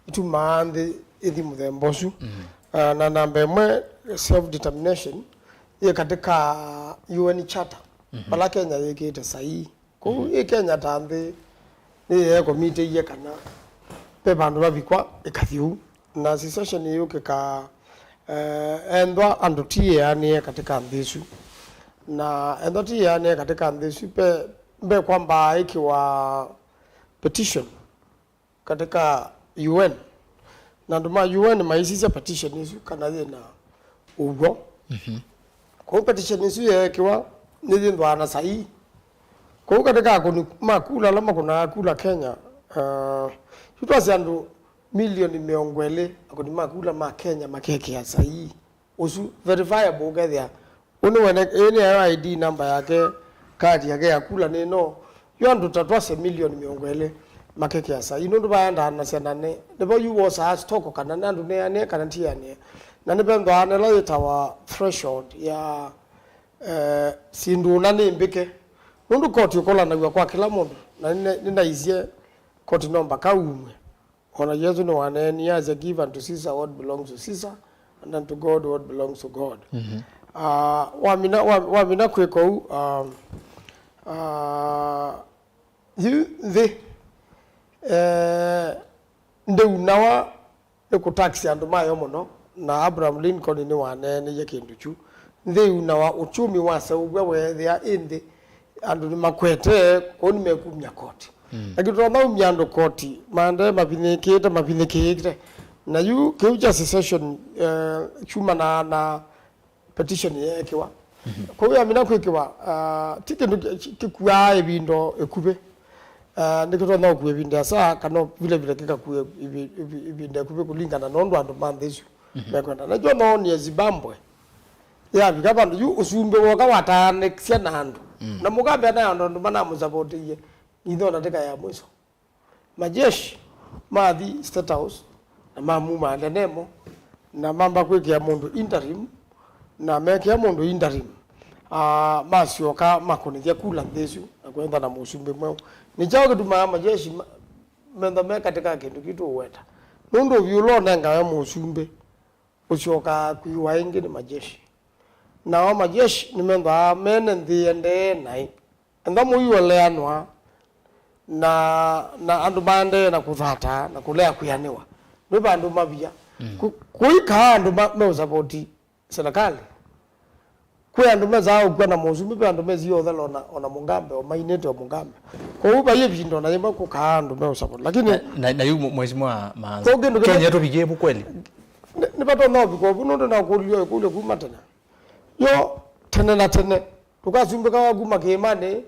itumaa nthĩ ĩthi mũthemba ũsu. Mm. Ah, na namba ĩmwe, self determination yĩ katĩ ka U N Charter, mhm, vala Kenya yĩkĩĩte saii. Kũu, mhm, ĩ Kenya ta nthĩ nĩyeekomitĩie kana ve vandũ vavikwa ĩkathi ũu. Na secession ĩyũkĩka, eh, ethĩwa andũ ti eanĩe katika nthĩ ĩsu. Na ethĩwa ti eanĩe katika nthĩ ĩsu, pe, mbe kwamba ĩkĩwa petition katika U N. Na andũ ma U N maisisya petition ĩsu kana yĩ na ũw'o. Mhm. Kwoou petition ĩsu yeekĩwa nĩyĩthwaa na saii. Kwoou katika akũni ma kula ala makũnaa kula Kenya, uh, yu twasya andũ milioni mĩongo ĩlĩ akũni ma kula ma Kenya makekĩa saii. Ũsu verifiable ũkethĩa. Ũũ nĩ wene, ĩĩ nĩ ayo I D number yake, kati yake ya kula nĩ no. Yu andũ ta twasya milioni mĩongo ĩlĩ makekĩa saii. Nũndũ vaendaanasya na nĩ, nĩvo yu wosaa stock kana nĩ andũ nĩanĩe kana tianĩe. Na nĩvethwaa na ĩla yĩtawa threshold ya, eh, syĩndũ ũna nĩ mbĩke. Nũndũ koti ũkolanaw'a kwa kĩla mũndũ, na nĩna-, nĩnaisye koti no mbaka umw'e. O na Yesũ nĩwaneenie asya, "Give unto Caesar what belongs to Caesar, and unto God what belongs to God." Mhm. Ah, wamina, wa-, wamina kwĩka ũu, ah, ah, yu nthĩ, eh, ndĩunawa nĩ kũtaxi andũ mayo mũno, na Abraham Lincoln nĩwaneeneie kĩndũ kyu. Nthĩ yunawa, uchumi waseũvw'a weethĩa ĩ nthĩ, andũ nĩmakwete, kwoou nĩmekumya koti. Mm. Lakini tũtonya umya andũ koti, maendee mavinyĩkĩte, mavinyĩkĩte. Na yu kĩu kya secession, eh, kyumanaa na petition yeekĩwa. Mhm. Kwoou yamina kwĩkĩwa, ah, ti kĩndũ kĩ-, kĩ-, kĩkuaa ĩvinda ĩkuvĩ. Ah, nĩkĩtonya ũkua ĩvinda ĩasa, kana vile vile kĩkakua ĩvi-, ĩvi-, ĩvinda ĩkuvĩ kũlingana na ũndũ andũ ma nthĩ ĩsu Mhm. mekwenda. Nakyo noonie Zimbabwe yavika vandũ yu ũsumbĩ woka wataanĩsya na andũ. Mm. Na Mugabe anaona andũ manamũsavotiie, ithe ona ndĩka ya mwiso. Majeshi mathi State House na mamuma ndenemo na mamba kwĩkĩa mũndũ interim, na mekĩa mũndũ interim, ah, masyoka makũnĩthya kula nthĩ ĩsu na kwenda na mũsumbĩ mweũ. Nĩ kyaũ kĩtumaa majeshi ma-, methwa me katĩ ka kĩndũ kĩu tũũweta? Nũndũ ũvyũ ũla ũnengawe mũsumbĩ ũsyokaa kwĩwa ĩngĩ nĩ majeshi. Nao majeshi nĩmethwaa mene nthĩ ĩendee naĩ. Ethĩwa mũi ũleanwa na, na andũ maendee na kũthata na kũlea kwĩanĩwa, nĩ vandũ mavia. Mm. Kũ-, kũikaa andũ ma-, meũsavoti serikali. Kwĩ andũ mesaa ũkw'a na mũsumbĩ, ve andũ mesie ũthela ona, ona Mugabe, o mainĩte o Mugabe. Kwoou vai ĩvinda ona yĩmwe kũkaa andũ meũsavoti. Lakini na, na, na yu mwe-, Mheshimiwa Maanza, kũu kĩndũ kĩla Kenya tũvikie vu kweli? Nĩ, nĩvatonya ũvika ũvu, nũndũ nakũlilw'a ĩkũlyo kuma tene. Yo, tene na tene, tũkasumbĩkawa kuma kĩĩmanĩ,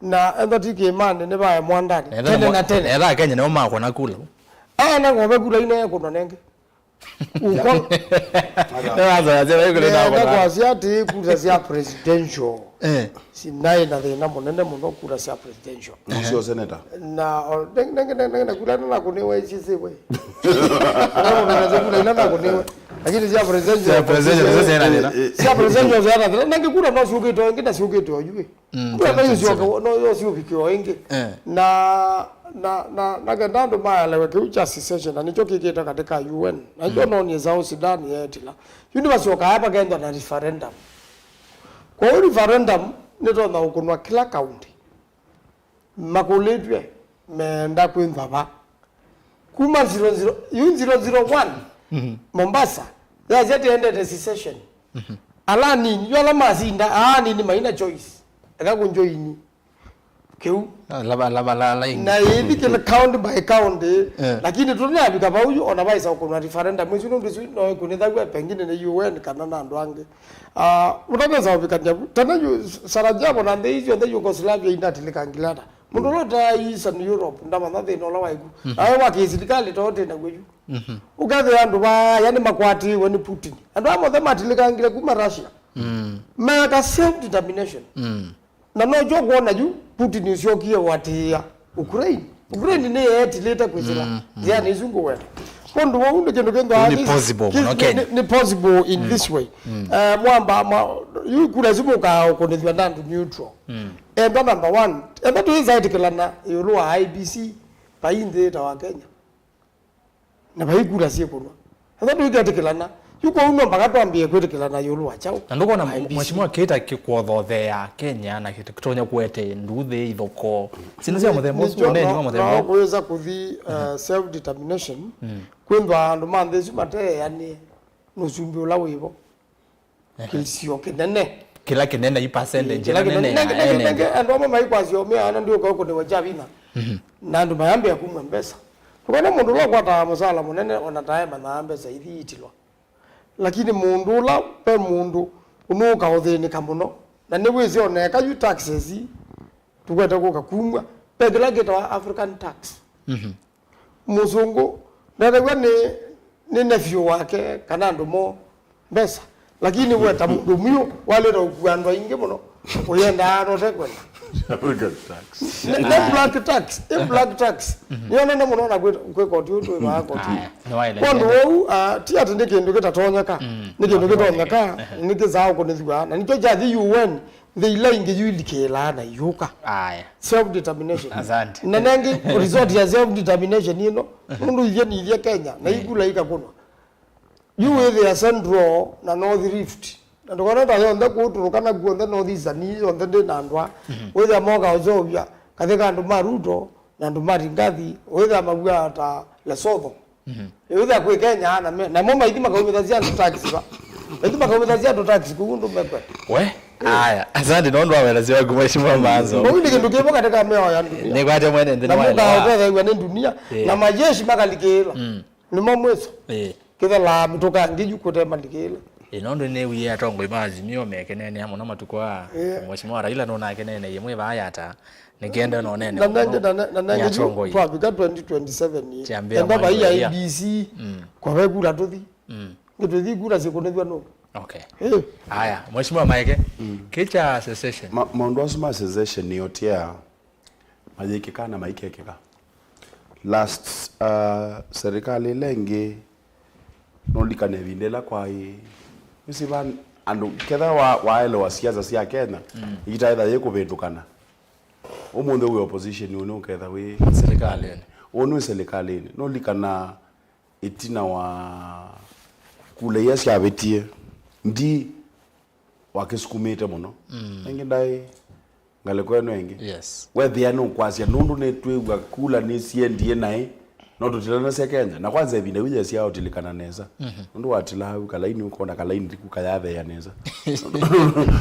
na ethwa ti kĩĩmanĩ, nĩ vae mwandanĩ. Tene na tene. Etha Kenya nĩo makona kula. Aya na ng'ombe kula ine ekũnwa nenge. Uko. Nĩwazoya zĩla ikũlĩ na Nenda kona. Kwasya atĩ kura sya presidential. Eh. Sinaĩ na thĩna mũnene mũno kura sya presidential. Nĩsyo senator. Na, o, nenge, nenge, nenge, nenge, kula ina nakũnĩwe isisĩwe. Kula ina nakũnĩwe. Lakini sya presidential. Sya presidential, sya thĩna. Sya presidential, sya thĩna. Nenge kula no syũkĩte o ĩngĩ na syũkĩte o yu. Mm, kula no twenty twenty-seven. Yũsyoke, no yũsyovikĩwa ĩngĩ. Eh. Na, na, na, na kenda andũ maelewe kĩu kya secession, na nĩkyo kĩkĩte katika U N. Na nĩkyo Mm. nonie South Sudan yeetila. Yu nĩvasyokaa vakethwa na referendum. Kwoou referendum nĩtonya ũkũnwa kĩla kaunti. Makũlĩtw'e meenda kwĩthwa va. Kuma zero zero, yu zero zero one, Mhm. Mombasa, yasya tĩendete secession. Mhm. Ala anini, yu ala masinda, aa anini maina choice. Eka kũnjoini. Kĩu. Ah, lava, lava, la, la, na ĩthi kĩla county by county, Eh. Lakini tũnavika vau yu, ona vaisa ũkũnwa referendum ĩsu, nũndũ ĩsu no ĩkũnĩthaw'a pengine nĩ U N kana na andũ angĩ. Ah, ũtanesa ũvikany'a vu, tene yu Sarajevo na nthĩ ii syonthe Yugoslavia inatilikangile ata? Mũndũ ũla ũtaa Eastern Europe, ndamanya thĩna ũla waiku. Mhm. Awe wa kĩsilikalĩ to tĩ naw'o yu. Mhm. Ũkethĩa andũ vaa, yani makwatĩĩwe nĩ Putin. Andũ aa mothe matilikangile kuma Russia. Mm. Meka self determination. Mm. Na nokyo kwona yu Putin ũsyokie ũatĩĩa Ukraine. Ukraine nĩyeetilĩte kwĩsĩla Mm, mm. nzĩanĩ isu ngũweta. Kwondũ wau nĩ kĩndũ kĩndũ Ni possible mũno Kenya. Ni, ni possible in Mm. this way. Mm. Eh, mwamba, mwa, yu kula isu mũkaa ũkũnĩthw'a na andũ neutral. Mm. Enda number one, enda tũisaĩtĩkĩlana ĩũlũ wa I E B C, vai nthĩ ta wa Kenya. Na vai kura syĩkũnwa. Ethwa tũiketĩkĩlana, Yu kwoou no mpaka twambie kwĩtĩkĩlana ĩũlũ wa kyaũ? Na ndũkona I E B C. Mheshimiwa kĩta kĩkwothothea Kenya na kĩtonya kũete nduthi, ithoko, syĩndũ sya mũthemba ũsu, ũneenywa mũthemba ũsu? Kwĩsa kũthi uh, self determination, kwĩthwa andũ ma nthĩ ĩsu mateeanĩe nĩ ũsumbĩ ũla wĩvo. Kĩsio kĩnene. Kĩla kĩnene, i percentage ĩla nene ya ene. Nengĩ andũ amwe maikwasya ũmĩa ana ndiũka ũkũnĩwa kya vinya. Na andũ mayambĩa kumw'a mbesa. Ndũkone mũndũ ũla ũkwataa mũsala mũnene ona taemanyaa mbesa ithi itilwa. Lakini mũndũ ũla, ve mũndũ ũnũũka ũthĩnĩka mũno, na nĩwĩsĩ oneka yu taxes ii tũkwete kũka kumw'a, ve kĩla kĩtawa African tax. Mũsũngũ ndethew'a nĩ, nĩ nephew wake kana andũ moo mbesa, lakini we ta mũndũ mwiũ walĩte ũkua andũ aingĩ mũno ũyendaa note kwenda. African tax. Nĩ, nĩ black tax, nĩ black tax. Nĩonene mũno na kwĩ, kwĩ koti ũtũ ĩvaa koti. Aya, nĩwaĩle. Kwondũ wou, ah, ti atĩ nĩ kĩndũ kĩtatonyeka, nĩ kĩndũ kĩtonyeka, nĩ kĩsaa ũkũnĩthw'a, na nĩkyo kyathi U N, nthĩ ila ingĩ yu ilikĩĩlaa na iũka. Aya. Self determination. Asante. Na nengĩ resort ya self determination ĩno, nũndũ ithyĩ nĩ ithyĩ Kenya, na ikula ikakũnwa. Yu wĩthĩa Central na North Rift. Na ndũkona ta yonthe kũtũrũka na kuonthe North Eastern, ii yonthe ndĩ na andũ aa. Wĩthĩa moka ũseũvya kathĩ ka andũ ma Ruto na andũ ma Rigathi, wĩthĩa maw'aa ta Lesotho. Wĩthĩa kwĩ Kenya, na me, namo maithi makaumĩthasya andũ taxi va. Maithi makaumĩthasya andũ taxi kũu ndũ mekwe. We? Aya, asante nũndũ wa welesyo waku, Mheshimiwa Manzo. Vau nĩ kĩndũ kĩvo katĩ ka mĩao ya ndunia. Nĩkwate mwene nthĩ. Na nĩwaelewa. Mũkaũtetheew'a nĩ ndunia, na majeshi makalikĩĩla. Nĩmo mwĩso. Kĩthelaa mĩtũka ngĩ yu kũte malikĩĩla. Ĩ, nũndũ nĩwie atongoi ma Azimio mekeneenea mũno matukũ aa. Mheshimiwa Raila nũnakeneeneie mwĩ vaa yata, nĩkĩende nonene na mũno nengĩ, na ne-, na nĩ nengĩ yu atongoi. Twavika twenty twenty-seven ĩ. Kyambĩa enda vai mwambĩlĩlya. I E B C, kwa vekula tũthi. Ngĩtwĩthi kula syĩkũnĩthw'a nũ? Okay. Ĩ. Aya, Mheshimiwa Maeke, kĩ kya secession? Ma-, maũndũ asu ma secession nĩ otea mayĩkĩka na maikekĩka. Last, uh, serikali ĩla ĩngĩ, nũlikane ĩvinda ĩla kwaĩ, wĩsĩ va andũ, ketha wa, waelewa siasa sya Kenya, itaetha yĩkũvĩndũkana. Ũmũnthĩ wĩ opposition, ũnĩ ũketha wĩ serikalini. Ũnĩ wĩ serikalini. Nũlikana ĩtina wa kula ila syavĩtie, ndi wakĩsukumĩte mũno. Ĩngĩ ndaĩ ngalĩko ĩno ĩngĩ. Yes. Wethĩa nũkwasya, nũndũ nĩtwĩw'a kula nĩsiendie naĩ, no tũtilanasya Kenya. Na kwanza ĩvinda yu yesya ũtilikana nesa. Nũndũ watilaa u kalaini, ũkona kalaini liku kayatheea nesa.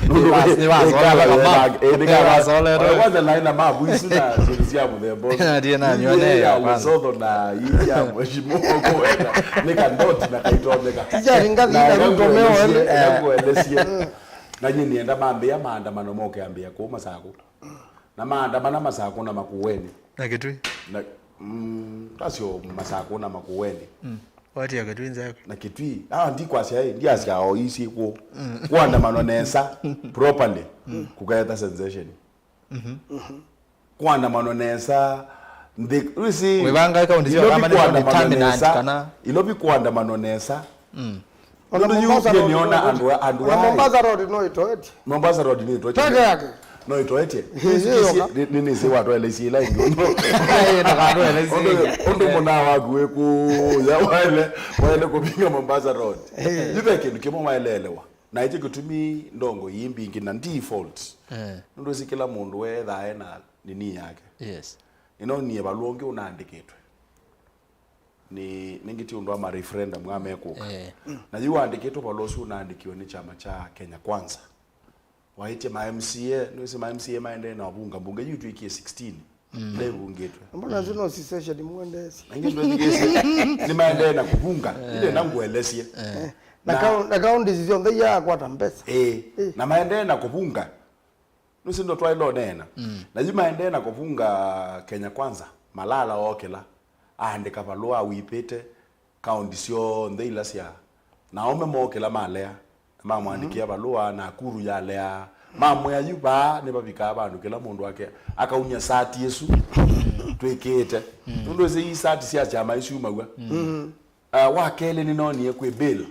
Nĩwasolewa kama. Ĩĩ, nĩwasolewa. Kwanza naĩ na mabu isu na syĩndũ sya mũthemba ũsu. Ndiye na nyone ya kwanza. Lesotho na ii ya mheshimiwa kũwenda. Nĩ kandoti na kaitonyeka. Ija ringa vina ruto meo ende. Ĩkakuelesie. Na nyie nĩenda mambĩa maandamano moke ambĩa kũu Masakũ. Na maandamana Masakũ na Makueni. Na Kitui. Na, mm, tasyo Masakũ na Makueni. Mm. Watia Kitui nzako. Na Kitui. Ah, ndikwasya, eh, ndiasya o isi kũ. Kuandamana nesa, properly. Kukaeta sensation. Kuandamana nesa, nthĩ, wĩsĩ, wĩvanga kaunti sio Ilovi kama nĩ kuandamana determinant nesa, kana Ilovi kuandamana nesa. Ona Nũndũ yu Mombasa pia Road nĩona no andũ a-, andũ ona aa. Mombasa Road no itoetye. Mombasa Road nĩ itoetye. Peke yake. No itoetye. Ĩ, ĩ, yoka. Nĩ, nĩ, nĩsĩ watwelesie ila ingĩ. Ĩ, ndakatwelesie. Ũndũ, ũndũ mũnaa waku wĩ kũya waele, waele kũvinga Mombasa Road. Ĩ. Yu ve kĩndũ kĩmwe waeleelewa. Na ĩkyo kĩtumi ndongo ii mbingĩ na ndi fault. Eh. Nũndũ ĩsĩ kĩla mũndũ wethaa ena nini yake. Yes. Ĩno nie valũa ũngĩ ũnaandĩkĩtwe. Nĩ, nĩngĩ ti ũndũ wa ma referendum amekũka. Eh. Na yu waandĩkĩtwe valũa ũsu ũnaandĩkiwe nĩ kyama kya Kenya Kwanza. Waĩtye ma M C A, nĩwĩsĩ ma M C A maendee na wavunga mbunge, yu twĩkie sixteen. Mm. Ila ivungĩtwe. Mbona zino secession mwendeesye? Na ingĩ ndwethikĩsye, nĩ maendee na kũvunga, ĩndĩ na ngũelesye. Eh. Na Na kau-, na kaunti syonthe iyakwata mbesa. Eh. Eh. Na maendee na kũvunga. Nũsĩ ndo twaĩle ũneena. Mm. Na yu maendee na kũvunga Kenya Kwanza, Malala ookĩla, aandĩka valũa awipĩte kaunti syonthe ila sya, na aũme mookĩla malea, na mamwandĩkĩa valũa, Nakuru yalea, mamwĩa yu vaa nĩvavikaa vandũ kĩla mũndũ ake akaumya sati ĩsu twĩkĩĩte. Nũndũ ĩsĩ ii sati sya kyama isyumaw'a. Ah, wa kelĩ nĩnoonie kwĩ bill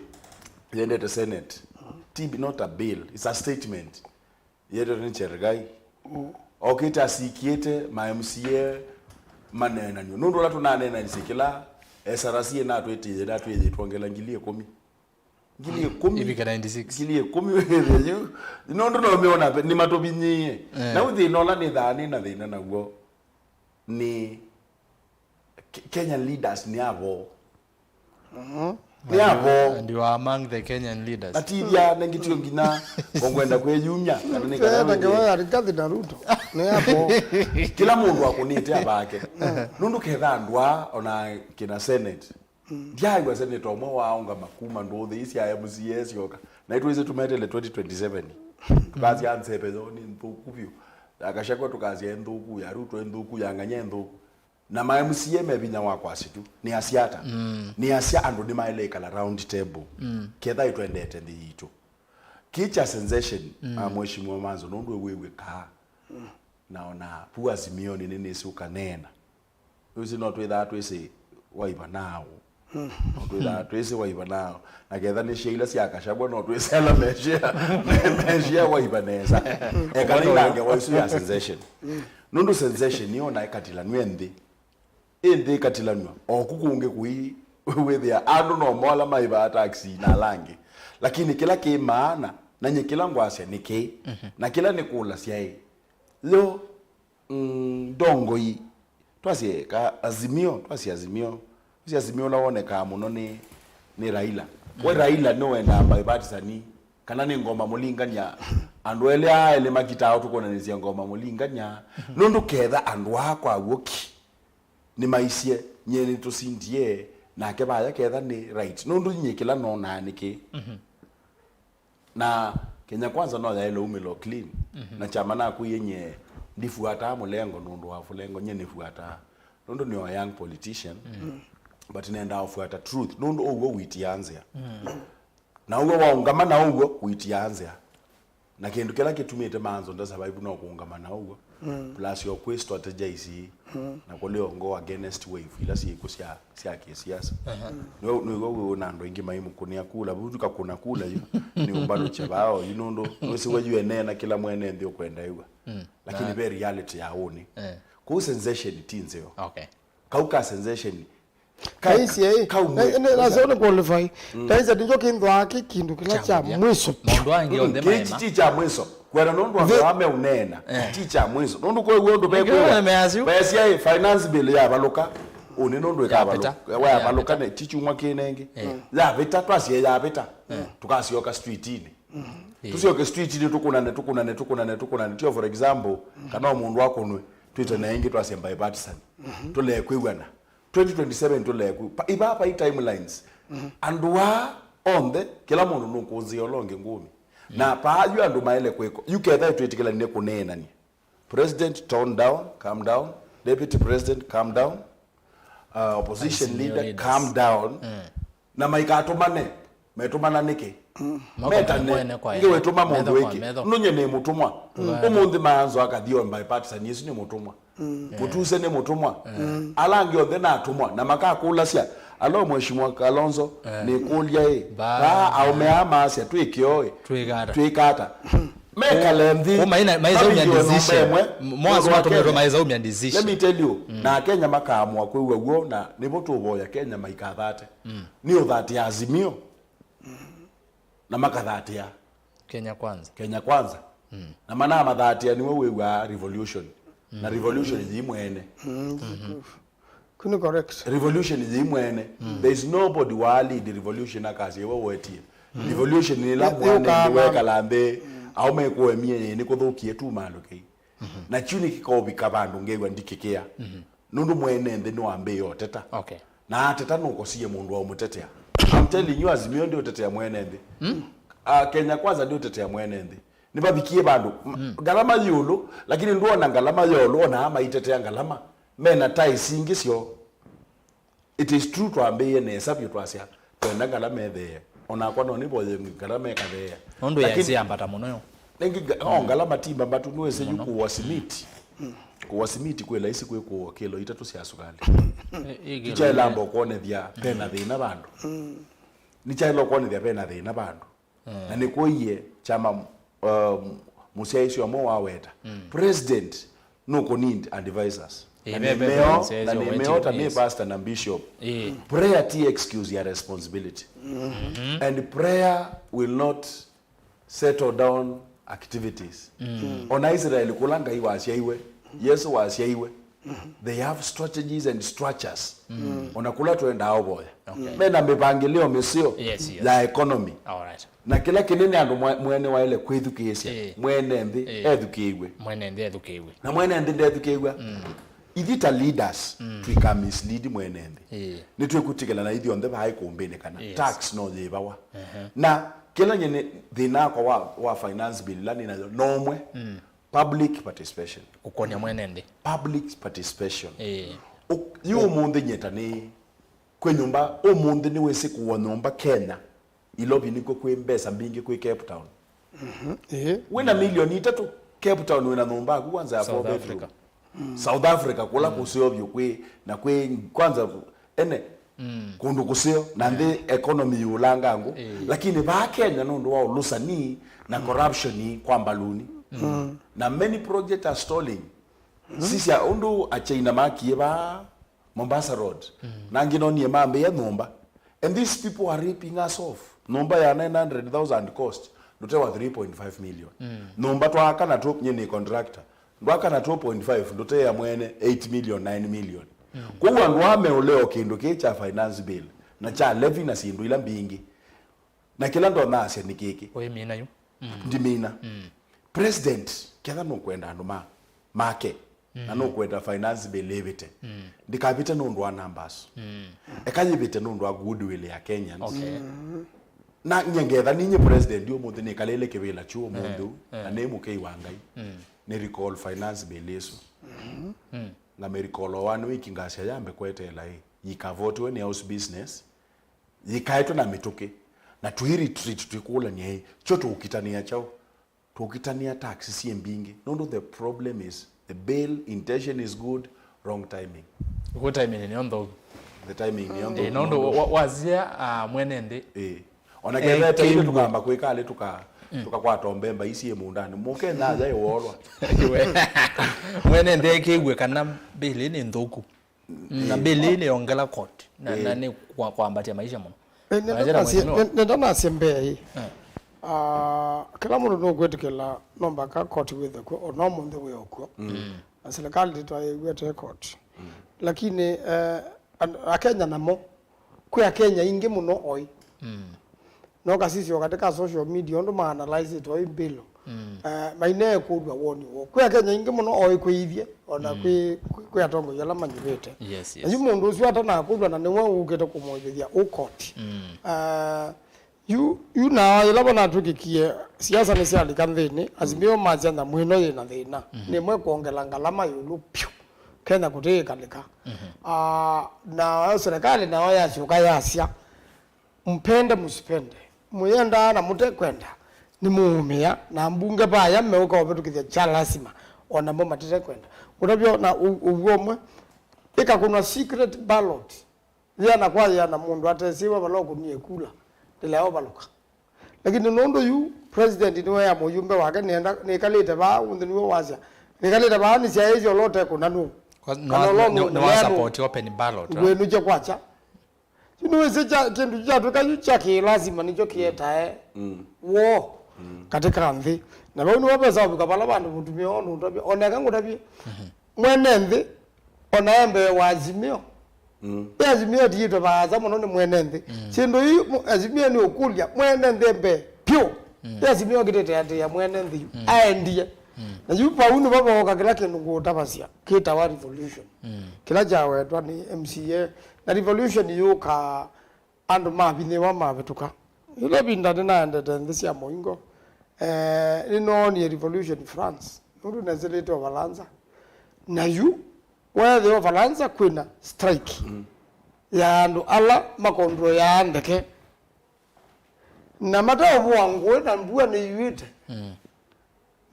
yendete Senate. Ti bi-, not a bill, it's a statement. Yetwe nĩ Chergai. Mm. Okĩte asikĩte ma M C A maneenanw'e. Nũndũ ũla tũnaneenanisye kĩla S R C ĩnatwĩtĩĩe, natwĩthĩtwe ngela ngili ĩkũmi. Ngili ĩkũmi. Ivike ninety-six. Ngili ĩkũmi wĩthĩe yu. Nũndũ no meona nĩmatũvinyĩĩe. Eh. Na ũthĩna ũla nĩthaa nĩ na thĩna naw'o nĩ Ke- Kenyan leaders nĩ avo. Nĩ avo. And you are among the Kenyan leaders. Atithya nengitio nginya ngwenda kwĩyumya kana nĩ kana Tena wĩthĩe. Ngewa ya Rigathi na Ruto. Nĩ avo. Kĩla mũndũ akũnĩte avake. Nũndũ ketha andũ aa ona kĩna Senate. Ndyaĩw'a seneta ũmwe waaũngama kuma ndũũthĩ ii sya M C A syoka. Na itwĩsĩ tũmetele twenty twenty-seven. Tũkasya nzeve yoo nĩ nthũku vyũ. Ya Gachagua tũkasya ĩ nthũku, ya Ruto ĩ nthũku, ya Ng'anya ĩ nthũku. Na ma M C A me vinya wa kwasya tu, nĩ asya ata? Nĩ asya andũ nĩmaĩle ĩkala round table. Ketha ĩtwendete nthĩ yitũ. Kĩ kya sensation, a Mheshimiwa Manzo, nũndũ wĩw'ĩkaa. Na ona pu Azimio nĩ nĩnĩsĩ ũkaneena. Wĩsĩ no twĩthaa twĩsĩ waiva nao. No twĩthaa twĩsĩ waiva nao. Na ketha nĩ sya ila sya Gachagua no twĩsĩ ala meshia, meshia waiva nesa. Eka nĩnange wa isu ya sensation. Nũndũ sensation nĩyo na ĩkatilanw'e nthĩ. Ĩ nthĩ ĩkatilanw'a. Oku kũngĩ kũi wĩthĩa andũ no mola maivaa taxi na ala angĩ. Lakini kĩla kĩ maana, na nye kĩla ngwasya nĩ kĩĩ. Na kĩla nĩkũlasya ĩ. Yo, mm, ndongoi, twasye ka Azimio, twasye Azimio, twasye Azimio ũla wonekaa mũno nĩ, nĩ Raila. We Raila nĩwendaa bipartisan, kana nĩ ngoma mũlingany'a? Andũ elĩ aa elĩ makitaa ũtũkũnanĩsya ngoma mũlingany'a. Nũndũ ketha andũ aa kwa w'o ki nĩmaisye, nyie nĩtũsindie, nake vaya ketha nĩ right. Nũndũ nyie kĩla nonaa nĩ kĩĩ. Na Kenya Kwanza no yaĩle umĩlo clean. Na kyama naku yenye ndifuataa mũlengo nũndũ wa mũlengo, nye nĩfuataa. Nũndũ nĩ a young politician, but nendaa ũfuata truth. Nũndũ ũw'o wĩtia nzĩa. Na ũw'o waũngama na ũw'o wĩtia nzĩa. Na kĩndũ kĩla kĩtumĩte Manzo nda survive no kũũngama na ũw'o. Plus o kwĩ strategize na kũlea ngoo against wave ila syĩkw'o sya, sya kĩsiasa. Nĩw'o, nĩw'o wĩw'ona andũ aingĩ maimũkũnĩa kula, vu tukakũna kula yu, nĩ ũmbalũkye vaa oyu nũndũ nĩwĩsĩ we yu eneena kĩla mwene nthĩ ũkwenda ĩw'a. Lakini ve reality ya ũnĩ. Kũu sensation ti nzeo. Okay. Kau ka sensation, ka- Taisia ĩ. Kaumwe. Nasa ũnĩ qualify. Taisia nĩkyo kĩnthwaa kĩ kĩndũ kĩla kya mwiso. Maũndũ angĩ onthe maema. Kĩĩ ti kya mwiso. Kwenda nũndũ andũ ame ũneena. Ti kya mwiso. Nũndũ kwĩ w'o ũndũ vekwĩwa. Measya ĩ, finance bill yavalũka. Ũnĩ nũndũ ĩkavalũka. Yavalũka ne ti kyumwa kĩnengĩ. Yavĩta, twasie yavĩta. Tũkasyoka streetinĩ. Tũsyoke streetinĩ tũkũnane, tũkũnane, tũkũnane, tũkũnane. Tio for example, kana o mũndũ akũnwe. Twĩte na ĩngĩ twasye bipartisan. Tũlekwĩw'ana. Twenty twenty-seven tũleku. Pa- Ivaa vai timelines. Andũ aa onthe, kĩla mũndũ nũkũnzĩa ũla ũngĩ ngũmi. Na paa yu andũ maĩle kwĩko. Yu ketha twĩtĩkĩlanile kũneenania. President, tone down, calm down. Deputy President, calm down. Uh, opposition leader, calm down. Na maikatũmane. Metũmana nĩkĩ? Metane. Ngĩ wĩtũma mũndũ ĩkĩ. Nũnye nĩ mũtũmwa. Ũmũnthĩ Manzo akathi o bipartisan, ĩsu nĩ mũtũmwa. Mũtuse nĩ mũtũmwa. Ala angĩ onthe nĩ atũmwa. Na makakũlasya, "Alo, Mheshimiwa Kalonzo, nĩkũlya ĩ, vaa aũme aa maasya twĩke oĩ, twĩkata." Mekale nthĩ. Maithaumya decision. Mwasu matũmĩtwe maithaumya decision. Let me tell you, na Akenya makaamua kwĩw'a w'o, na nĩvo tũvoya Kenya maikathate. Nĩ ũthatĩa Azimio. Na makathatĩa Kenya Kwanza. Kenya Kwanza. Na manamathatĩa nĩwe wĩw'aa revolution. Na revolution yĩ mwene. Kuni correct. Revolution yĩ mwene. There is nobody wa lead revolution akasya iwe wetie. Revolution nĩ ĩla mwana wekala nthĩ, au mekuemie nĩ kũthũkie tu malũkei. Na kyu nĩ kĩkaũvika vandũ ngew'a ndikĩkĩa. Nũndũ mwene nthĩ nĩwambĩĩe ũteta. Okay. Na ateta nũkosie mũndũ wa ũmũtetea. I'm telling you, Azimio ndĩũtetea mwene nthĩ. Ah, Kenya Kwanza ndĩũtetea mwene nthĩ. Nĩvavikie vandũ. Ngalama yĩ ũlũ, lakini ndwona ngalama ya ũlũ, ona aa maitetea ngalama. Mena tai singĩ syoo. It is true twambĩĩe nesa vyũ twasya, twenda ngalama ĩtheea. Onakwa no nĩvoye ngalama ĩkatheea. Nũndũ yaisĩ yambata mũno yo. Nĩngĩ nga- o ngalama ti mbambatu, nĩwĩsĩ yu kũwa simiti. Kũwa simiti kwĩ laisi kwĩ kũwa kĩlo itatũ sya sukalĩ. Kĩkyaĩlamba ũkwonethya vena thĩna vandũ. Nĩkyaĩla ũkwonethya vena thĩna vandũ. Na nĩkũie kyama, um, mũsyaĩĩsya ũmwe waweta. President nũkũ need advisors. Na nĩmeo, na nĩmeo ta nĩ pastor na bishop. Prayer ti excuse ya responsibility. And prayer will not settle down activities. Ona Israel kũla Ngai wasyaiwe, Yesu wasyaiwe, they have strategies and structures. Ona kũla twendaa ũvoya. Mena mĩvangĩlĩo mĩseo ya economy. Na kĩla kĩnene andũ mwe-, mwene waĩle kwĩthukĩĩsya, mwene nthĩ ethukĩĩw'e. Mwene nthĩ ethukĩĩw'e. Na mwene nthĩ ndethukĩĩw'a. Ithyĩ ta leaders, twĩka mislead mwene nthĩ. Nĩtwĩkũtĩkĩla na ithyonthe vaa ikumbĩnĩ kana tax no yĩvawa. Na kĩla nyene thĩna wakwa wa, wa finance bill ĩla nĩ nayo no ũmwe, public participation. Kũkonya mwene nthĩ. Public participation. Ũ-, yu ũmũnthĩ nyeta nĩ kwĩ nyũmba, ũmũnthĩ nĩwĩsĩ kũwa nyũmba Kenya. Ilovi nĩkw'o kwĩ mbesa mbingĩ kwĩ Cape Town. Wĩna milioni itatũ, Cape Town wĩna nyũmba yaku kwanza ya four bedroom. South Africa, kũla kũseo vyũ kwĩ, na kwĩ kwanza ene kũndũ kũseo, na nthĩ economy yĩũlanga ngũ. Lakini vaa Kenya nũndũ wa ũlũsani na corruption kwa mbaluni. Na many projects are stalling. Sisya ũndũ Achaina makie vaa Mombasa Road. Na angĩ nonie mambĩĩa nyũmba. And these people are ripping us off. Nyũmba ya nine hundred thousand cost, ndũtewa three point five million. Nyũmba twaaka na two, nye nĩ contractor. Ndwaka na two point five, ndũteea mwene eight million, nine million. Kwoou andũ aa meũlea o kĩndũ kĩĩ kya finance bill, na kya levy na syĩndũ ila mbingĩ. Na kĩla ndonasya nĩ kĩkĩ. Ũimina yu. Ndimina. President, ketha nũkwenda andũ ma, make, na nũkwenda finance bill ĩvĩte, ndikavĩte nũndũ wa numbers. Eka yĩvĩte nũndũ wa goodwill ya Kenyans. Na nye ngetha ninye president ũmũnthĩ nĩkalĩle kĩvĩla kyu ũmũnthĩ ũũ, na nĩ mũkei wa Ngai, nĩ recall finance bill ĩsu. Ngamĩrecall o one week ngasya yambe kweteela ĩ, yikavotiwe nĩ house business, yĩkaetwe na mĩtũkĩ, na tũi retreat twĩkũlany'a ĩ, kyo tũũkitanĩa kyaũ? Tũũkitanĩa tax syĩ mbingĩ. Nũndũ the problem is, the bill intention is good, wrong timing. Ĩkw'o timing nĩyo nthũku. The timing nĩyo nthũku. Eh, nũndũ wa-, wa-, wasya, ah, mwene nthĩ. Eh. Ona eh, ketha eteile tũkamba kwĩka alĩ tũka-, tũkakwata mbemba isi ĩ mũndanĩ. Mũkenya aja ĩwolwa. Mwene nthĩ ekĩw'e kana bill nĩ nthũku. Na bill ĩĩ nĩyongela court, na, na nĩ kwa-, kwambatya maisha mũno. Eh, nenda nasye, nenda nasye mbee ĩ. Ah, kĩla mũndũ nũkwĩtĩkĩla no mbaka court wĩthe kw'o, ona ũmũnthĩ wĩ o kw'o. Na serikali ndĩtwaĩw'e te court. Lakini, eh, and-, Akenya namo, kwĩ Akenya aingĩ mũno oĩ. No kasisyo katĩ ka social media ũndũ ma analyze-ĩtwe oĩ bill. Eh, maineekũlw'a woni woo. Kwĩ Akenya aingĩ mũno oĩ kwĩithye, ona kwĩ, kwĩ, kwĩ atongoi ala manyuvĩte. Yes, yes. Na yu mũndũ ũsu atanakũlw'a na nĩwe ũkĩte kũmũĩvĩthya ũ court. Ah, yu, yu na yĩla vanatw'ĩkĩkie siasa nĩsyalika nthĩnĩ, Azimio masya nyamũ ĩno yĩna thĩna. Nĩmwe kwongela ngalama ĩũlũ pyũ. Kenya kũtĩĩkalĩka. Ah, na serikali nayo yasyoka yasya, mpende msipende, mũyendaa na mũtekwenda, nĩmũũmĩa, na mbunge vaya meũka ũvĩtũkĩthya kya lasima, o namo matitekwenda. Kũtavya na ũ-, ũw'o ũmwe, ĩkakũnwa secret ballot, yĩana kwa yĩana mũndũ atesĩwe vala ũkũnie kula, ndĩla ũvalũka. Lakini nũndũ yu president nĩweea mũyumbe wake, nĩenda, nĩkalĩte vaa, ũnthĩ nĩwe wasya, nĩkalĩte vaa, nĩsyaĩĩsye ũla ũtekũna nũ. Kwa-, kana nwa-, ũla nwa-, nũ-, nwa nũleanũ support open ballot, ah? Wĩnũkye kwakya. Yu nĩwĩsĩ kya, kĩndũ kyatwĩka yu kya kĩlasima nĩkyo kĩetae woo katĩ ka nthĩ. Na vau nĩvo vesa ũvika vala vandũ mũtumĩa ũndũ ũtavya, oneka ngũtavye, mwene nthĩ, ona e mbee wa Azimio. Ĩ Azimio ĩtiĩtwe vaasa mũno nĩ mwene nthĩ. Syĩndũ ii mu-, Azimio nĩ ũkũlya mwene nthĩ e mbee pyũ. Ĩ Azimio kĩtĩteatĩĩa mwene nthĩ yu aendie. Na yu vau nĩvo vooka kĩla kĩndũ ngũũtavasya kĩtawa revolution. Kĩla kyawetwa nĩ M C A. Na revolution yũkaa andũ mavinyĩĩwa mavĩtũka. Yĩla ĩvinda nĩnaendete nthĩ sya mũingo, eh, nĩnoonie revolution France, nũndũ nesĩlĩte Ũvalanza. Na yu, weethĩa Ũvalanza kwĩna strike ya andũ ala makontroyaa ndeke. Na mateũvũa ngũĩ na mbua nĩyuĩte.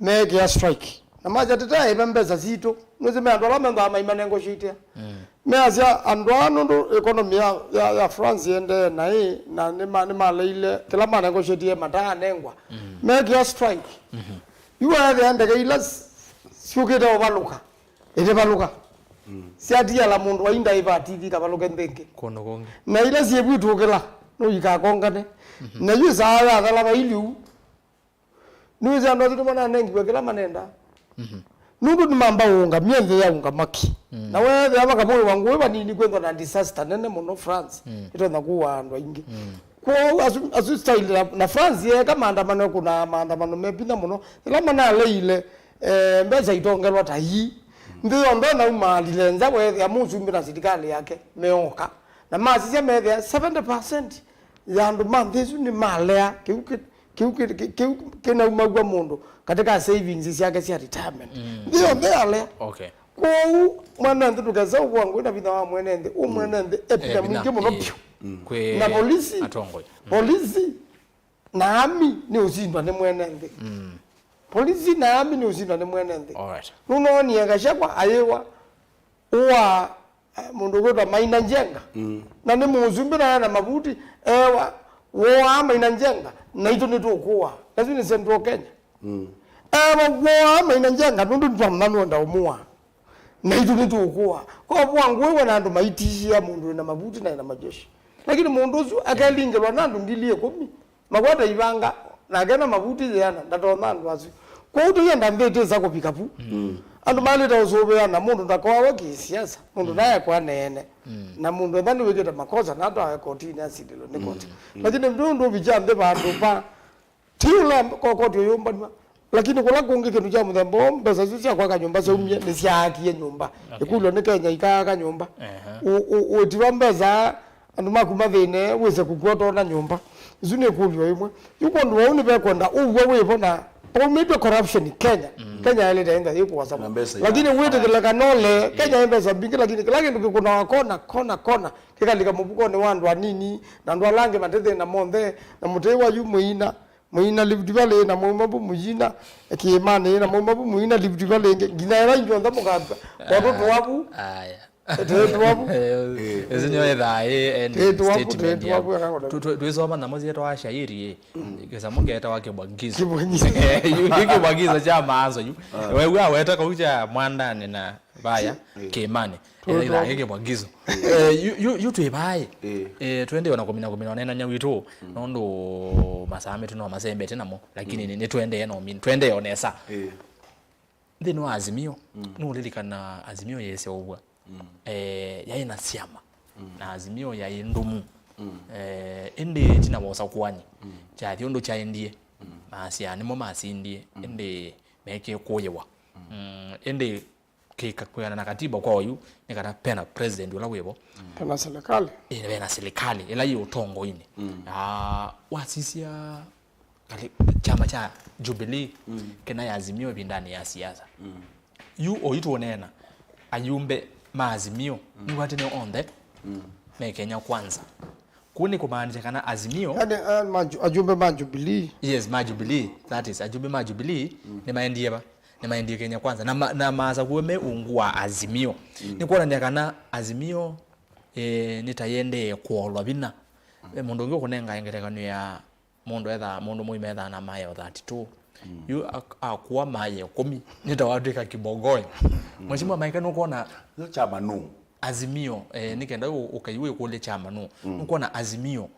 Meekĩa strike. Na masya, "Tũteaiva mbesa sitũ." Nũsĩ me andũ ala mendaa maimanengosyaitĩa. Measya andũ aa nũndũ economy ya, ya, ya France yendee naĩ, na nĩma-, nĩmaleile kĩla manengosyetie mataanengwa. Meekĩa strike. Yu weethĩa ndeke ila s-, syũkĩte ũvalũka, itivalũka. Syatiala mũndũ wa indaĩva T V kavalũke nthĩ ĩngĩ. Kũndũ kũngĩ. Na ila syĩvw'ĩtũkĩla, no ikakongane. Na yu ĩsaa yathela vailye ũu. Nĩwĩsĩ andũ asu nĩmananengiwe kĩla manenda. Nũndũ nĩmamba ũũngamya nthĩ ya ũngamaki. Na weethĩa vakavũĩwa ngũĩ vanini kwĩthwa na disaster nene mũno France. Ĩtonya kũaa andũ aingĩ. Kwoou asu, asu style na, na France yeeka maandamano, kuna maandamano me vinya mũno. Ĩla manaleile, eh, mbesa itongelwa ta ii. Nthĩ yonthe naumaalile nza weethĩa mũsumbĩ na silikalĩ yake meoka. Na masisya meethĩa seventy percent ya andũ ma nthĩ ĩsu nĩmalea kĩu kĩ-, kĩu kĩ-, kĩ-, kĩu kĩnaumaw'a mũndũ katika savings syake sya retirement. Nthĩ yonthe yalea. Okay. Kwoou, mwene nthĩ ndũkese ũvũa ngũĩ na vinya wa mwene nthĩ. Ũ mwene nthĩ e vinya mwingĩ mũno vyũ. Na polisi, atongoi. Polisi na army nĩ ũsindwa nĩ mwene nthĩ. Polisi na army nĩ ũsindwa nĩ mwene nthĩ. Alright. Nũnoonie Gachagua ayĩwa ũa, eh, mũndũ ũkwĩtwa Maina Njenga. Na nĩ mũsumbĩ na ena mavuti, ewa, woaa Maina Njenga, naitũ nĩtũkũa. Nasu nĩ Central Kenya. Ewa, woaa Maina Njenga, nũndũ nĩtwamũna nũenda ũmũa. Naitũ nĩtũkũa. Kwa vwa ngũĩ wena andũ maitishia mũndũ wĩna mavuti na ena majeshi. Lakini mũndũ ũsu akelingĩlwa na andũ ngili ĩkũmi. Makwata ivanga, nake na mavuti yĩana, ndatonya andũ asu. Kwoou tũyenda nthĩ ĩtĩsa kũvika vu. Andũ malĩte ũsũvĩa na mũndũ ndakoawa kĩsiasa, mũndũ naekwa neene. Na mũndũ etha nĩwĩkĩte makosa, na atwawe kotinĩ asilĩlwe nĩ koti. Lakini nũndũ ũvikya nthĩ vandũ va, ti ũla ko-, koti ũyũmbanw'a. Lakini kũla kũngĩ kĩndũ kya mũthemba ũũ, mbesa isu sya kwaka nyũmba syaumie, nĩsyaakie nyũmba. Okay. Ĩkũlyo nĩ Kenya ikaaka nyũmba. Ũ-, ũ-, ũĩtilwa mbesa andũ maku mathĩne, wĩse kũkw'a ũtoona nyũmba. Isu nĩ ĩkũlyo ĩmwe. Yu kwondũ wa ũu nĩvekwenda ũw'o wĩvo na paumĩtw'e corruption Kenya. Kenya yaĩlĩte ĩntha yĩkũasa mũno. Lakini wĩtĩkĩle kana ole, Kenya ĩ mbesa mbingĩ, lakini kĩla kĩndũ kĩkũnawa kona, kona, kona, kĩkalika mũvukonĩ wa andũ anini, na andũ ala angĩ matethĩna monthe, na mũtĩ wa yu mũina, mũina Rift Valley, na mwauma vu mũina kĩĩmanĩ, na mwauma vu mũina Rift Valley ĩngĩ, nginya ĩla inyonthe mũkavika. Kwatũ tũavu. Aya. Tũĩ tũavu. Ĩsu nĩyo ĩthaa ĩ end statement ya. Twĩsoma namo syĩtawa shairi ĩ. Kĩsamũ kĩetawa kĩbwagizo. Kĩbwagizo. Yu, yu kĩbwagizo kya maanzo yu. Wewe aweta kau kya mwandani na vaya kĩĩmanĩ. Ĩla ĩthaa ĩ kĩbwagizo. Eh, yu, yu, yu twĩ vaĩ. Eh, twendee ona kũmina, kũmina onenanya witũ. Nũndũ masaa metũ no masembete namo. Lakini nĩ, nĩtwendee no min-, twendee onesa. Nthĩnĩ wa Azimio, nũũlilikana Azimio yeesya ũw'a. Eh, yaĩ na syama. Na Azimio yaĩ ndũmu. Eh, ĩndĩ ĩtina wa ũsakũani, kyathi ũndũ kyaendie, maasya nĩmo masindie, ĩndĩ meekĩkũyĩwa. Mm, ĩndĩ kĩka-, kwĩana na katiba kwa oyu, nĩ kana pena president ũla wĩvo. Pena serikali. Ĩ, vena serikali ĩla yĩ ũtongoinĩ. Na wasisya Kali, kyama kya Jubilee kĩna ya Azimio ĩvindanĩ ya siasa. Yu oyu tũũneena, ayumbe ma Azimio nĩw'o atene onthe me Kenya Kwanza. Kũu nĩ kũmaanisha kana Azimio. Yani, uh, ma Ju-, ajumbe ma Jubilee. Yes, ma Jubilee, that is, ajumbe ma Jubilee nĩmaendie va? Nĩmaendie Kenya Kwanza. Na ma-, na maasa kuo me ungu wa Azimio. Nĩ kwonania kana Azimio, eh, nĩtayendee kũolwa vinya. Eh, mũndũ ũngĩ ũkũnengae ngelekany'o ya mũndũ ethaa, mũndũ mũima ethaa na maeo thirty-two. Yu ak-, akua maeo ĩkũmi, nĩtawatwĩka kĩbogoi. Mheshimiwa Maika, nũkwona yo kyama nũ? Azimio, eh, nĩ kenda ũ-, ũkai wĩkũlye kyama nũ? Nũkwona Azimio,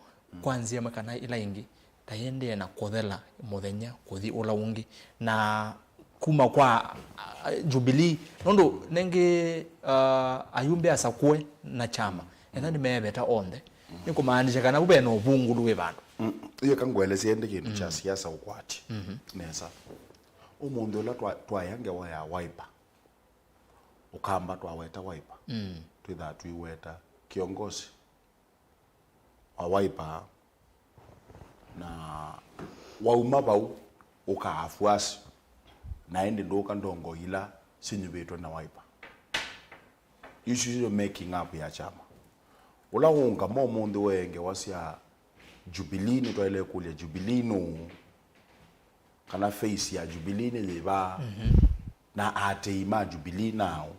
kwa nzĩa ĩmwe kana ĩla ĩngĩ, tayendee na kũthela mũthenya kũthi ũla ũngĩ. Na kuma kwa, ah, Jubilee, nũndũ nengĩ, ah, ayumbe asakũe na kyama, etha nĩmeeveta onthe, nĩ kũmaanisha kana vu ve na ũvungũlu wĩ vandũ. Mm, ĩka ngũelesye ĩndĩ kĩndũ kya siasa ũkwati nesa. Ũmũnthĩ ũla twa-, twaya ngewa ya Wiper, ũkamba twaweta Wiper, twĩthaa tũiweta kĩongosi wa Wiper, na wauma vau ũka afuasi, na ĩndĩ ndũka ndongo ila sinyuvĩtwe na Wiper. Isu syo making up ya kyama. Ũla ũũngama ũmũnthĩ wee ngewa sya Jubilee, nĩtwaĩle kũlya Jubilee nũũ? Kana face ya Jubilee nĩ yĩva? Na aatĩĩi ma Jubilee naaũ?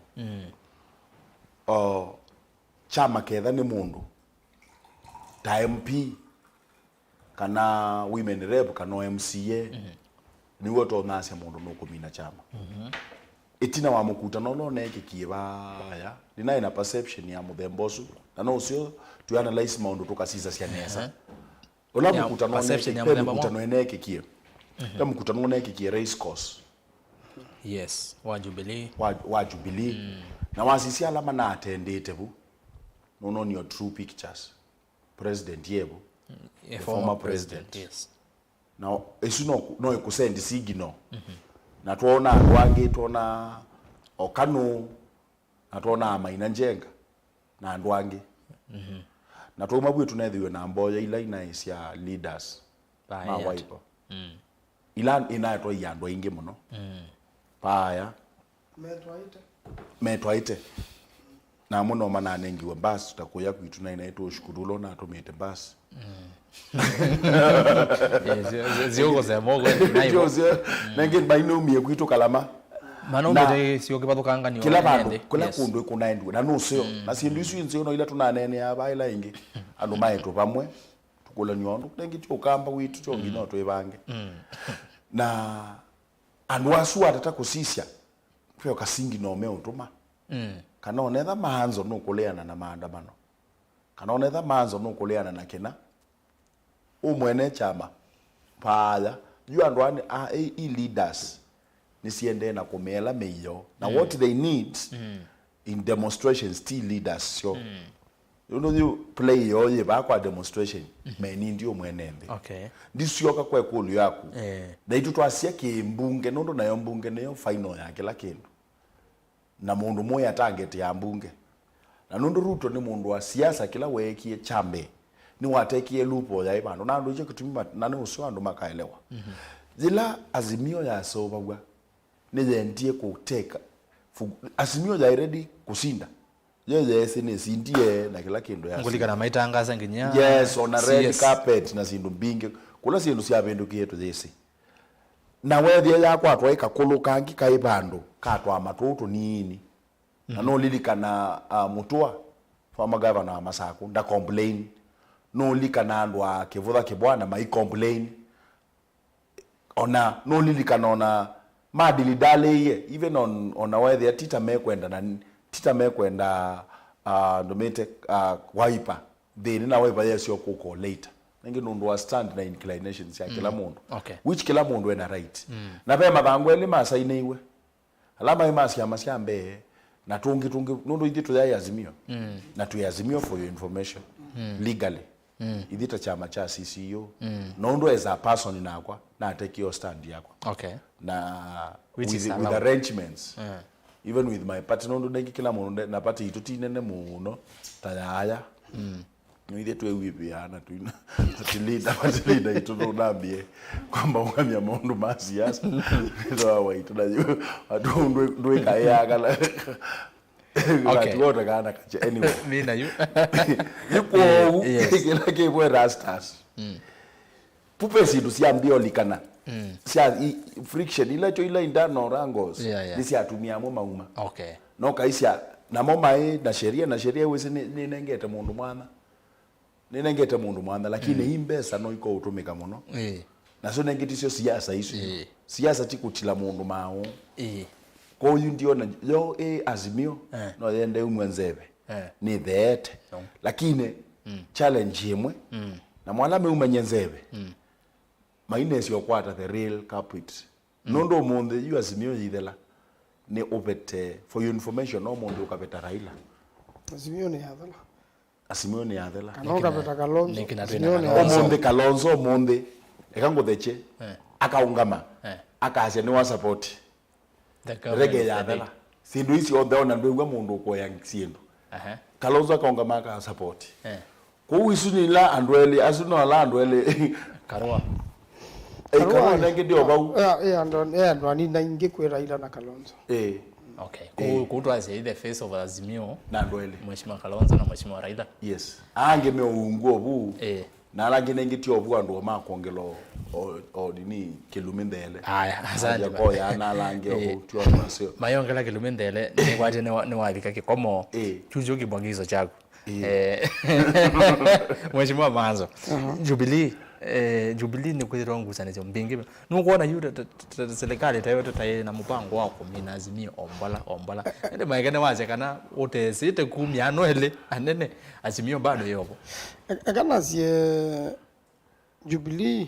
O, kyama ketha nĩ mũndũ ta M P, kana women rep, kana M C A, nĩw'o tonyasya mũndũ nũkũmina kyama. Ĩtina wa mũkutano ũla ũneekĩkie vaya, nĩnaĩ na perception ya mũthemba ũsu, na no ũseo tũanalyze maũndũ tũkasisasya nesa. Ũla mũkutano ũneekĩkie, mũkutano ũneekĩkie, ve mũkutano ũneekĩkie race course. Yes, wa Jubilee. Wa, wa Jubilee. Na wasisya ala manatendete vu, nũnonio true pictures. President yevu, the former president, yes. Na ĩsu no, no ĩkũsendi signal. Na twona andũ angĩ, twona o Kanu, na twona Maina Njenga na andũ angĩ. Na twauma vu tũnethĩwe na mboya ila inaĩ sya leaders ma Wiper. Ila inaetwaia andũ aingĩ mũno. Vaya. Metwaĩte. Metwaĩte. Na amwe no mananengiwe bus ta kũya kwitũ, na inaitũ ũshukuru ũla ũnatũmĩte bus. Ziũkũsema ũkweli. Nengĩ mainũmie kwitũ Kalama. Manaumĩte siũkĩvathũkanganio kĩla vandũ, kĩla kũndũ ĩkũnaendiwe. Na nũseo. Na syĩndũ isu nzeo no ila tũnaneenea vaa ĩla ĩngĩ. Andũ maetwe vamwe. Tũkũlanywa ũndũ nengĩ ti ũkamba witũ, tyo nginya twĩvange. Na andũ asu watata kũsisya, ve kasingi no meũtũma. Kana onetha maanzo nũkũleana na maandamano. Kana onetha maanzo nũkũleana na kĩna. Ũmwene kyama. Vaya. Yu andũ aa nĩ, a, i, i leaders. Nĩsiendee na kũmĩela mĩio. Na what they need in demonstrations ti leaders syo. Nũndũ yu play yoo yĩ vaa kwa demonstration, me nĩ ndiũ mwene nthĩ. Okay. Ndisyoka kwa ĩkũlyo yaku. Eh. Naitũ twasya kĩ mbunge, nũndũ nayo mbunge nĩyo final ya kĩla kĩndũ. Na mũndũ mũĩ atangetea mbunge. Na nũndũ Ruto nĩ mũndũ wa siasa, kĩla weekie kya mbee, nĩwatekie loophole yaĩ vandũ. Na andũ ikyo kĩtumi mat-, na nĩ ũseo andũ makaelewa. Yĩla Azimio yaseũvaw'a, nĩyendie kũteka. Fu-, Azimio yaĩ ready kũsinda. Yo yeesĩ nĩsindie na kĩla kĩndũ yasindie. Ngũlikana maitangaza nginya Yes, ona red carpet na syĩndũ mbingĩ. Kũla syĩndũ syavĩndũkie tũyĩsĩ. Na weethĩa yakwatwa ĩ kakũlũ kangĩ kaĩ vandũ ka twama tũũ tũnini. Na nũlilikana, uh, Mutua, former governor wa Masaku, nda complain. Nũlikana andũ a Kĩvũtha Kĩbwana mai complain. Ona nũlilikana ona Madili ndalĩie, even on, ona wethĩa tita mekwenda na tita mekwenda, uh, ndũmĩte, uh, Wiper. Thĩnĩ na Wiper yesio kũko later. Nĩngĩ nũndũ wa stand na inclinations ya kĩla mũndũ. Okay. Which kĩla mũndũ ena right. Na ve mathangũ elĩ masainĩiwe. Ala maĩ ma syama sya mbee, na tũngĩ tũngĩ, nũndũ ithyĩ tũyaĩ Azimio. Na twĩ Azimio for your information. Legally. Ithyĩ ta kyama kya C C U. Nũndũ as a person nakwa, natekio stand yakwa. Okay. Na with, with arrangements. Even with my party, nũndũ nengĩ kĩla mũndũ nde-, na party itũ ti nene mũno, ta yaya. Nĩwĩthĩe twĩw'ĩvĩaa na twĩna party leader, party leader itũ nũnambie kwamba ũngamya maũndũ ma siasa. Nĩtwa waitũ na yu, atũ ndwĩ-, ndwĩkaĩaa kana, okay, katuota kana kacha. Anyway. Mina yu. Nĩ kwoou, yes, kĩla kĩvwe Rastas. Pu ve syĩndũ syambie ũlikana. Sya i-, friction, ila kyo ila internal wrangles, yeah, yeah, nĩsyatumie amwe mauma. Okay. No kaisya, namo maĩ na sheria, na sheria wĩsĩ nĩ-, nĩnengete mũndũ mwanya. Nĩnengete mũndũ mwanya, lakini i mbesa no ikoũtũmĩka mũno. Ĩĩ. Nasyo nengĩ tisyo siasa isu. Ĩĩ. Siasa ti kũtila mũndũ maũ. Ĩĩ. Kwoyu ndiona yo ĩ Azimio, eh, no yende umwe nzeve. Eh. Nĩtheete. No. Lakini, mm, challenge ĩmwe, mm, na mwala meumany'a nzeve, mm, mainesya ũkwata the real culprit. Mm. Nũndũ ũmũnthĩ yu Azimio yĩthela, nĩ ũvete, for your information, no mũndũ ũkaveta Raila. Azimio nĩ yathela. Azimio nĩ yathela. Kana ũkaveta Kalonzo. Nĩkĩ na twĩna Azimio nĩ Kalonzo? Ũmũnthĩ Kalonzo, ũmũnthĩ, eka ngũthekye, eh, akaũngama, eh, akasya nĩ wa support. Rege yathela. Syĩndũ icio onthe ona ndwĩw'a mũndũ ũkũea syĩndũ. Aha. Kalonzo akaũngama aka support. Eh. Kwoou isu nĩ ila andũ elĩ, asu no ala andũ elĩ. Karũa. Eh, Karũa, Karũa nengĩ ndio vau. Eh, eh, andũ, eh, andũ anini aingĩ kwĩ Raila na Kalonzo. Eh. Okay. Eh. Kwoou, kwoou twasya the face of Azimio. Na andũ elĩ. Mheshimiwa Kalonzo na Mheshimiwa Raila. Yes. Angĩ me ũungu ovu. Eh. Na ala angĩ nengĩ ti ovu andũ ma kwongela o, o, o nini kĩlumi nthele. Aya, asante. Aja koya na ala angĩ ovu, eh, ti andũ acio. Mayongela kĩlumi nthele, nĩkwatĩ nĩwa-, nĩwavika kĩkomo. Eh. Chuchu kibwagizo chaku. Eh. Eh, Mheshimiwa Maanzo, aha, Jubilee, Eh, Jubilee nĩkwĩthĩwa ngusanĩsyo mbingĩ. Nũkwona yu ta, ta, ta, ta serikali tayo tũtaĩ na mũpango wa kũmina Azimio o mbola, o mbola. Ĩndĩ maeke nĩwasya kana ũtesĩte kumya ano elĩ anene, Azimio bado yovo. E-, eka nasye Jubilee,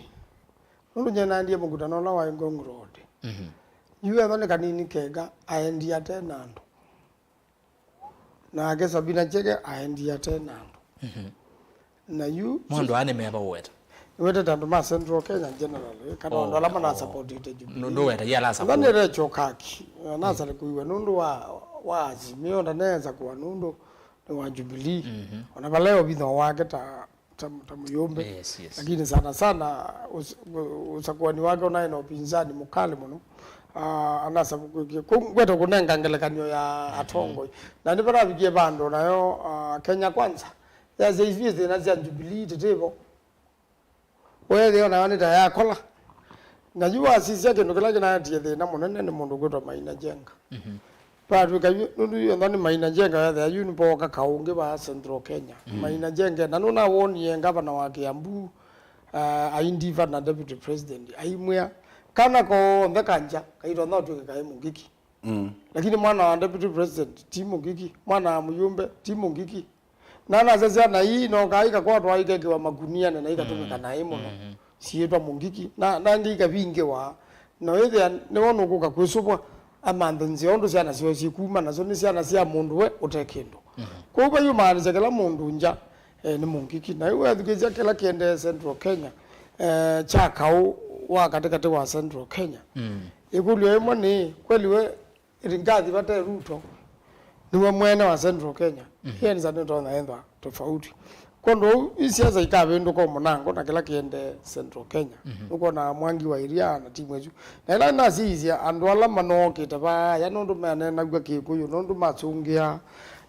nũndũ nye naendie mũkutano ũla waĩ Ngong Road. Mhm. Yu ethwa nĩ kanini keka, aendie ate na andũ. Nake Sabina Chege aendie ate na andũ. Mhm. Na yu Mwandũ aa nĩmeva ũweta. Nĩwetete andũ ma Central Kenya generally, kana Oh, andũ ala oh. Manasapotite Jubilee. Nũ-, ndũweta, ye ala Ethwa support. Nĩrecho kaki, anasale kũiwa nũndũ wa, wa Azimio, ndanesa kũa nũndũ nĩ wa Jubilee. Mhm. Ona vala e ovitho wake ta, ta, ta mũyũmbe. Yes, yes. Lakini sana sana us-, u-, usakuani wake unaye na upinzani mukali mũno. Ah, anasa ku-, ku-, ku-, ngweta kunenga ngelekany'o ya Mhm. atongoi. Na nĩ varavikie vandũ nayo, ah, Kenya Kwanza yasya ithyĩ thĩna sya Jubilee tĩtĩvo. Weethĩa nayo nĩ ta yakola. Na yu wasisya kĩndũ kĩla kĩnaetie thĩna mũnene nĩ mũndũ kwĩtwa Maina Njenga. Mhm. Vatw'ĩka yu, nũndũ yu ethwa nĩ Maina Njenga, wethĩa yu nĩpooka kaũngĩ va Central Kenya. Mm. Maina Njenga, na nũnawonie ngavana wa Kiambu, ah, aindiva na deputy president, aimwĩa, kana konthe kanja, kaitonya ũtw'ĩke kaĩ Mũngiki. Mm. Lakini mwana wa deputy president, ti Mũngiki. Mwana wa mũyũmbe, ti Mũngiki. Na nasya syana ii, nokaa ikakwatwa ikekĩwa makunianĩ na ikatũmĩka Mm. naĩ mũno. Mhm. Siĩtwa Mũngiki. Na, na angĩ ikavingĩwa. Na wĩthĩa nĩwe nũkũka kwĩsũvwa, amanthe nzĩa ũndũ syana syoo syĩkuma, nasyo nĩ syana sya mũndũ we ũte kĩndũ. Mhm. Kwoou vayumaanisya kĩla mũndũ ngya, eh, nĩ Mũngiki. Na yu wethukĩĩsya kĩla kĩendee Central Kenya, eh, kya kaũ wa katĩkatĩ wa Central Kenya. Mm. Ĩkũlyo ĩmwe nĩ, kweli we Rigathi vate Ruto, nĩwe mwene wa Central Kenya. Mhm. Kĩenza nĩtonya ethwa tofauti. Kwondũ ũu, isiasa ikavĩndũka mũnango na kĩla kĩendee Central Kenya. Mhm. Nũkwona Mwangi wa Iria na timu ĩsu. Na ĩla nasisya andũ ala manookĩte vaya, nũndũ maneenaw'a Kĩkũyũ, nũndũ masũngĩa,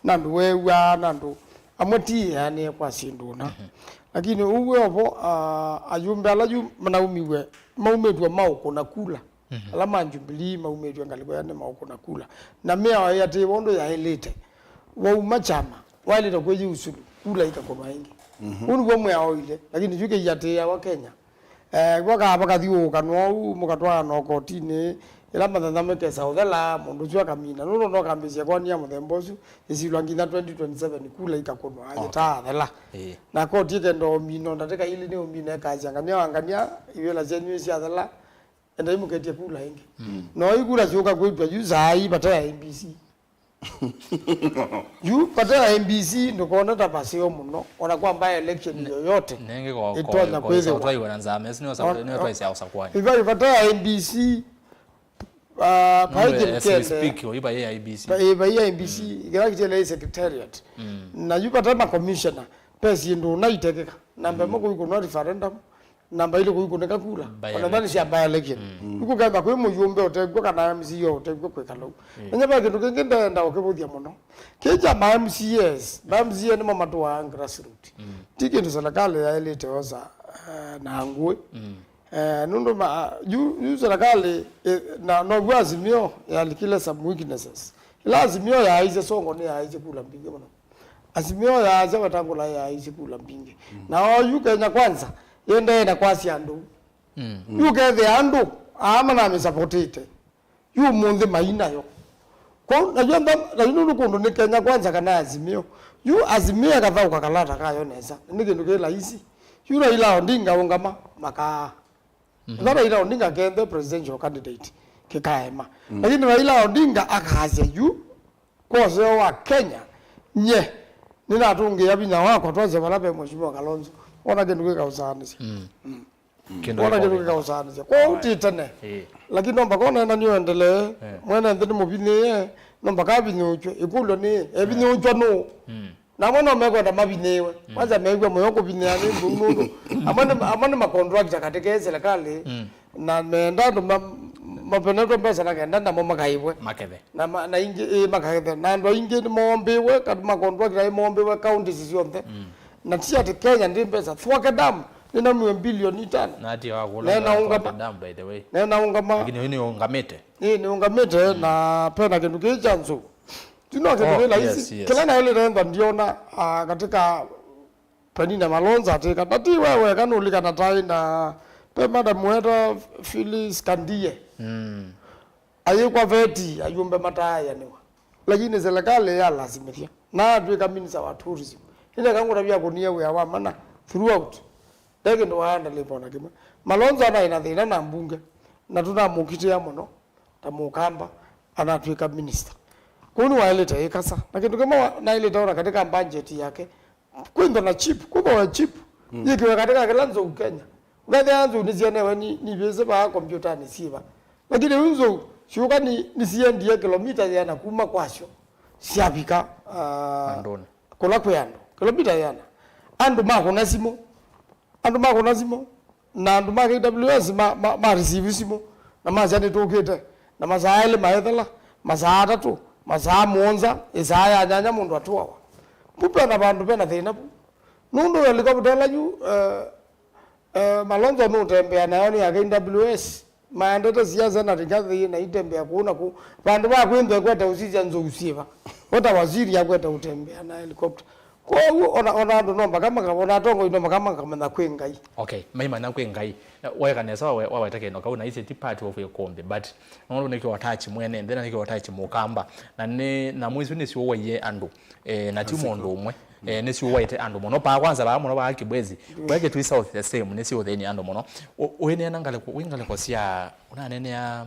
na andũ weew'aa, na andũ amwe ti eanĩe kwa syĩndũ ũna. Mhm. Lakini ũu wĩ ovo, ah, ayũmbe ala yu manaumiw'e, maumĩtw'e maũkũna kula. Mhm. Ala ma Jubilee maumĩtw'e ngalĩko ya nĩ maũkũna kula. Na mĩao ĩatĩĩwa ũndũ yaĩlĩte. Wauma kyama, waĩlĩte kwĩyĩ usulu, kula ikakũnwa ĩngĩ. Mhm. Ũu nĩw'o mwĩao ũilye, lakini yu kĩiatĩĩawa Kenya. Eh, vaka vakathyũũkanwa ũu, mũkatwaana kotinĩ, ĩla mathantha mekesa ũthela, mũndũ ũsu akamina. Nũndũ no kambĩsya kwani ya mũthemba ũsu, ĩsilwa nginya twenty twenty-seven, kula ikakũnwa, Okay. ayĩtaa athela. Ĩĩ. Na koti ĩkenda ũmina, ndatĩka ilĩ nĩ ũmina, ĩkasya, ngania wa ngania, ivĩla syenyu syathela, endai mũketye kula ĩngĩ. Mm. No ikula syũka kwĩtw'a yu saa ii vate ya I E B C. Yu vate ya I E B C ndũkona ta vaseo mũno, ona kwa by election Ne-, yoyote nenge kwa, ĩtonya kwa, kwa kwĩthĩwa. Ũtwaiwe na nzama, esi nĩyo sa-, Ona-, nĩyo twaisya ũsakwani. Iva, ivate ya I E B C, ah, Nũndũ paĩkĩ as we mkende. Speak, oyu vaiĩ I E B C. Va-, ĩ, vaiĩ I E B C, Mm. kĩla kĩtiele secretariat. Mm. Na yu vate ma commissioner, pe syĩndũ ũna itekĩka. Namba ĩmwe Mm. kũikũnwa referendum, namba ilĩ kũikũnĩka kula. By Ona election. Thani sya by election. Mm. Yu kũkethwa kwĩ mũyũmbe ũtekw'o kana M C A ũtekw'o kwĩkala ũu. Mm. Nenya ve kĩndũ kĩngĩ ndenda ũkĩvũthya mũno. Kĩ kya ma M C As, ma M C A nĩmo matũaa grassroot. Mm. Ti kĩndũ serikali yaĩlĩte osa, eh, na ngũĩ. Mm. Eh, nũndũ ma, yu, yu serikali, eh, na, now'o Azimio yalikile some weaknesses. Ĩla Azimio yaaisye Sonko nĩyaaisye kula mbingĩ mũno. Azimio yaasya Wetangula yaaisye kula mbingĩ. Mm. Na oyu Kenya Kwanza yendee na kwasya andũ. Mm. Yu kethĩa andũ aa manamĩsapotĩte. Yu ũmũnthĩ mainayo. Kwoou, na yu amba, na yu nũndũ kũndũ nĩ Kenya Kwanza kana Azimio. Yu Azimio ĩkathaũka kalata kayo nesa. Nĩ kĩndũ kĩ laisi. Yu Raila Odinga ũngama makaa. Mhm. Ethwa Raila Odinga kenthe presidential candidate, kĩkaema. Mm. Lakini Raila Odinga akasya yu, kwa ũseo wa Kenya, nye, nĩnatũngĩa vinya wakwa twasya vala ve Mheshimiwa Kalonzo. Wona kĩndũ kĩkaũsaanĩsya. Mm. Mm. Kĩndũ Wona kĩndũ kĩkaũsaanĩsya. Kwoou ti tene. Ĩĩ. Lakini nomba kona ena nĩũendelee. Eh. Mwene nthĩ nĩ mũvinyĩĩe, nomba kavinyũũkw'e. Ĩkũlyo nĩ, evinyũũkw'a nũũ? Mm. Namo no mekwenda mavinyĩĩwe. Mm. Kwanza meĩw'a mũyo kũvinyĩa nĩ mbũu nũndũ amwe nĩ, amwe nĩ makontrakta katĩ ke serikali, Mm. na meenda andũ ma-, mapenetwe mbesa na kenda namo makaĩvwe. Makethe. Na ma-, na ingĩ, ĩĩ, makethe. Na andũ aingĩ nĩmoombĩĩwe, kana makontrakta aĩ moombĩĩwe counties syonthe. Mm. Na ti atĩ Kenya ndĩ mbesa. Thwake Dam nĩnamiwe bilioni itano. Na ati wa kũla Nena Thwake ũngama. Dam, by the way. Nena ũngama. Lakini ũyũ nĩũngamĩte. Ĩĩ, nĩũngamĩte, Mm. na pena kĩndũ kĩĩ kya nzũ. Ti no kĩndũ Oh, kĩ laisi. Yes, yes. Kĩla naĩlĩte enda ndiona, ah, katika Penina Malonza atĩka, na ti we weka, nũlikana taĩ na pe madam weta Phyllis Kandie. Mm. Ayĩkwa veti, ayũmbe mataayanĩwa. Lakini serikali yalasimĩthya. Na atwĩka minister wa tourism. Ĩndĩ kangũtavya kũnie wĩa wa mana throughout. Nde kĩndũ waenda lĩpo na kĩmwe. Malonza naĩ na thĩna na mbunge. Na tũnamũkitĩa mũno ta mũkamba anatwĩka minister. Kũu nĩwaĩlĩte ĩkasa. Na kĩndũ kĩmwe wa- naĩlĩte ona katika budget yake. Kwĩntha na chip, kwĩthwa chip, mm, yĩkĩwe katika kĩla nzou Kenya. Ũkethĩa nzou nĩsienewe ni, nivĩsĩ vaa kompyũtanĩ syĩva. Lakini yu nzou, syũka ni, nisiendie kilomita yĩana kuma kwasyo, syavika, ah, andũnĩ. Kũla kwĩ andũ. Kilomita yĩana. Andũ makũna simũ. Andũ makũna simũ. Na andũ ma K W S ma, ma, ma receive simũ, na masya, "Nĩtũkĩte." Na masaa elĩ maethela, masaa atatũ, masaa mũonza, ĩsaa ya nyanya mũndũ atũawa. Vu pena vandũ pena thĩna vu. Nũndũ helikopta ĩla yu, eh, eh, Malonza nũtembea nayo nĩ ya K W S. Maendete siasa na rigathi na itembea kũu na kũu. Vandũ va kwĩntha kweta ũsisya nzou syĩva. Weta waziri akweta ũtembea na helikopta. Kwoou ona, ona andũ no mpaka maka-, ona atongoi no mpaka makamanya kwĩ Ngai. Okay, maimanya kwĩ Ngai. Na waeka nesa wa, waweta kĩno kau, na isi ti part of ĩkũmbĩ, but nũndũ nĩkĩo atachi mwene nthĩ na nĩkĩo atachi mũkamba. Na nĩ, na mwĩsu nĩsyũwaie andũ. Eh, na ti mũndũ ũmwe. Eh, nĩsyũwaĩte andũ mũno. Paa kwanza paa mũno paa Kibwezi. Kweke twi South the same, nĩsyũthĩnie andũ mũno. Ũ-, ũineena ngalĩko, wĩ ngalĩko sya, ũnanenea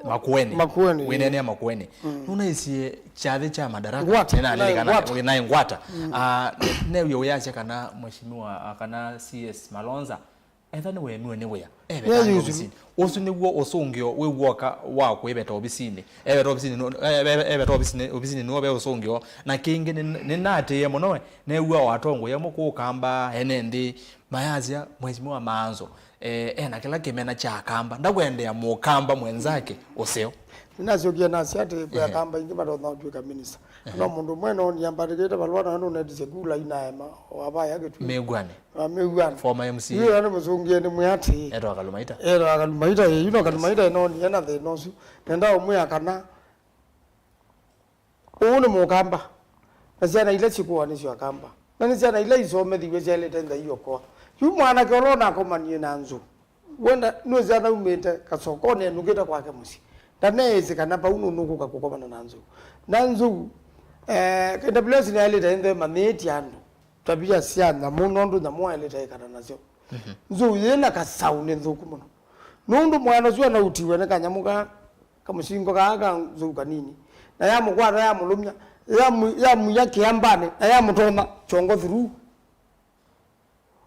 Makueni. Makueni. Wĩnenea Makueni. Mm. Nũnaisye kyathĩ kya Madaraka. Ngwata. Nĩnalilikana, naĩ ngwata. Naĩ ngwata. Mm. Ah, ne-, newie ũyasya kana mheshimiwa, ah, kana C S Malonza, etha nĩwemiwe nĩ wĩa. Eve kangĩ ovisinĩ. Ũsu nĩw'o ũsũngĩo wĩ w'oka wa kwĩveta ovisinĩ. Eveta ovisinĩ nũ-, eve-, eveta ovisinĩ, ovisinĩ nĩw'o ve ũsũngĩo. Na kĩngĩ nĩ, nĩnatĩĩe mũno we, new'a o atongoi amwe kũũ Kamba, ene nthĩ, mayasya, Mheshimiwa Maanzo, eh, ena kĩla kĩmena kya Akamba, ndakwendea mũkamba mwenzake ũseo. Nĩnasyokie nasya atĩ kwĩ Akamba ingĩ matonya ũtw'ĩka minista. No mũndũ ũmwe noonie ambandĩkĩte valũa na nũnetisye kula inaema o avaya Kĩtui. Mĩw'anĩ. Na Mĩw'anĩ. Former M C A. Yu nĩ mũsũngĩe nĩ mwĩatĩĩ. Etwa Kalumaita. Etwa Kalumaita, ĩĩ, yu no Kalumaita noonie na thĩna ũsu. Nenda ũmwĩa kana Ũũ nĩ mũkamba, na syana ila syĩkũawa nĩsyo akamba, na nĩ syana ila isomethiw'e syaĩlĩte nthĩ iokoa. Yu mwanake ũla ũnakomanie na nzou, wenda nũsĩ anaumĩte kasokonĩ enũkĩte kwake mũsyĩ, ndaneesĩ kana vau nũnũkũka kũkomana na nzou. Na nzou, eh, K W S nĩyaĩlĩte ĩnthe ĩmanyĩĩtye andũ tavia sya nyamũ, nũndũ nyamũ waĩlĩte ĩkana nasyo. Mhm. Nzou yĩ na kasaũ nĩ nthũku mũno, nũndũ mwana ũsu anautiwe nĩ kanyamũ kaa kamũsingo kaa ka nzou kanini, na yamũkwata, yamũlũmya, yamũ-, yamũia kĩambanĩ, na yamũtonya kyongo through.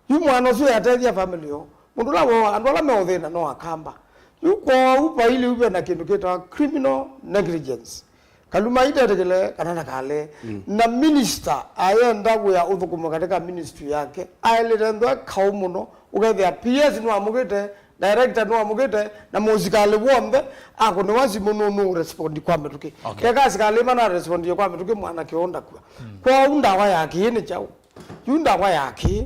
Yu mwana ũsu yatethya family yoo. Mũndũ ũla wooa andũ ala meũthĩna no akamba. Yu kwoou vailĩu ve na kĩndũ kĩtawa criminal negligence. Kalumaita etĩkĩle kana ndakalee. Mm. Na minister ayenda wĩa ũthũkũmwe katika ministry yake, aĩlĩte nthwa kaũ mũno, ũkethĩa P S nĩwamũkĩte, director nĩwamũkĩte, na mũsikalĩ w'onthe akũnĩwa simũ nũnũ respond kwa mĩtũkĩ. Okay. Keka asikalĩ mana respondie kwa mĩtũkĩ, mwanake ũũ ndakua. Mm. Kwoou ndawa ya kĩĩ nĩ kyaũ? Yu ndawa ya kĩĩ,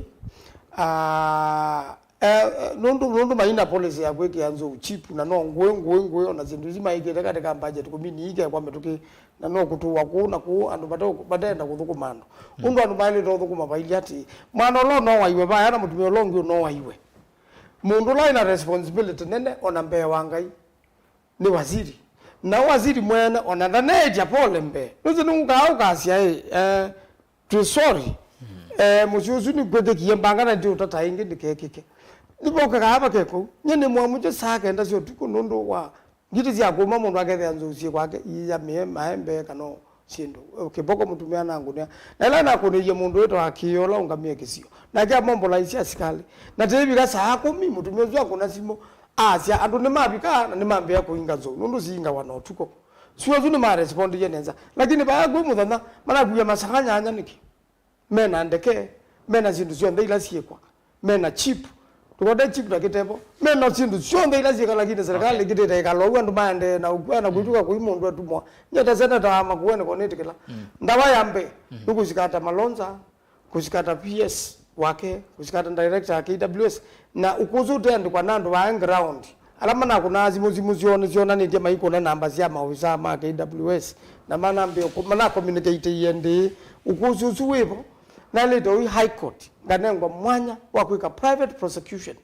ah, eh, eh, nũndũ, nũndũ maina policy ya kwĩkĩa nzou cheap, na no ngũĩ, ngũĩ, ngũĩ, ona syĩndũ isu maĩkĩte katika budget kũmini ikekwa mĩtũkĩ, na no kũtũwa kũũ na kũũ, andũ mate-, mateenda kũthũkũma andũ. Mm. Ũndũ andũ maĩlĩte ũthũkũma vailyĩ atĩĩ, mwana ũla ũnowaiwe vaya na mũtumĩa ũla ũngĩ ũnowaiwe. Mũndũ ũla wĩna responsibility nene ona mbee wa Ngai nĩ waziri. Na waziri mwene ona ndaneetya pole mbee. Nũsĩ nũkaa ũkasya, ĩ, eh, twĩ sorry. Mm. Eh, mũsyĩ ũsu nĩkwĩkĩkie mbanga na ndiũtata ĩngĩ ndĩkekĩke. Nĩvokagaa vake kũu. Nyie nĩ mũamũkye saa kenda sya ũtukũ nũndũ wa ngiti sya kũma mũndũ akethĩa nzou syĩ kwake, iiyamĩe maembe kana o syĩndũ. Kĩboko mũtumĩa nangũnĩa. Na ĩla nakũnĩie mũndũ wĩtawa Kĩĩ ũla ũngamĩe kĩsio. Nake amombolaisye asikalĩ. Na tĩivika saa kũmi, mũtumĩa ũsu akũna simũ, asya, andũ nĩmavika na nĩmambĩĩa kũinga nzou, nũndũ siingawa na ũtukũ. Sua ũsu nĩmarespondie nesa. Lakini vaya kwĩ mũthenya, manakuia masaa nyanya nĩkĩ? Mena ndeke, mena syĩndũ syonthe ila syĩkwa, mena chip. Tũkote chip na kĩtevo. Mena syĩndũ syonthe ila syĩka, lakini serikali, okay, ĩkĩtĩte ĩkala ũu, andũ maendee na ũkua na kwĩtũka kũi mũndũ atumwa. Nyie ta seneta wa Makueni ko nĩtĩkĩla. Mm. Ndawa ya mbee, mm, nĩ kũsikata Malonza, kũsikata P S wake, kũsikata director ya K W S, na ũkũsĩ ũteandĩkwa na andũ vae ground. Ala manakũnaa simũ, simũ syoo nĩsyonanĩtye maikũna namba sya maovisaa ma K W S, na manambĩa kũ-, mana communicate ĩndĩĩ. Ũkũsĩ ũsu wĩvo, Naĩlĩte ũi High Court, nganengwa mwanya wa kwĩka private prosecution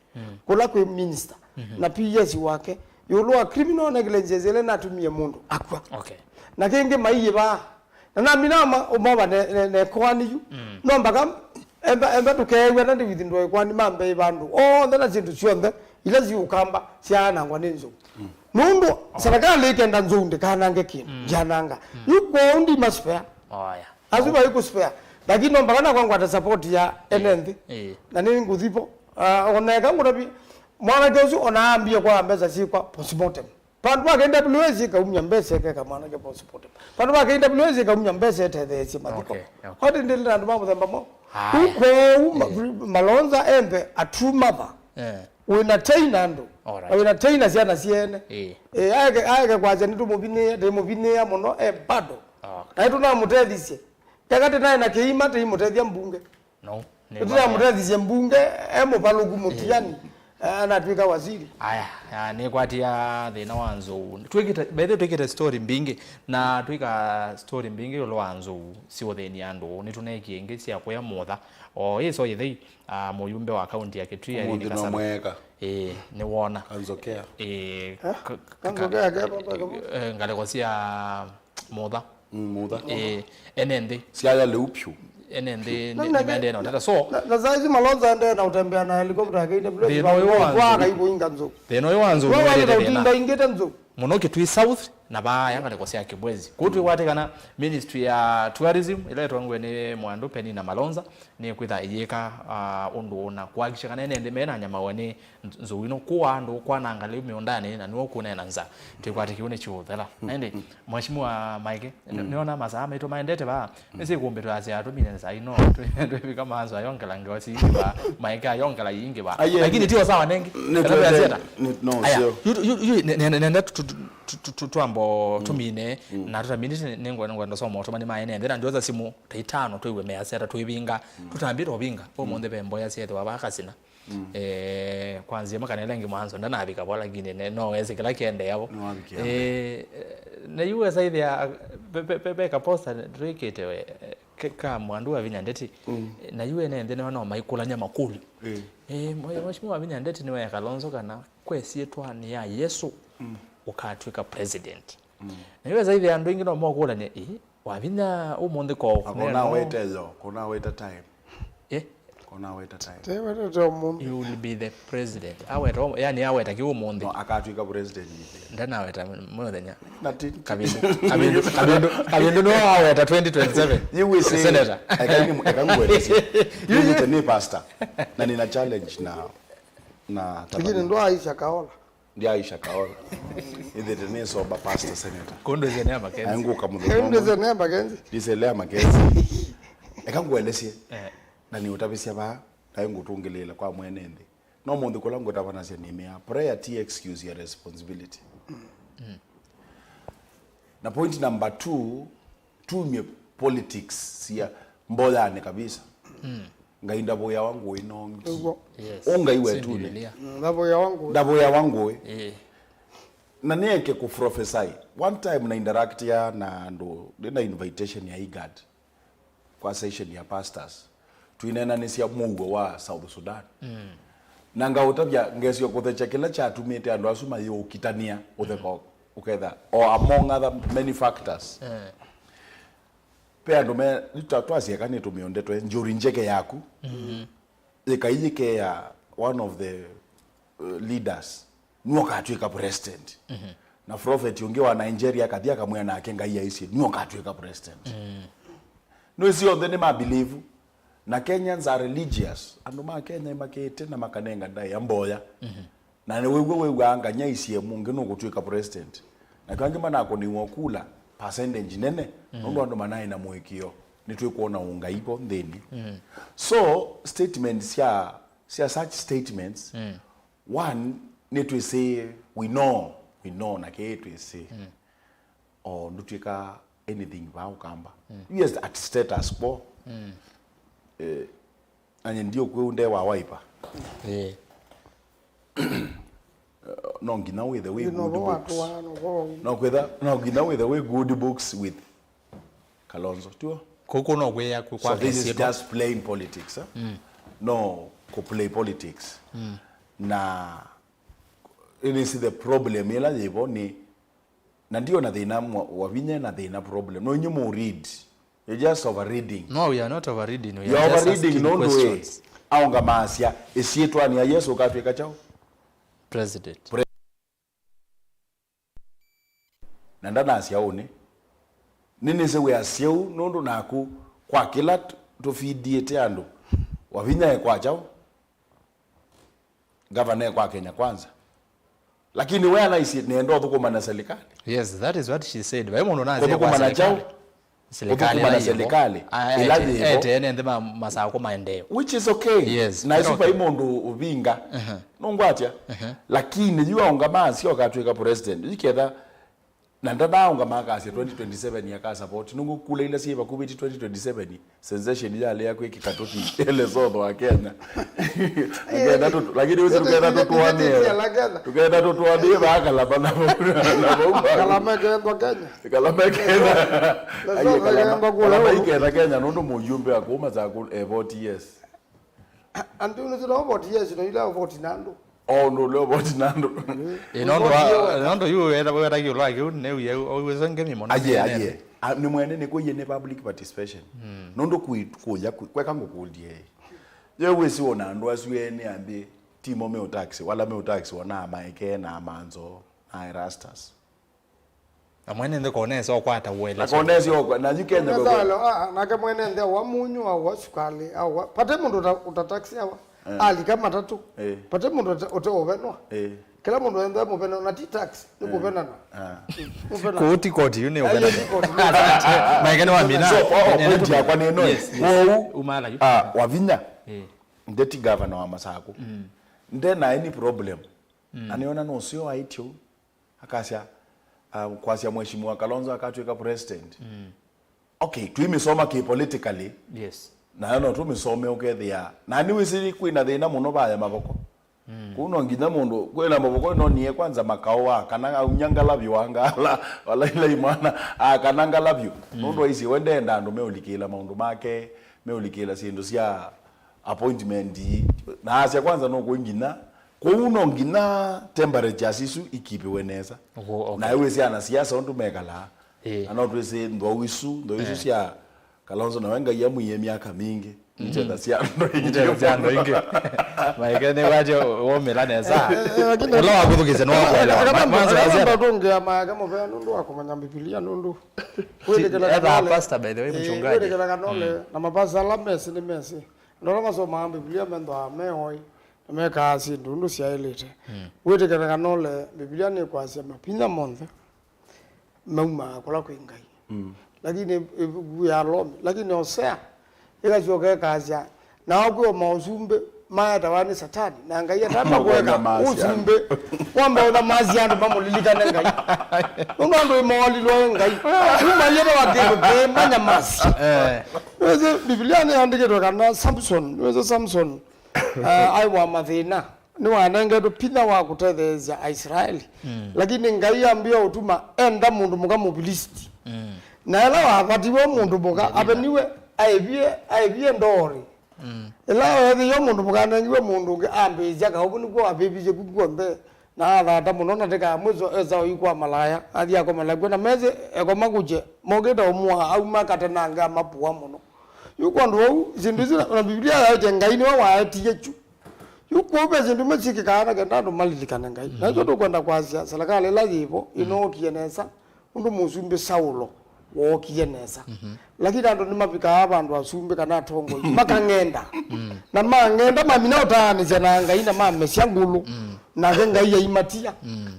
kũla kwĩ minister na P S wake ĩũlũ wa criminal negligence ĩla natumie mũndũ akw'a. Okay. Na kĩngĩ maiĩ vaa. Na namina ma- ũmova ne- ne- nekoani yu. No mpaka emba emba tũkeew'a na ndivithi ndũekwani mambei vandũ onthe na syĩndũ syonthe ila siũkamba syaanangwa nĩ nzou. Nũndũ serikali ĩkenda nzou ndĩkanange kĩndũ, ndyananga. Yu kwoou ndimaspea. Oya. Asu vai kuspea. Lakini no mpaka nakwa ngwata support ya ene nthĩ. Eh. Na nĩ ngũthipo. Ah, oneka ngũtavi mwanake ũsu ona ambie kwa mbesa syĩkwa postmortem. Vandũ va K W S ĩkaumya mbesa ĩkeka mwanake postmortem. Vandũ va K W S ĩkaumya mbesa ĩtetheesye mathiko. Okay, okay. Kwati ndĩlĩ na andũ ma mũthemba mo. Aya. Kwoou ma- Malonza embe a true mother. Eh. Wĩna tei na andũ. Alright. Na wĩna tei na syana syene. Eh. Eh, aeke aeke kwasya nĩtũmũvinĩĩa, ndĩmũvinĩĩa mũno e bado. Okay. Na nĩtũnamũtethisye. Keka tĩnaĩ na kĩima tĩimũtethya mbunge. No. Nĩtũnamũtethisye mbunge e mũvalũku Mũtiani. Eh, anatwĩka waziri. Aya, ah, nĩkwatia thĩna wa nzou. Twĩkĩte, by the way, twĩkĩte story mbingĩ, na twĩka story mbingĩ ĩũlũ wa nzou siũthĩnia andũ. Nĩtũneekie ĩngĩ sya kũya mũtha. O ĩso ĩthei, ah, mũyumbe wa kaunti ya Kitui, Irene Kasana. Ũmũnthĩ no mweeka. Ĩĩ, nĩwona. Kanzokea. Ĩĩ, eh? Ka- ka- Kanzokea ke papa kama? Eh, ngalĩko sya mũtha. Mm, mũtha. Ĩĩ, ene nthĩ. Syaya lĩu pyũ. Ene nthĩ nĩmaendee na ũtata. So, na- na saizi Malonza aendee na ũtembea na helikopta yake ine vile thĩna ũyũ wa nzou. Thĩna ũyũ wa nzou nĩwendete thĩna. Ũtinda ingĩte nzou. Mũno Kitui South na vaaya ngalĩko sya Kibwezi. Kũu twĩwatĩkana Ministry ya Tourism, ĩla ĩtongoe nĩ mwandu Penina Malonza, nĩkwĩtha ĩyĩka, ah, ũndũ na kuhakikisha kana ene nthĩ mena nyamawe nĩ nzou ino kũa andũ kwananga lĩu mĩũndanĩ na nĩw'o kũneena nza. Twĩkwatĩkiwe nĩ kyũthela. Na ĩndĩ, Mheshimiwa Maike, nĩona masaa maitũ maendete vaa. Nĩsĩ kũmbĩ twasya tũmine saa ino, twĩ- twĩvika maanzo ayongela ngewa singĩ vaa, Maike ayongela ingĩ vaa. Aye, lakini tio sawa nengi. Nĩ kana twende- twasya ata? Nĩ- no, aya, sio. Yu- yu- yu- ne- ne- nenda tu- tu- tu- tu- tu- twambo tũmine, na tũtaminĩte nĩ- nĩngwenda ngwenda soma ũtũmani maene nthĩ na ndioza simũ ta itano twĩw'e measya ata twĩvinga, tũtambĩte ũvinga. Ũmũnthĩ ve mboya syethĩwa vaa Kasina. Eh, kwanzia makana ĩla ĩngĩ mwanzo ndanavika vo, lakini ne- no wese kĩla kĩendeea vo. Nĩwavikia. Eh, na yu wesa ĩthĩa ve- ve- ve- ve kaposta twĩkĩte we, eh, ke- ka mwandu wa vinya ndeti. Na yu ene nthĩ nĩo no maikũlany'a makũlyo. Eh. Eh, mwe- Mheshimiwa wa vinya ndeti nĩwe Kalonzo kana kwesyĩtwanĩ ya Yesu ũkatw'ĩka president. Na yu wesa ĩthĩa andũ aingĩ no mokũlany'a, ĩ, Wavinya ũmũnthĩ ko. Akonaweta yo, konaweta time. Eh? Konaweta time. Tewetete ũmũnthĩ. You will be the president. Aweta, yani aweta ki ũmũnthĩ. No, akatwika president. Ndanaweta mũthenya. Na ti- Kavindu, Kavindu, Kavindu, Kavindu no aweta twenty twenty-seven. You will say, senator. Eka ni- eka ngwelesye. Mimi ni pastor. Na nina challenge na, na lakini ndo Aisha Kaola. Ndi Aisha Kaola. Ĩthĩte nĩ sober pastor senator. Kũndũ ĩsene ya Makenzi. Aĩ ngũka mũthenya ũmwe. Kũndũ ĩsene ya Makenzi. Ndisele ya Makenzi. Eka ngũelesye. Eh. Na nĩ ũtavisya vaa, naĩ ngũtũngĩlĩĩla kwa mwene nthĩ. No mũnthĩ kũla ngũtavanasya nĩmĩa, prayer ti excuse ya responsibility. Na point number two, tumie politics sia mboyani kabisa. Ngai ndavũĩawa ngũĩ nongi. Ũguo. Yes. Ũ Ngai wetũnĩ. Bibilia. Mm, ndavũĩawa ngũĩ. Ndavũĩawa ngũĩ. Eh. Na nĩeke kũprofesai. One time na interact ya na andũ, ndĩ na invitation ya igad kwa session ya pastors. Twinenanĩsya mũuo wa South Sudan. Na ngaũtavya, ngesio kũthekya kĩla kyatumĩte andũ asu mayĩũkitania ũtheka, ũketha, or among other many factors. Eh. Ve andũ me, ta- twasyeka nĩ tũmĩũnde twe njũri njeke yaku. Ĩkaiyĩke ya one of the, uh, leaders, nũkatwĩka president. Na prophet ũngĩ wa Nigeria akathi akamwĩa nake Ngai aisye nũkatwĩka president. Nĩ syonthe nĩ mabelieve. Na Kenyans are religious. Andũ ma Kenya makĩte na makanenga ndaĩa mboya. Na nĩ wĩw'o wĩw'aa nganya I C M ũngĩ nũkũtw'ĩka president. Na kĩu angĩ manakũnĩiwa kula percentage nene, nũndũ andũ manaĩ na mũĩkĩĩo nĩtwĩkwona ũngai vo nthĩnĩ. So, statements sya, sya such statements, one, nĩtwĩsĩ, we know, we know, na kĩĩ twĩsĩ. O ndũtw'ĩka anything vaa Ũkamba. Yes, at status quo. Eh, anye ndiũkwĩu nde wa Wiper. Eh. No nginya wĩthe wĩ good books. No kwĩtha, no nginya wĩthe wĩ good books with Kalonzo, tuo? Kũkũ no kwĩya kwĩ- So kwa this is ngesie tu. Just playing politics, eh? No kũ play politics. Na ĩnĩsĩ the problem ĩla yĩvo nĩ, na ndiona thĩna mwa- Wavinya na thĩna problem. No inyu mũ read. You're just overreading. No, we are not overreading. We You're are just overreading asking nũndũ ĩ questions. Aũngamaasya ĩsyĩtwanĩ ya Yesũ ũkatw'ĩka kyaũ? President. Na ndanasya ũnĩ. Nĩnĩsĩ wĩasya ũu nũndũ naku kwa kĩla t- tũfindiĩte andũ. Wavinya e kwa kyaũ? Ngavana e kwa Kenya Kwanza. Lakini we anaisye nĩenda ũthũkũma na serikali. Yes, that is what she said. Vai mũndũ naasya kwa kũthũkũma na serikali. Kyaũ? Serikali kũthũkũma na serikali ĩla yĩvo. Ete ene nthĩ ma- masakũ maendeeo. Which is okay. Yes, na isu vai mũndũ ũvinga. Nũngwatya. Lakini yu aũngama asya ũkatw'ĩka president. Yu ketha na ndanaũngama akasya twenty twenty-seven akasapoti. Nũngũkula ila syĩ vakuvĩti twenty twenty-seven. Sensation yalea kwĩkĩka tũti Lesotho wa Kenya. Tũkenda tũtũ- lakini wĩsĩ tũkenda tũtũanĩe. Tũkenda tũtũanĩe vaa Kalama na vau- na vau vau. Kalama ĩkethwa Kenya. Kalama ĩkenda. Lesotho ĩkenda kũla Kalama ĩkenda Kenya nũndũ mũjumbe wa kuma za ku- eh, vote yes. Andũ nĩ tũla vote yes na ila vote na andũ. O ũndũ ũla ũvoti na andũ. Ĩ, nũndũ wa- nũndũ yu weta- wetakie ũla kĩu nĩwie ũwĩsengemi mũno. Aye, aye. A- nĩ mwene nĩkwĩie nĩ public participation. Nũndũ kũi- kũya kũ- kweka ngũkũlye. Ye wĩsĩ wona andũ asu ene ambĩ timo me utaxi wala me utaxi wona amaeke na amanzo na erastas. Na mwene nthĩ konesa ũkwata uelesyo. Akonesi okwa na yu Kenya. Nethalo, ah, nake mwene nthĩ awa munyu, awa sukali, awa pate mũndũ uta- uta taxi awa. Alika matatũ. Eh. Pate mũndũ ũte- ũte ũvenwa. Eh. Kĩla mũndũ enda mũvenwa na ti taxi, nĩ kũvenana. Mũvenana. Kũu ti koti, yu nĩ ũvenana. Ayo ti koti, nĩ maeke nĩ wamina. So, oh, oh, point yakwa nĩ ĩno. Yes, yes. Wou, umala yu. Ah, Wavinya. Eh. Nde ti governor wa Masakũ. Nde na any problem. Na nĩona nũseo aityo. Akasya, um, kwasya Mheshimiwa Kalonzo akatw'ĩka president. Okay, twĩmĩsoma kĩ politically. Yes. Nayo no tũmĩsome ũkethĩa. Na nĩwĩsĩ kwĩna thĩna mũno vaya mavoko. Kũu no nginya mũndũ, kwĩna mavoko no nie kwanza makaũ wa, kana aunya ngala vyũ wa ngala, wala ila imwana, a, kana ngala vyũ. Nũndũ aisye we ndenda andũ meũlikĩla maũndũ make, meũlikĩla syĩndũ sya appointment ii. Na asya kwanza no kwĩ nginya, kwoou no nginya temperatures isu ikipĩwe nesa. Oho, okay. Na wĩsĩ anasiasa ũndũ mekalaa. Ĩĩ. Na no twĩsĩ nthwau isu, nthwau isu sya Kalonzo nawe Ngai amwĩie myaka mingĩ. Nĩteta sya andũ aingĩ. Nĩteta sya andũ aingĩ. Maike nĩ waje womĩla nesa. Eh, eh, lakini ũla wakũthukĩsya nĩ wakwelewa. Akana- Ma- maana akana- akana- ndũngĩa maake mũvea nũndũ wa kũmanya Mbivilia nũndũ. Ethaa pastor, by the way, mchungaji. Wĩtĩkĩla kana ũle, na mapasa ala mesĩ nĩ mesĩ. Andũ ala masomaa Mbivilia mendaa me oĩ, na mekaa syĩndũ ũndũ syaĩlĩte. Wĩtĩkĩla kana ũle, Mbivilia nĩkwasya mavinya monthe maumaa kũla kwĩ Ngai. Lakini ĩvuku ya Alomi, lakini Osea ĩkasyoka ĩkasya, na wakwĩwa maũsumbĩ maetawa nĩ Satani, na Ngai atamba kũeka ũsumbĩ, wamba ũnyamasya andũ mamũlilikane Ngai. Nũndũ andũ ĩmoolilwe Ngai. Kuma yĩtawa kĩndũ kĩĩ manyamasya. Eh. Wĩsĩ, Mbivilia nĩyandĩkĩtwe kana Samson, wĩsĩ Samson, eh, aĩ wa mathĩna. Nĩwanengetwe vinya wa kũtetheesya Aisilaeli. Lakini Ngai ambie ũtuma enda mũndũ mũka Mũvilisiti. Na ĩla wavatiwe mũndũ mũka, aveniwe, aĩvie, aĩvie ndoorĩ. Ĩla weethĩiwe mũndũ mũka anengiwe mũndũ ũngĩ, ambĩĩsya kaũvũ nĩkw'o avĩvisye ku kw'onthe, na athata mũno, na tĩka ya mwĩso esa ũi kwa malaya, athi akoma nakw'o, na mesĩ ekoma kũkye, mokĩte ũmũa, auma katenange amapũa mũno. Yu kwondũ wau, syĩndũ isu, na Mbivilia yaĩtye Ngai nĩwe waetie kyu. Yu kwoou ve syĩndũ imwe syĩkĩkaa na kenda andũ malilikane Ngai. Na nĩkyo tũkwenda kwasya, serikali ĩla yĩvo, ĩnookie nesa. Ũndũ mũsumbĩ Saulo wookie nesa. Lakini andũ nĩmavikaa vandũ asumbĩ kana atongoi makang'enda. Na mang'enda mamina ũtaanĩsya na Ngai na mamesya ngũlũ. Nake Ngai aimatia.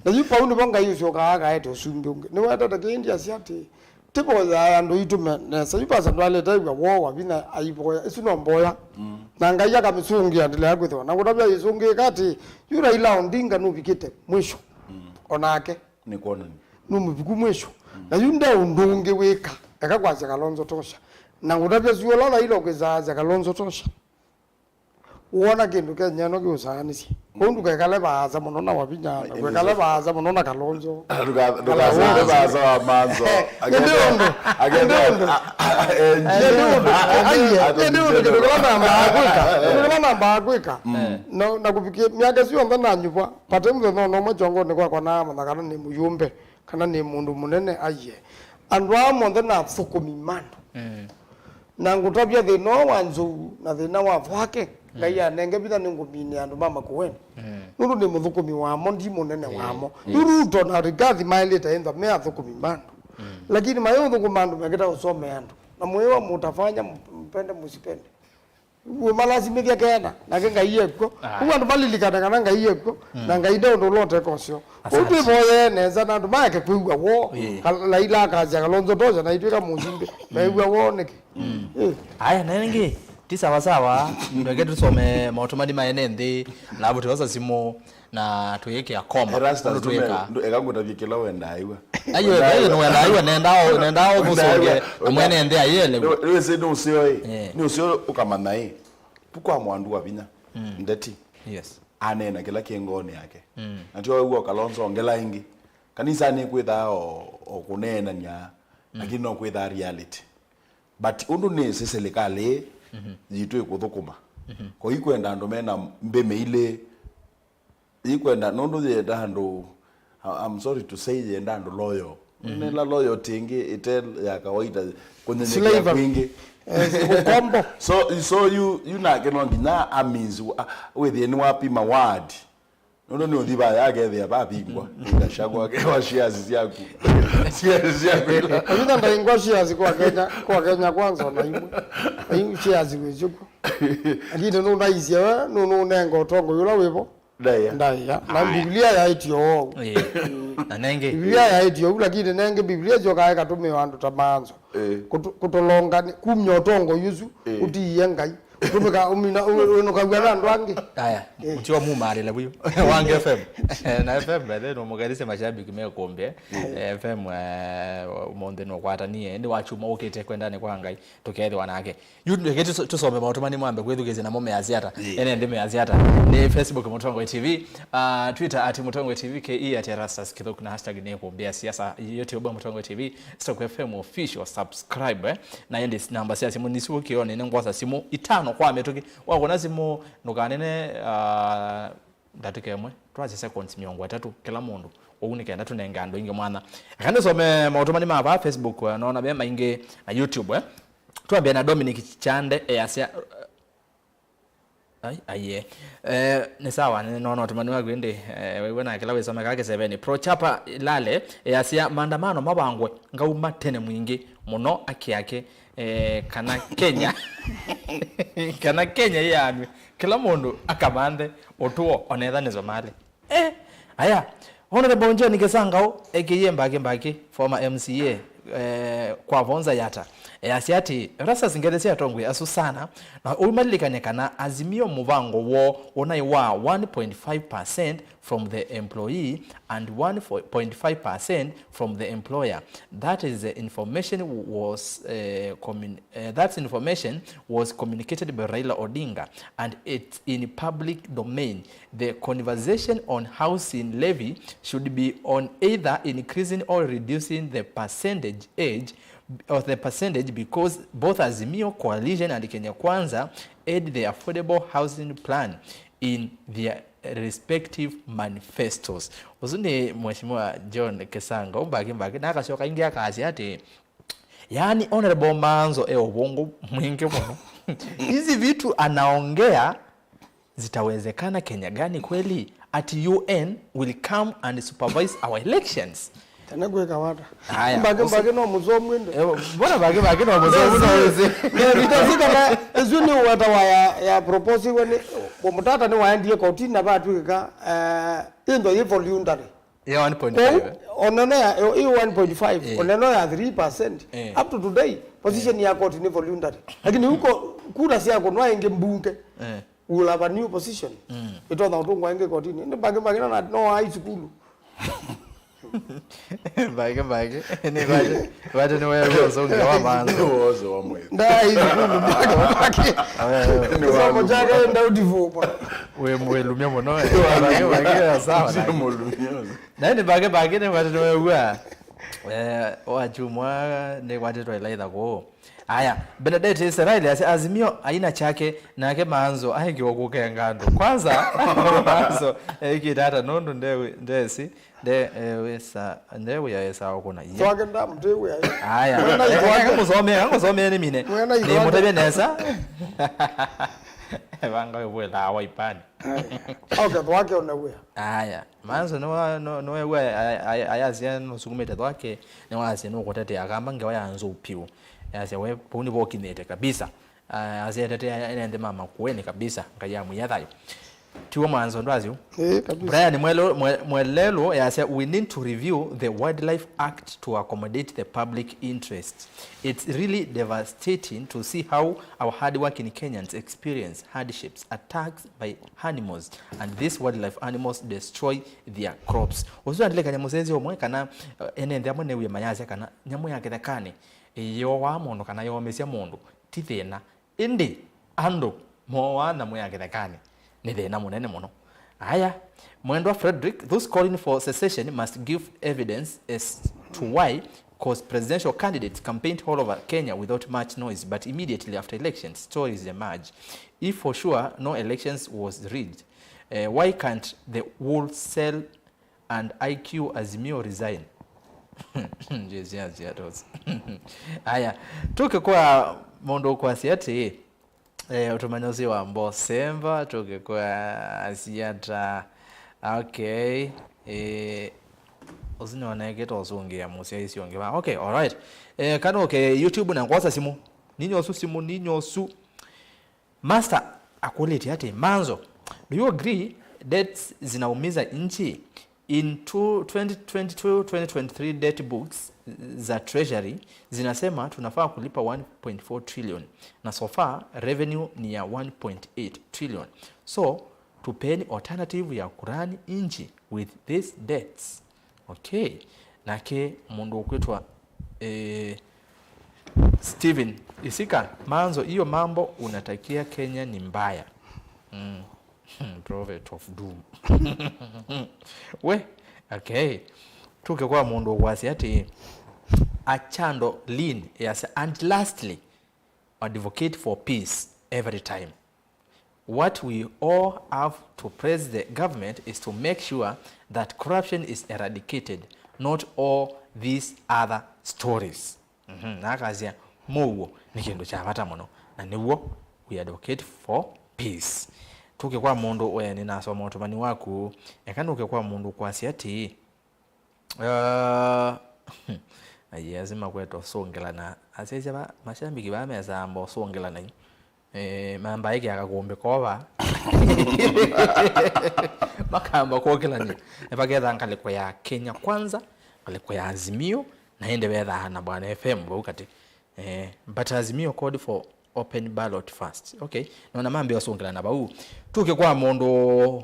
Na yu vau nĩvo Ngai ũsyokaa akaete ũsumbĩ ũngĩ. Nĩwetete kĩĩ ndiasya atĩĩ, tĩvoyaa andũ aitũ me nesa. Yu vasa ndwalĩte w'a woo wa vinya aivoya. Ĩsu no mboya. Na Ngai akamĩsũngĩa ndĩlea kwĩthĩwa. Na ngũtavya yĩsũngĩĩka atĩĩ, yu Raila Odinga nũvikĩte mwisho. O nake. Nĩ kwonany'a. Nĩ mũviku mwisho. Na yu nde ũndũ ũngĩ wĩka. Eka kwasya Kalonzo tosha. Na ngũtavya syũla Raila ũkĩsaasya Kalonzo tosha. Wona kĩndũ Kenya ĩno kĩũsaanĩsye. Kũu ndũkekale vaasa mũno na Wavinya, na ndũkekale vaasa mũno na Kalonzo. Ndũka- ndũkasende vaasa wa Manzo. Ĩndĩ ũndũ, ĩndĩ ũndũ, ĩndĩ ũndũ, aiye, ĩndĩ ũndũ kĩndũ kĩla nambaa kwĩka, kĩndũ kĩla nambaa kwĩka. Na, na kũvikĩa myaka ĩsu yonthe nanyuvwa, vate mũthenya ona ũmwe kyongonĩ kwakwa naamanya kana nĩ mũyũmbe, kana nĩ mũndũ mũnene, aiye. Andũ aa monthe nĩ athũkũmi ma andũ. Na ngũtavya thĩna ũũ wa nzou na thĩna wa vwake, Ngai anenge vinya nĩngũminĩa andũ ma Makueni. Nũndũ nĩ mũthũkũmi wamo, ndi mũnene wamo. Yu Ruto na Rigathi maĩlĩte ĩntha me athũkũmi ma andũ. Lakini mayĩũthũkũma andũ mekĩta ũsomea andũ. Na mwĩwa mutafanya mpende musipende. Ũmalasimĩthya kena, nake Ngai ekw'o. Kũu andũ malilikane kana Ngai ekw'o, na Ngai nde ũndũ ũla ũteka ũseo. Kũu twĩvoyee nesa na andũ maeke kwĩw'a woo. Ka- Laila akasya Kalonzo tosha na itwĩka mũsumbĩ. Mew'a woo nĩkĩ? Ĩ. Aya, na ĩngĩ, ti sawa sawa, tweke tũsome maũtũmani ma ene nthĩ, alafu twosa simũ, na tũyĩkĩa koma. Erastus, ũndũ twĩkaa. Ndu- eka ngũtavye kĩla wendaa ĩw'a. Ayo, ayo, nĩwendaa ĩw'a, nendaa, nendaa ũmũsũngĩe, na mwene nthĩ ayĩelewe. Nĩwĩsĩ nĩ ũseo ĩ. Nĩ ũseo ũkamanya ĩ. Pukwa mwandu wa vinya. Ndeti. Yes. Aneena kĩla kĩ ngoonĩ yake. Na tyo wĩw'a Kalonzo ongela ĩngĩ. Kanisanĩ kwĩthaa o, o kũneenany'a, lakini no kwĩthaa reality. But ũndũ nĩsĩ silikalĩ ĩĩ yitũ ĩkũthũkũma. Ko ikwenda andũ mena mbĩmĩ ilĩ, ikwenda, nũndũ yenda andũ, I- I'm sorry to say, yenda andũ loyal. Nĩla loyalty ĩngĩ ĩte ya kawaida, kũnyenyekea kwingĩ. Ũkombo. So, so yu, yu nake no nginya amins, wĩthĩe nĩwapima word. Nũndũ nĩ ũthi vaya akethĩa vavingwa. Ngasha kwake wa shares syaku. Shares syaku ila. Avitha ndaingwa shares kwa Kenya, kwa Kenya Kwanza na imwe. Ayu shares wĩsyo kwa. Lakini nũ ndaisye we, nũ nũ nenga ũtongo yũla wĩvo. Ndaĩa. Ndaĩa. Na Biblia yaĩtio ũu. Na nenge. Biblia yaĩtio ũu, lakini nenge Biblia syokaa ĩkatũmĩwa andũ ta manzo. Kũtũ- kũtũlonga nĩ- kumya ũtongo ũsu ũtiie Ngai. Ũtũmĩka ũmina ũ- ũnũkaw'a na andũ angĩ. Aya, mũtio mumalile vuyu. Wange F M. Na F M by the way no mũkarise mashabiki me kumbe. F M, eh, ũmũnthĩ no kwatanie ndi wachuma ũkite kwendane kwa Ngai, tũkethĩwa nake. Yu ndeke tũsome maũtũmani mwambe kwĩthukĩĩsya namo measya ata. Ene nthĩ measya ata. Nĩ Facebook Mũtongoi T V, ah, Twitter at Mũtongoi T V, K E at Erastus Kĩthũku na hashtag nĩ kũmbĩa siasa. YouTube Mũtongoi T V, Stock F M official, subscribe, eh. Na ĩndĩ namba sya simũ nisu ũkĩone nĩ ngwasa simũ itano kwa mĩtũkĩ. Wakũna simũ ndũkanene, ah, ndatĩka ĩmwe, twasya seconds mĩongo ĩtatũ kĩla mũndũ. Ũu nĩ kenda tũnenge andũ aingĩ mwanya. Eka nĩsome maũtũmani ma vaa Facebook, eh, noona ve maingĩ na YouTube, eh. Twambĩa na Dominic Chande, easya, ai, aiye. Eh, nĩ sawa, nĩ noona ũtũmani waku ĩndĩ, eh, wĩw'e na kĩla wĩsomeka kĩseveni. Pro Chapa Lale, easya, maandamano mavangwe, ngauma tene mwingĩ mũno ake ake, eh, kana Kenya, kana Kenya ĩyaanw'e, kĩla mũndũ akamanthe ũtũo, onetha nĩ Somali. Eh, aya, Honorable John Kesangau, A K A Mbaki Mbaki, former M C A, eh, kwa Vonza Yata, easya ati, Erastus, ngethe sya atongoi asu sana, na ũimalilikany'a kana Azimio mũvango woo ũnaĩ wa one point five percent from the employee and one point five percent from the employer. That is the information was, eh, commun- eh, that information was communicated by Raila Odinga and it's in public domain. The conversation on housing levy should be on either increasing or reducing the percentage age of the percentage because both Azimio Coalition and Kenya Kwanza had the affordable housing plan in their respective manifestos. Ũsu nĩ Mheshimiwa John Kesangau Mbaki Mbaki, na akasyoka ĩngĩ akasya ati, yaani Honorable Manzo e ũvũngũ mwingĩ mũno. Hizi vitu anaongea zitawezekana Kenya gani kweli? Ati U N will come and supervise our elections. Tene kwĩka wata. Haya, Mbaki Mbaki no mũsomu ĩndĩ. Eh, mbona Mbaki Mbaki no mũsomu no wĩsĩ? Nĩtazikana ĩsu nĩ wata wa ya, ya proposiwe nĩ mũtata nĩ waendie kotini na vatwĩka, eh, ĩndo yĩ voluntary. Ya one point five, eh? Oneno ya, ĩ one point five, eh, oneno ya three percent. Eh. Up to today, position ya court nĩ voluntary. Lakini huko kura sya kũnwa ĩngĩ mbunge, eh, will have a new position. Mm. Ĩtonya ũtũngwa ĩngĩ kotini. Nĩ Mbaki Mbaki no, no ai sukulu. Mbake, mbake. Nĩ kwate, kwate nĩ wewe ũsũngĩa wa manzo. Nĩ wozo wa mwĩthĩ. Ndai thukulu mbake, mbake. Awe, awe. Nĩ wa kisomo kyake doubtful bwana. Wĩ mwĩlumya mũno, eh. Mbake, mbake, sawa. Sio mũlumya. Na nĩ mbake, mbake, nĩ kwate nĩ wewe. Eh, wa chumwa, nĩ kwate twa ilaitha kũũ. Aya, Benedette Israel asya Azimio aina chake, nake manzo aengiwa kukenga andu. Kwanza manzo ekite ata nundu nde ndesi nde eh, wesa nde wia esa okuna. Ye. Twake ndamutewia. Aya, ngusomea ngusomea ni mine. Ni mutebe nesa. Vanga we bwela wa ipani. Okay, twake ona wia. Aya, manzo no no no we ayasya no sukumite twake. Nĩwasya nũkũtetea akamba ngewa ya nzou piũ. Yasya we vau nĩvokinyĩte kabisa. Asya etetea ene nthĩ ma Makueni kabisa. Ngai amwĩa thayũ. Tiwo mwanzo ndwasyu. Ĩĩ, kabisa. Brian Mwelo- Mwe- Mwelelo yasya we need to review the Wildlife Act to accommodate the public interest. It's really devastating to see how our hardworking Kenyans experience hardships, attacks by animals, and these wildlife animals destroy their crops. Ũsu andĩlĩka nyamũ sesi ũmwe kana eh, ene nthĩ amwe newie mayasya kana nyamũ ya kĩthekanĩ ĩyĩowaa mũndũ kana yomĩsya mũndũ ti thĩna, ĩndĩ andũ moowaa nyamũ ya kĩthekanĩ nĩ thĩna mũnene mũno. Aya, Mwendwa Frederick, those calling for secession must give evidence as to why, cause presidential candidates campaigned all over Kenya without much noise, but immediately after elections, stories emerge. If for sure no elections was rigged, uh, why can't the whole cell and I Q Azimio resign? Jezi ya ziatos. Aya, tuke kwa mũndũ ũkwasya atĩ, eh, ũtũmanya ũsĩ wa Mbosemba, tuke kwa asiata. Okay. Eh, ũsu nĩonekete ũsũngĩa mũsyaĩsyo ũngĩ va. Okay, all right. Eh, kana okay, YouTube na ngwosa simũ. Ninyosu simũ, ninyosu. Master akũlĩtye atĩ, Manzo, do you agree debts zinaumiza nchi? In two- twenty twenty-two twenty twenty-three debt books za treasury zinasema tunafaa kulipa one point four trillion na so far revenue ni ya one point eight trillion. So tupeni alternative ya kurani nchi with these debts. Okay. Nake mũndũ ũkwĩtwa eh, Steven Isika, Manzo, hiyo mambo unatakia Kenya ni mbaya. Mm. Prophet of doom. We, okay. Tuke kwa mũndũ ũkwasya atĩ Achando Lin yasya, and lastly, advocate for peace every time. What we all have to press the government is to make sure that corruption is eradicated, not all these other stories. Mhm, na akasya, mũuo nĩ kĩndũ kya vata mũno, na nĩw'o we advocate for peace. Tũke kwa mũndũ we, nĩnasoma ũtũmani waku, eka nũke kwa mũndũ kwasya atĩĩ, Uh, yes, makweta ũsũngĩlana. Asyaisya va, mashabiki vaa mesamba ũsũngĩlana yu. Eh, mamba ĩkĩa kakũmbĩ kova. Makamba kũkĩlany'a. Nĩvaketha ngalĩko ya Kenya Kwanza, ngalĩko ya Azimio, na ĩndĩ vethaa na Bwana F M vau katĩ. Eh, but Azimio called for open ballot first. Okay. Nona mambĩa ũsũngĩlana vau. Tuke kwa mũndũ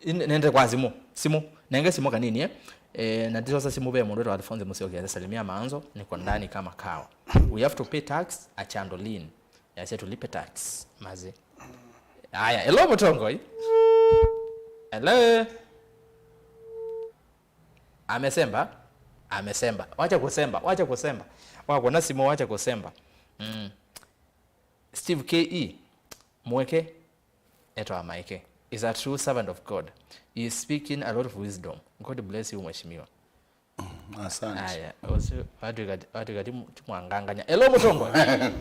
Nende kwa simũ. Simũ. Nenge simũ kanini, eh? Eh, na ndisosa simũ ve mũndũ wĩtawa Alphonse Musyoki, salimia Manzo, niko ndani kama kawa. We have to pay tax, Achando Lin. Yasya tulipe tax, mazi. Aya, hello Mũtongoi. Hello. Amesemba. Amesemba. Wacha kusemba, wacha kusemba. Wakuona simũ, wacha kusemba. Mm. Steve K E. Mweke. Etawa Maeke is a true servant of God. He is speaking a lot of wisdom. God bless you, Mheshimiwa. Asante. Aya, usu watu kati watu kati mwanganganya. Hello Mutongo. Hello.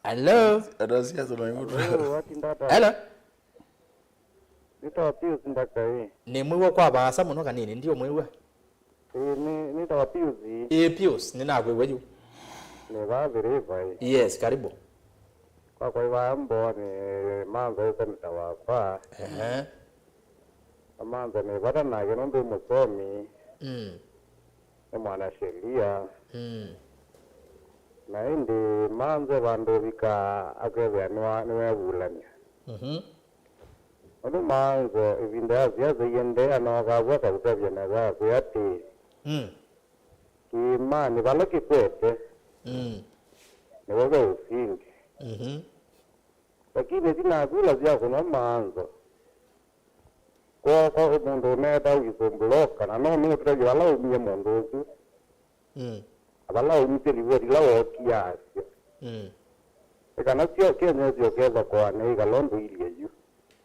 Hello. Hello. Hello. Nĩtawa Pius Ndaka ĩ. Nĩ mwĩw'a kwa vaasa mũno kanini, ndio mwĩw'a. Ĩĩ, nĩ- nĩtawa Pius. Ĩĩ, Pius, nĩnakwĩw'a yu. Nĩ vaa Viriva ĩ. Yes, karibu. Kwakwa ĩ vaa Mbooni, Mantha ĩ seneta wakwa. Ehe. Na Mantha nĩ vata nake nũndũ ĩ mũsomi, Mm. Nĩ mwanashelia. Mm. Na ĩndĩ Mantha vandũ ũvikaa akethĩa nĩwa- nĩwevulany'a. Mhm. Nũndũ maanzo ĩvinda ya siasa iendee, anooka vu akakũtavya nesa akwĩa atĩĩ, mm, kĩĩmanĩ vala kĩkwete, mm, nĩvo ve ũsindi. Mhm. Lakini ĩtina ya kula syakũnwa maanzo, kwooka mũndũ ũneeta whistleblower, na no nũtũtavye vala waumie mũndũ ũsu. Mm. Na vala aumisye livoti ila wookie asya. Mm. Nĩ kana syo Kenya syoke thokoanĩ ĩkala ũndũ ilye yu.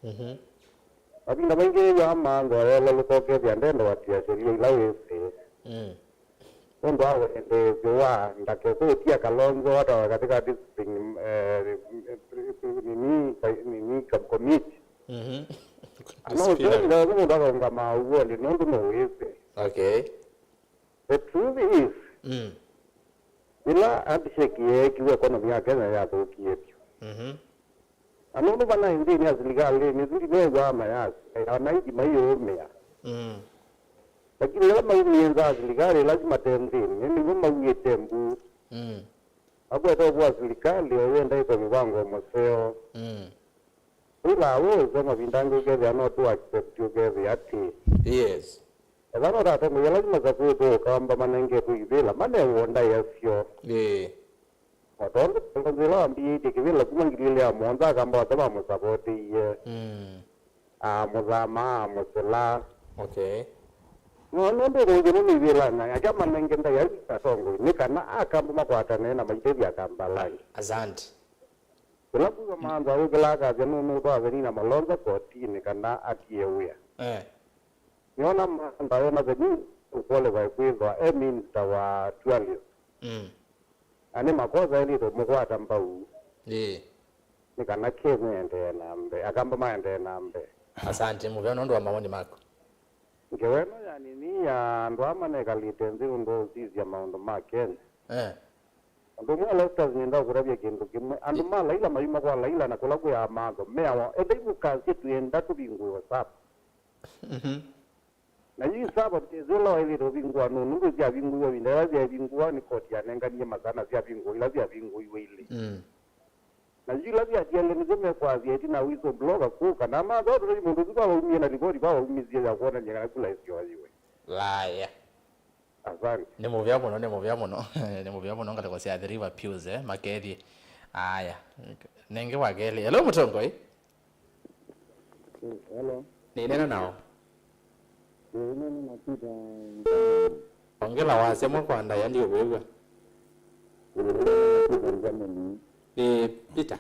Mhm. Mavinda maingĩ yĩthĩawa maanzo ayola lũkokethya ndenda watia sheria ila wĩsĩ. Mm. Nũndũ wa wendeesyo wa ndakekũtia Kalonzo atawa katika discipline, eh, nini, nini, committee. Mhm. Disciplinary. Anũsenda mũndũ akaũngama ũw'o nĩ nũndũ nũwĩsĩ. Okay. The truth is, mm, yĩla handshake yeekiwe, economy ya Kenya yathũkie vyũ. Mhm. Na nũndũ vanaĩ nthĩnĩ ya silikalĩ, nĩsu ndineew'aa mayasi, wananchi maiũũmĩa. Mm. Lakini yĩla maumie nza ya silikalĩ, ĩla yu mate nthĩnĩ, nĩw'o mauĩte mbu. Mm. Makwete ũvũ wa silikalĩ, o wenda ĩkwe mũvango mũseo. Mm. Wĩlaa we ũseo mavinda angĩ ũkethĩa no tũ accept ũkethĩa atĩ. Yes. Ethĩwa no tatongoi ala masakũĩtwe ũkamba manengetwe ivĩla manew'o ndaĩa syoo. Ĩĩ. O tondũ Kalonzo ĩla wambĩĩtye kĩvĩla kuma ngili ilĩ ya mũonza akamba ata mamũsavoteie. Mm. Amũthama, amũsĩla. Okay. No nũndũ ũkũnzĩ nũndũ ivĩlanĩ ake amanenge ndaĩa atongoi nĩ kana akamba makwatane na maitethya akambalani. Asante. Kĩla kuga maanza ũkĩla akasya nũnũtwaa Penina Malonza kotinĩ kana atie wĩa. Eh. Nĩona maanza yona Penina ũqualify kwĩthwa e minister wa tourism. Mm. Na nĩ makosa elĩte ũmũkwata mbau. Ĩĩ. Nĩ kana Kenya ĩendee na mbee, akamba maendee na mbee. Asante mũvea nũndũ wa mawoni maku. Ngewa ĩno ya nini ya andũ aa manekalĩte nthĩ ũndũ wa ũsisya maũndũ ma Kenya. Eh. Ũndũ ũmwe Loftus nĩenda kũkũtavya kĩndũ kĩmwe. Andũ ma Laila mayuma kwa Laila na kũla kwĩ amatho meawa, endai mũkasye twĩenda tũvingũĩwe saba. Mhm. Na yu saba mtezi ũla waĩlĩte ũvingũa nũũ? Nũndũ syavingũiwe ĩvinda yĩla syaĩvingũa nĩ koti yanenganie masaa na syavingũa ila syavingũiwe ilĩ. Mm. Na yu ila syatiele nĩsyo mekwasya ĩtina whistleblower kũka na amatho tũtei mũndũ ũsu vavaumie na livoti vavaumisye ya kwonany'a kana kula ĩsyoaiwe. Laya. Asante. Nĩ mũvea mũno, nĩ mũvea mũno. Nĩ mũvea mũno ngalĩko sya Athi River Pius, eh, makethie. Aya. Nenge wa kelĩ. Hello, mũtongoi. Eh, hello. Nĩneena nao. Eh, nĩneena na Peter. Ongela wasya mwa kwa ndaĩa ndiũkwĩw'a. Eh, Peter Nzameni. Nĩ Peter.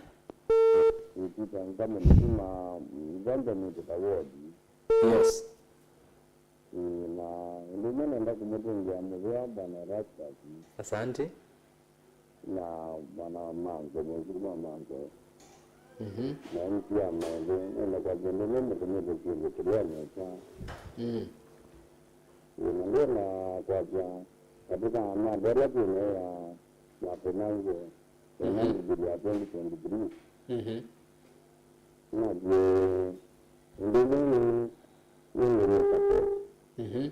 Eh, Peter Nzameni kuma, mm, Nzameni Peter Ward. Yes. Ĩĩ, na ũndũ ũmwe nenda kũmũtũngĩa mũvea Bwana Erastus. Asante. Na Bwana Manzo, mwĩsili wa Manzo. Mhm. Na M C ya Manzo, nenda kwasya ũndũ ũmwe mũtũmĩte kĩndũ kĩlea nesa. Mm. Ĩĩ, na ndĩna kwasya katika mada ĩla twĩ nayo ya, ya finance, finance bill ya twenty twenty-three. Mhm. Nathi ũndũ ũmwe nĩ, nĩ nĩwĩkate. Mhm.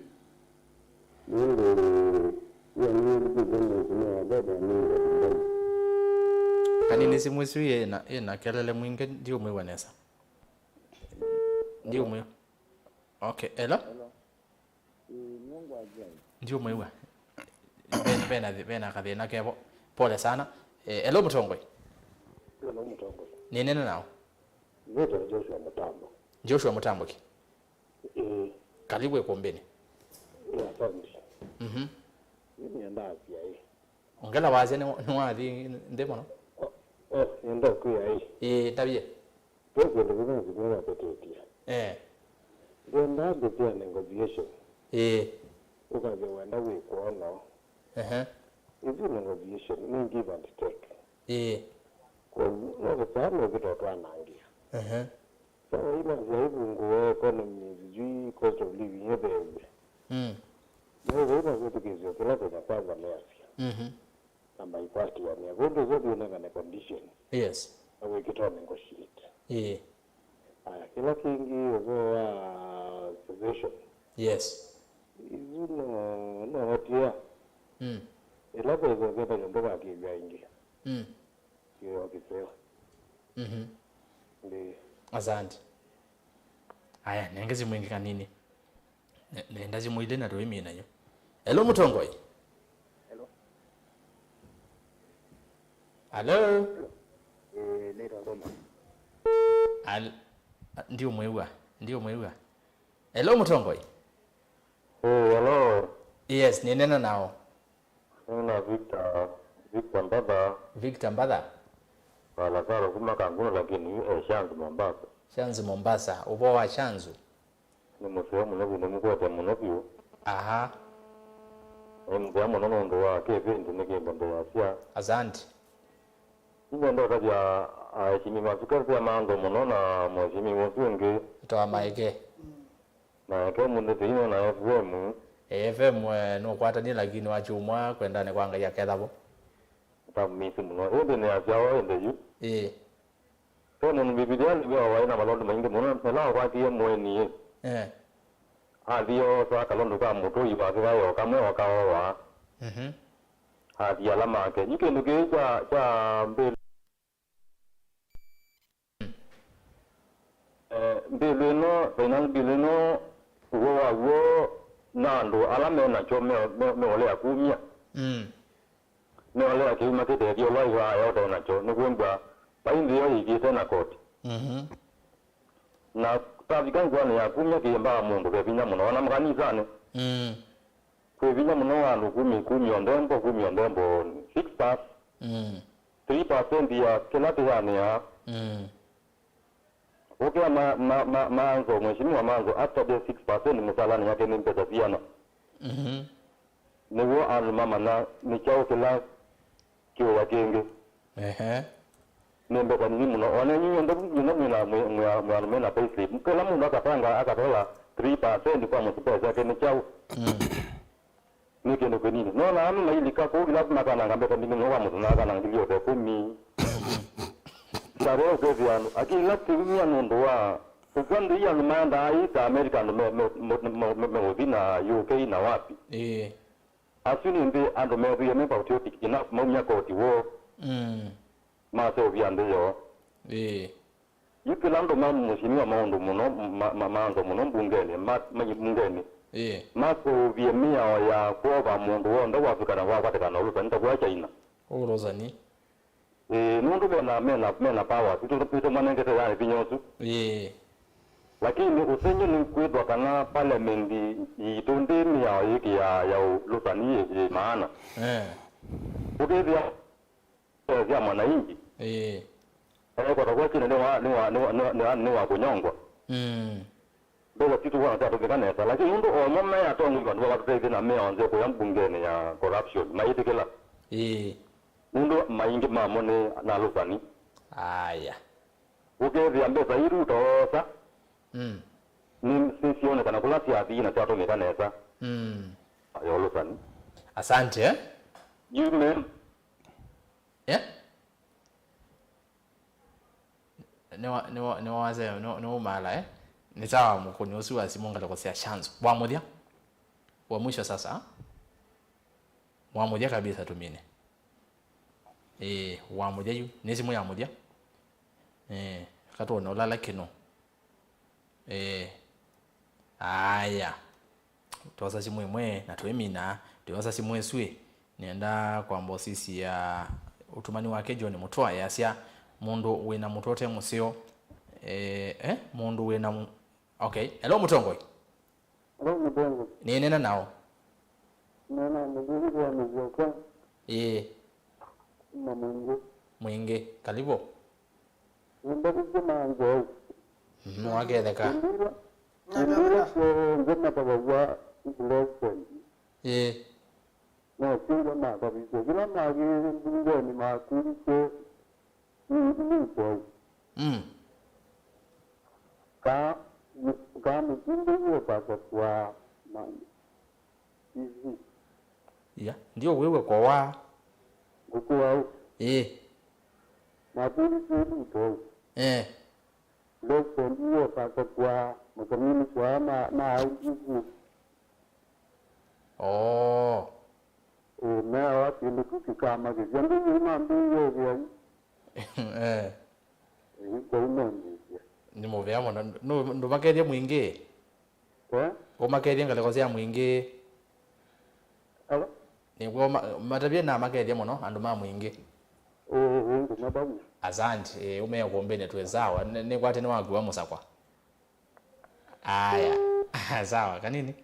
Nũndũ we nĩwĩkĩte nũkũnĩwa baba nĩngwa. Kanini simu ĩsu ĩna, ĩna kelele mwingĩ, ndiũmwĩw'a nesa. Ndiũmwĩw'a. Okay, hello? Hello. Ĩĩ, nĩngwasya. Ndiũmwĩw'a. Ve-, vena, vena kathĩna kevo. Pole sana. Eh, hello, mũtongoi. Hello, mũtongoi. Nĩneena nao. Nĩtwa Joshua Mũtambo. Joshua Mũtambo ki? Ĩĩ. Karibu ĩkũmbĩnĩ. Ĩĩ, asante. Mhm. Nĩnĩenda asya ĩ. Ongela wasya nĩ, nĩwathi nthĩ mũno. Oh, oh, nĩenda kwĩa ĩ. Ĩĩ, tavye. Ve kĩndũ kĩmwe kĩmwe wavetĩtye. Eh. Ndendaa mbĩtĩa negotiation. Ĩĩ. Ũkasya wenda wĩkwono. Ehe. Ĩsu negotiation nĩ give and take. Ĩĩ. Kwoou no kũsaa no kĩtotwanangĩa. Ehe. Sawa, ĩmasya ivungũe economy, sijui cost of living ĩtheew'e. Mm. Methĩwa ĩmakwĩtĩkĩsyo kĩla Kenya Kwanza measya. Mhm. Na maikwatĩanĩa. Kũndũ ũsu ũthiũnengane condition. Yes. Na wĩkĩtwa negotiate. Ĩĩ. Aya, kĩla kĩngĩ ũvoo wa secession. Yes. Isu no, no watia. Mm. Ĩla kwĩsoketa nyũndũ vakĩw'a ĩngĩ. Mm. Kĩo kĩseo. Mhm. Ndi. Asante. Aya, nenge simũ ĩngĩ kanini. Ne- nenda simũ ilĩ na tũimina yu. Hello, mũtongoi. Hello. Hello. Eh, nĩ Roma. Al- ndiũmwĩw'a, ndiũmwĩw'a. Hello, mũtongoi. Eh, hello. Yes, nĩnena nao. Nĩna Victor, Victor Mbatha. Victor Mbatha. Wa Lazaro kuma Kangundo, lakini yu e Shanzu, Mombasa. Shanzu, Mombasa. Ũvoo wa Shanzu? Nĩ mũseo mũno vyũ, nĩmũkwete mũno vyũ. Aha. Nĩ mũseo mũno nũndũ wa kĩvĩndĩ nĩkĩmbendeeasya. Asante. Nĩngwenda ũtavya aeshimi masu kethĩa mantho mũno na mũeshimi ũsu ũngĩ. Ĩtawa Maeke. Maeke mũndũ tũino na F M. F M, eh, nũkwatanie, lakini wa kyumwa kwendane kwa Ngai akethavo. Tamisi mũno. Ĩndĩ nĩ asyawa ĩndĩ yu. Ĩĩ. Ve mũndũ Mbivilianĩ ve waĩ na malondu maingĩ mũno, ĩla wakwatie mũeni-ĩ. Eh. Athi oosa kalondu ka mũtũi wake kaĩ o kamwe, akaoa. Mhm. Athi ala make. Yu kĩndũ kĩĩ kya, kya mbĩlũ. Eh, mbĩlũ ĩno, finance bill ĩno, ũw'o waw'o na andũ ala me nakyo me, me, meolea kumya. Mm. Meolea kĩuma kĩtethyo ũla ĩvaa yaotae nakyo, nĩkwĩmbwa vai nthĩ ĩyo yĩthiĩte na koti. Mhm. Na tavika nzĩanĩ ya kumya kĩyĩmbaa mũndũ ve vinya mũno, ona makanisanĩ. Mm. Kwĩ vinya mũno wa andũ kumi, kumya nthembo, kumya nthembo six pass. Mm. Three percent ya kĩla tũyanĩaa. Mm. Ũkĩa ma, ma, ma, Manzo, Mheshimiwa Manzo, after the six percent mũsalanĩ yake nĩ mbesa siana. Mhm. Nĩw'o andũ mamanya nĩ kyaũ kĩla kĩũya kĩngĩ. Ehe. Nĩ mbesa nini mũno. Ona inyw'ĩ nyonthe nginya mwĩna mwĩ- mwĩ- mwĩ andũ mena payslip. Kĩla mũndũ akapanga akatola three percent kwa mũsipesa yake nĩ kyaũ. Mm. Nĩ kĩndũ kĩnini. Nona amwe mailika kũu kĩla makananga mbesa mbingĩ mũno kwa mũthenya akananga ngili yote kũmi. Save ũkethĩa andũ akĩla kĩumia nũndũ wa ũkw'a nthĩ ii andũ maendaa ii ta America andũ me- me- me- me- me- megũthi na U K na wapi. Ĩĩ. Asu nĩ nthĩ andũ methĩie me patriotic enough maumya koti woo. Mm. Maseũvya nthĩ yoo. Ĩĩ. Yu kĩla andũ ma mũsyĩnĩ wa maũndũ mũno, ma- ma- maanzo mũno mbungenĩ, ma- ma- mbungenĩ, ĩĩ, maseũvye mĩao ya kwova mũndũ w'onthe wavikana wakwatĩkana ũlũsani ta kũya China. Ũlũsani. Ĩĩ, nũndũ mena, mena, mena powers, itũ, itũ manengete yani vinya ũsu. Ĩĩ. Lakini ũsengy'o nĩ kwĩthwa kana parliament yitũ ndĩ mĩao yĩkĩaa ya ũlũsani yĩ, yĩ maana. Eh. Ũkethĩa sya mwananchi. Ĩĩ. Ekwata kwa China nĩ wa, nĩ wa, nĩ wa, nĩ wa, nĩ wa, nĩ wa kũnyongwa. Mm. Mbesa sitũ wona syatũmĩka nesa, lakini nũndũ omo me atongoi vandũ va matũteithye na me onthe kũya mbungenĩ ya corruption, maitĩkĩla. Ĩĩ. Nũndũ maingĩ mamo nĩ nalũsani. Aya. Ũkethĩa mbesa iru toosa, mm, nĩ, nĩsyonekana kũla syathi na syatũmĩka nesa. Mm. Ya ũlũsani. Asante, eh? You men. Eh? Nĩwa- nĩwa- nĩwaze- nĩ- nĩwaumaala, eh? Nĩ sawa, mũkũni ũsu wa simũ ngalĩko sya Shanzu. Wa mũthya? Wa mwisho sasa. Wa mũthya kabisa tumine. Ĩĩ, wa mũthya yu. Nĩ simũ ya mũthya. Ĩĩ, katwone ũlala kĩno. Ĩĩ. Aya. Twosa simũ ĩmwe na twĩmina, twosa simũ ĩsu ĩ. Nĩenda kwamba ũsisya ũtumani wake John Mũtwa, easya, mũndũ wĩna mũtwe ũte mũseo, eh, eh, mũndũ wĩna mu-, okay. Hello, mũtongoi. Hello, mũtongoi. Nĩnena nao. Nena mũthuri wa mũvyoka. Ĩĩ. Kuma Mwingĩ. Mwingĩ. Karibu. Nĩndavĩtye na nzou. Mhm, waketheka. Nĩndĩla, nĩndĩla kwonze matavavwa Blessed. Ĩĩ. Mosĩile makavisye kĩla makĩĩe mbungenĩ makũlĩtye nĩ nzou. Mm. Ka, ka mũsumbĩ wĩo pastor wa mani. Isi. Ya, ndio wewe kwa wa. Ngũkũa ũ? Ĩĩ. Makũlĩtye nĩ nzou. Eh. Leo ndiye pastor kwa makamini kwa ma, ma isi. Oh. Ĩĩ, meawa kĩndũ kĩu kĩkamakĩsya. Ndũĩ mambĩĩe ĩvĩa yu. Eh. Ĩĩ, Ngai nũndĩsye. Nĩ mũvea mũno, Nũ-, ndũmakethya mwingĩ? Eh? Ũmakethya ngalĩko sya mwingĩ? Alo? Nĩw'o ma-, matavye na makethya mũno andũ ma mwingĩ. Ũ- ũ- ngũmavaw'a. Asante, eh, ũmea kũmbĩne twĩ sawa. Nĩ- nĩkwate nĩwakua mũsakwa. Aya. Sawa, kanini.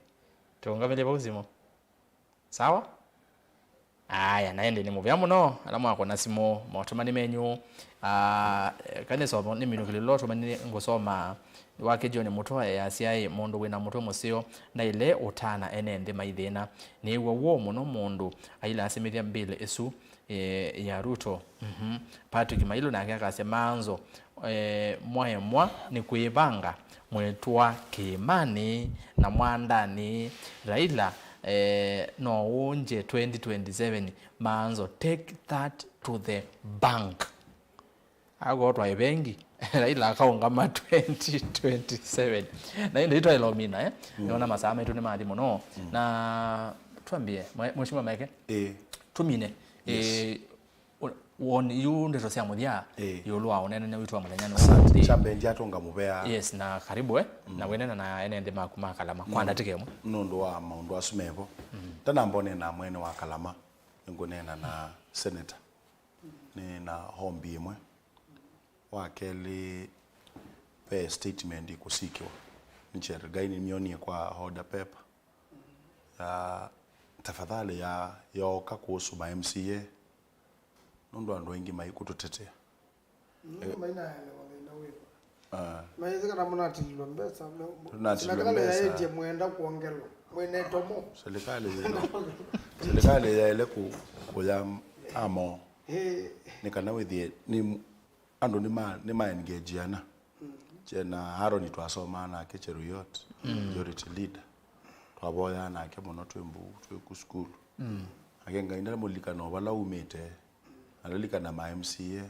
Tũũngamĩlye vau simũ. Sawa? Aya, na ĩndĩ nĩ mũvea mũno ala mwakũna simũ, motũmani menyu. Ah, kanĩsomo nĩ minũkĩlĩlo tũmani ngũsoma. Wake John Mũtwa easya ĩ, mũndũ wĩna mũtwe mũseo ndaĩle ũtana ene nthĩ maithĩna. Nĩĩw'a woo mũno mũndũ ailasimĩthya bill ĩsu, eh, ya Ruto. Mhm. Patrick Mailu nake akasya, maanzo, eh, mwaemwa nĩ kwĩvanga, mwĩtwa kĩĩmanĩ na mwandanĩ. Raila, eh, no ũngye twenty twenty-seven. Maanzo, take that to the bank. Akorwo twaĩ vengi, Raila akaũngama twenty twenty-seven. Na ĩndĩ twaĩlomina, eh? Nĩona masaa maitũ nĩ mathi mũno. Na twambie, mwe- Mheshimiwa Meke, Ĩĩ. Tũmine. Yes. Eh, woni yu ndeto sya mũthya. Ĩĩ. Ĩũlũ wa ũneenany'a witũ wa mũthenya nĩ. Asante. Kyambe ndiatũnga mũvea. Yes, na karibu, eh, na wĩnena na ene nthĩ maku ma Kalama kwa ndatĩka ĩmwe. Nũndũ wa maũndũ asu mevo. Tanamba ũneena na mwene wa Kalama, nĩngũneena na senator. Nĩ na hombi ĩmwe. Wa kelĩ, ve statement ĩkũsikĩwa nĩ Chergai, nĩmyonie kwa order paper. Ya, tafadhali ya, yooka kuhusu ma M C A, nũndũ andũ aingĩ maikũtũtetea. Nũndũ mainaelewa thĩna wĩva. Ah. Maĩsĩ kana mũnatililwa mbesa, me- Tũnatililwa silikalĩ mbesa. Yaĩtye mwenda kuongelwa, mwĩnetomo. Serikali yaile, serikali yaile ku, kuya amo. Eh. Nĩ kana wĩthie nĩ andũ nĩma, nĩma engageana. Kyena Aaron twasomaa nake Cheruiyot, majority leader. Twavoyaa nake mũno twĩ mbuu, twĩ ku sukulu. Nake Ngai ndamũlilikana o vala umĩte, alilikana ma M C A.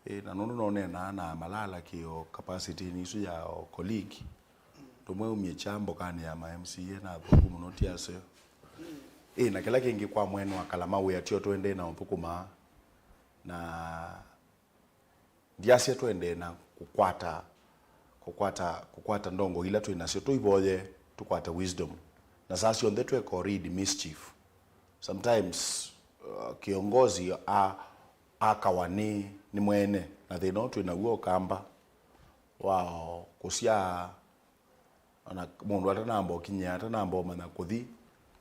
Ĩ, na nũndũ noneenaa na Malala kĩ o capacity-inĩ isu ya o colleague, ndũmwe umie kya mbokanĩ ya ma M C A na athũku mũno ti aseo. Ĩ, na kĩla kĩngĩ kwa mwene wa Kalama wĩa tio tũendee na ũthũkũmaa. Na Ndyasya tũendee na kũkwata, kũkwata, kũkwata ndongo ila twĩ nasyo, tũivoye, tũkwate wisdom. Na saa syonthe tweka read mischief. Sometimes, uh, kĩongozi a, akawa nĩ, nĩ mwene, na thĩna ũũ twĩ naw'o Ũkamba wa kũsyaa Ona mũndũ atanamba ũkinyĩa, atanamba ũmanya kũthi,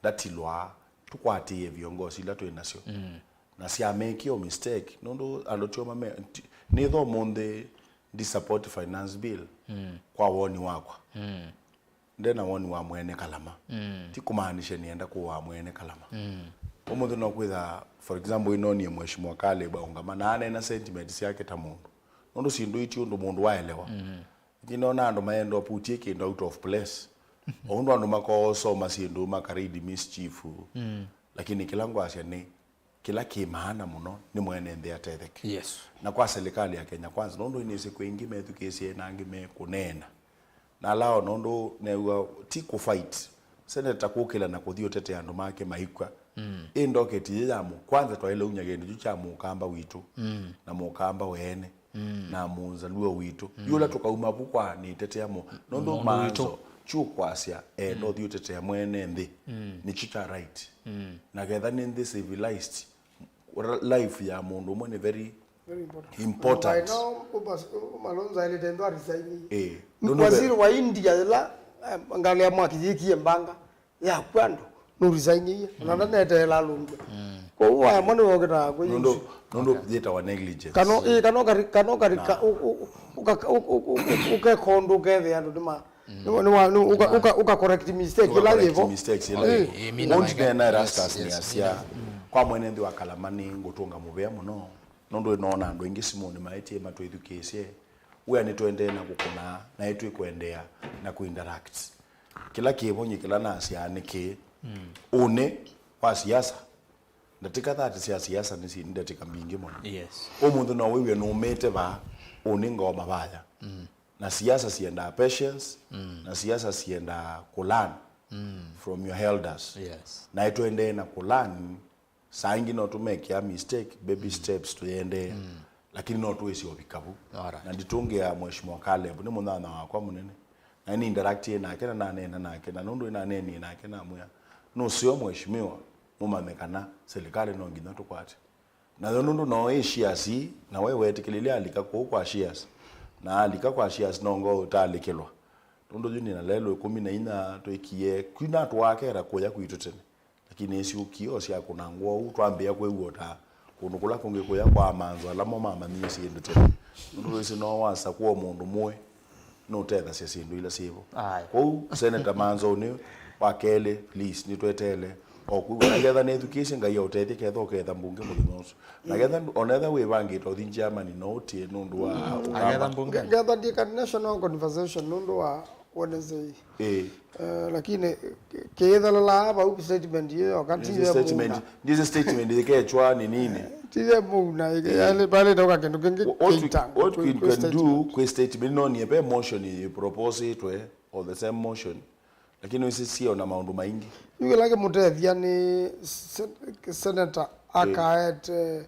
ndatilwaa, tũkwatĩĩe viongozi ila twĩ nasyo. Na syamekĩa o mistake, nũndũ andũ tio mame, ti- nĩtho ũmũnthĩ ndi support finance bill kwa woni wakwa. Ndena woni wa mwene Kalama. Ti kũmaanisha nĩenda kũaa mwene Kalama. Ũmũnthĩ no kwĩtha, for example, inonie Mheshimiwa Caleb aũngama na aneena sentiment syake ta mũndũ. Nũndũ syĩndũ iti ũndũ mũndũ waelewa. Nĩnona andũ mayenda ũputie kĩndũ out of place. O ũndũ andũ makoosoma syĩndũ makaread mischief. Lakini kĩla ngwasya nĩ kĩla kĩ maana mũno nĩ mwene nthĩ atetheke. Yes. Na kwa serikali ya Kenya Kwanza, nũndũ nĩsĩ kwĩ aingĩ methukĩĩsye na angĩ mekũneena. Na ala o nũndũ neew'a ti kũfight. Senator kũkĩla na kũthi ũtetea andũ make maikw'a. Ĩ ndoketi yĩ ya mũ-, kwanza twaĩle unya kĩndũ kyu kya mũkamba witũ na mũkamba weene. Na mũnzalua witũ. Yu ũla tũkauma vu kwa nĩtetea mo. Nũndũ Mũndũ maanzo witũ. Kyũkwasya enda ũthi ũtetea mwene nthĩ. Nĩkyo kya right. Na ketha nĩ nthĩ civilized, ra- life ya mũndũ ũmwe nĩ very Very important. Important. By now, Upas- Malonza ailite ndo aresign. Eh. Nũndũ waziri wa India ila eh, ngali ya mwaki yikie mbanga ya kwando no resign ye. Na ndaneteela lungu. Kwa hiyo haya mwana wokita kwa hiyo. Nũndũ nũndũ yĩtawa negligence. Kano eh kano kari kano kari ka- u- u- uka- u- u- u- uke kondo kethea andũ nĩma nĩma nĩma nĩma uka uka uka correct mistake ila Correct yivo. Mistakes ila. Eh. Eh, mina Ũndũ maeka- ndena Erastus yes, yes, nĩasya mina. Kwa mwene nthĩ wa Kalama nĩ ngũtũnga mũvea mũno. Nũndũ nĩnoona andũ aingĩ simũnĩ maĩtie matwĩthukĩĩsye. Wĩa nĩtũendee na kũkũna na ĩtwĩkũendeea na kũinteract. Kĩla kĩvo nyie kĩla nasyaa nĩ kĩĩ. Ũnĩ wa siasa. Ndatĩka thirty sya siasa nĩ ndatĩka mbingĩ mũno. Yes. Ũmũnthĩ no wĩw'e nũmĩte vaa, ũnĩ ngoma vaya. Na siasa siendaa patience, na siasa siendaa kũlearn from your elders. Yes. Na ĩtũendee na kũlearn, saa ingĩ no tũmekĩa mistake, baby steps tũyendee. Lakini no twĩsĩ ũvika vu. Alright. Na nditũngĩa Mheshimiwa Caleb, nĩ mũnyanya wakwa mũnene. Na nĩ interact nake na naneena nake, na nũndũ naneenie nake namwĩa, "Nũseo Mheshimiwa, mũmanye kana serikali no nginya tũkwate." Na yo nũndũ no ĩ Shears, na we wetĩkĩlĩlya alika kũu kwa Shears. Na alika kwa Shears no ngo ũtalĩkĩlwa. Nũndũ yu nĩ na lelũ ĩkũmi na inya twĩkie, kwina twakera kũya kwitũ tene. Lakini ĩsyũkie o syakũnangwa ũu, twambĩĩa kwĩw'a o ta kũndũ kũla kũngĩ kũya kwa amanzo ala mo mamanyie syĩndũ tene. Nũndũ wĩsĩ no wasakũa mũndũ mũĩ, nũtethasya syĩndũ ila syĩvo. Aye. Kwoou, Seneta Manzo nĩ wa kelĩ, please, nĩtweteele o kwĩw'a. Na ngetha nĩthukĩĩsye, Ngai aũtethye, ketha ũketha mbunge mũthenya ũsu. Na ketha, ona etha wĩvangĩte ũthi Germany, no ũtie nũndũ wa ũkamba. Agetha mbunge. Ngetha ndika national conversation nũndũ wa Wednesday. Ĩĩ. Eh, lakini kĩithalala vau statement ĩyo yoka, ti Nĩsĩ ya statement, mũna. Nĩsĩ statement ĩkechwa nĩ nini? Ti ya mũna, ĩke-, Ĩĩ. yale pale ndoka kĩndũ kĩngĩ. What we, kĩita, what we kwĩ, kwĩ can do statement. Kwĩ statement no nie pe motion ĩproposetwe, or the same motion. Lakini wĩsĩ sio na maũndũ maingĩ. Yu kĩla kĩmũtethya nĩ sen-, senator Ĩĩ. akaete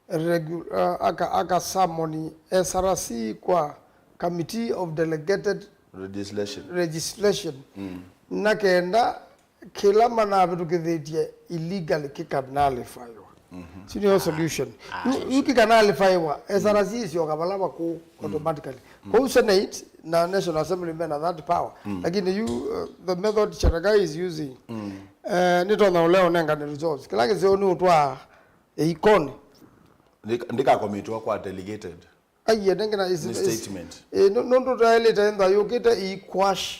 regu-, uh, aka, aka summon S R C kwa Committee of Delegated Legislation. Legislation. Mm. Na kenda kĩla manavĩtũkĩthĩtye illegally kĩkanalifaiwa. Mhm. Sio nĩyo solution. Ah, yu, yu kĩkanalifaiwa, S R C isyoka vala vakũũ automatically. Mm. Kwoou Senate na National Assembly mena that power. Mm. Lakini yu, uh, the method Charagai is using, Mm. eh, nĩtonya ũlea ũnengane results. Kĩla kĩseo nĩ ũtwaa ĩikonĩ. Ndika-, ndikakomitwa kwa delegated. Aiye, nengena is, Nĩ is, statement. Eh, no, nũndũ taĩlĩte ntha yũkĩte ĩquash,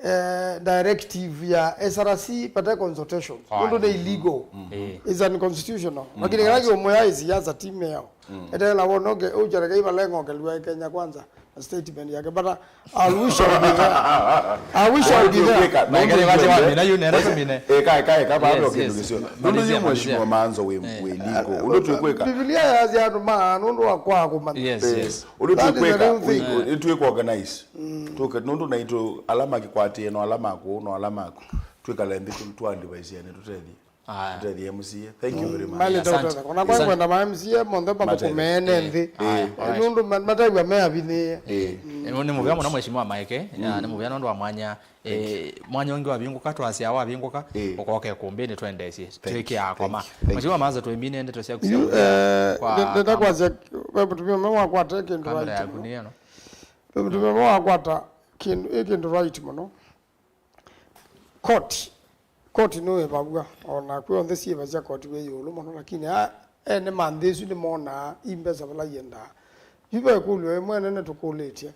eh, directive ya S R C pate consultation. Aye. Nũndũ nĩ illegal. Mm. Eh. It's unconstitutional. Mm. Lakini kĩla kĩũmwe ya siasa team yao. Mm. Etela wono ke, ujareke ivalengo ke lua Kenya Kwanza. Statement yake, but, uh, I wish I would be there. I wish I would be there. Maikari vati wa mina, yu nera mina. Eka, eka, eka, bado Yes, kĩndũ yes. kĩsio. Malizia, Nũndũ yu mheshimiwa malizia. Manzo wĩ, wĩ legal. Ũndũ twĩkwĩka. Biblia yasya andũ ma, nũndũ wa kwa kũmanya. Yes, Eh, yes. Ũndũ That is the twĩkwĩka, real thing. we, we, twĩkwĩorganize. Tũke, nũndũ naitũ ala makĩkwatĩe, no ala maku, no ala maku. Twĩkale nthĩ tu, tu advise ane tũtethie. Aya. Tũtethie M C A. Thank you very much. Mailĩte Asante. ũtetheka. Ona kwa Asante. kwenda ma M C A monthe mathũkũmeene Matethie. nthĩ. Eh, Aya. eh, nũndũ ma-, matew'a me avinyĩĩe. Eh. Nĩ, nĩ mũvea mũno Mheshimiwa Maeke. Ya, nĩ mũvea nũndũ wa mwanya. Eh, mwanya ũngĩ wavingũka, twasya wavingũka, Eh. ũkoke kũmbĩnĩ twendeesye. Thank you. Twĩkĩaa koma. Thank you. Thank you. Mheshimiwa Maza, tũiminende tũsya Yu, kũsya eh, kwa nde-, ndenda kwasya, ve mũtumia ũmwe wakwata kĩndũ Kamera right yaku mũno. nĩ ĩno. Ve mũtumia ũmwe wakwata kĩndũ, ĩ kĩndũ right mũno. Koti, koti nĩwĩvaw'a, o na kwĩ onthe syĩva sya koti wĩ ĩũlũ mũno, lakini a, ene ma nthĩ ĩsu nĩmonaa i mbesa vala iendaa. Yu ve ĩkũlyo ĩmwe nene tũkũlĩtye,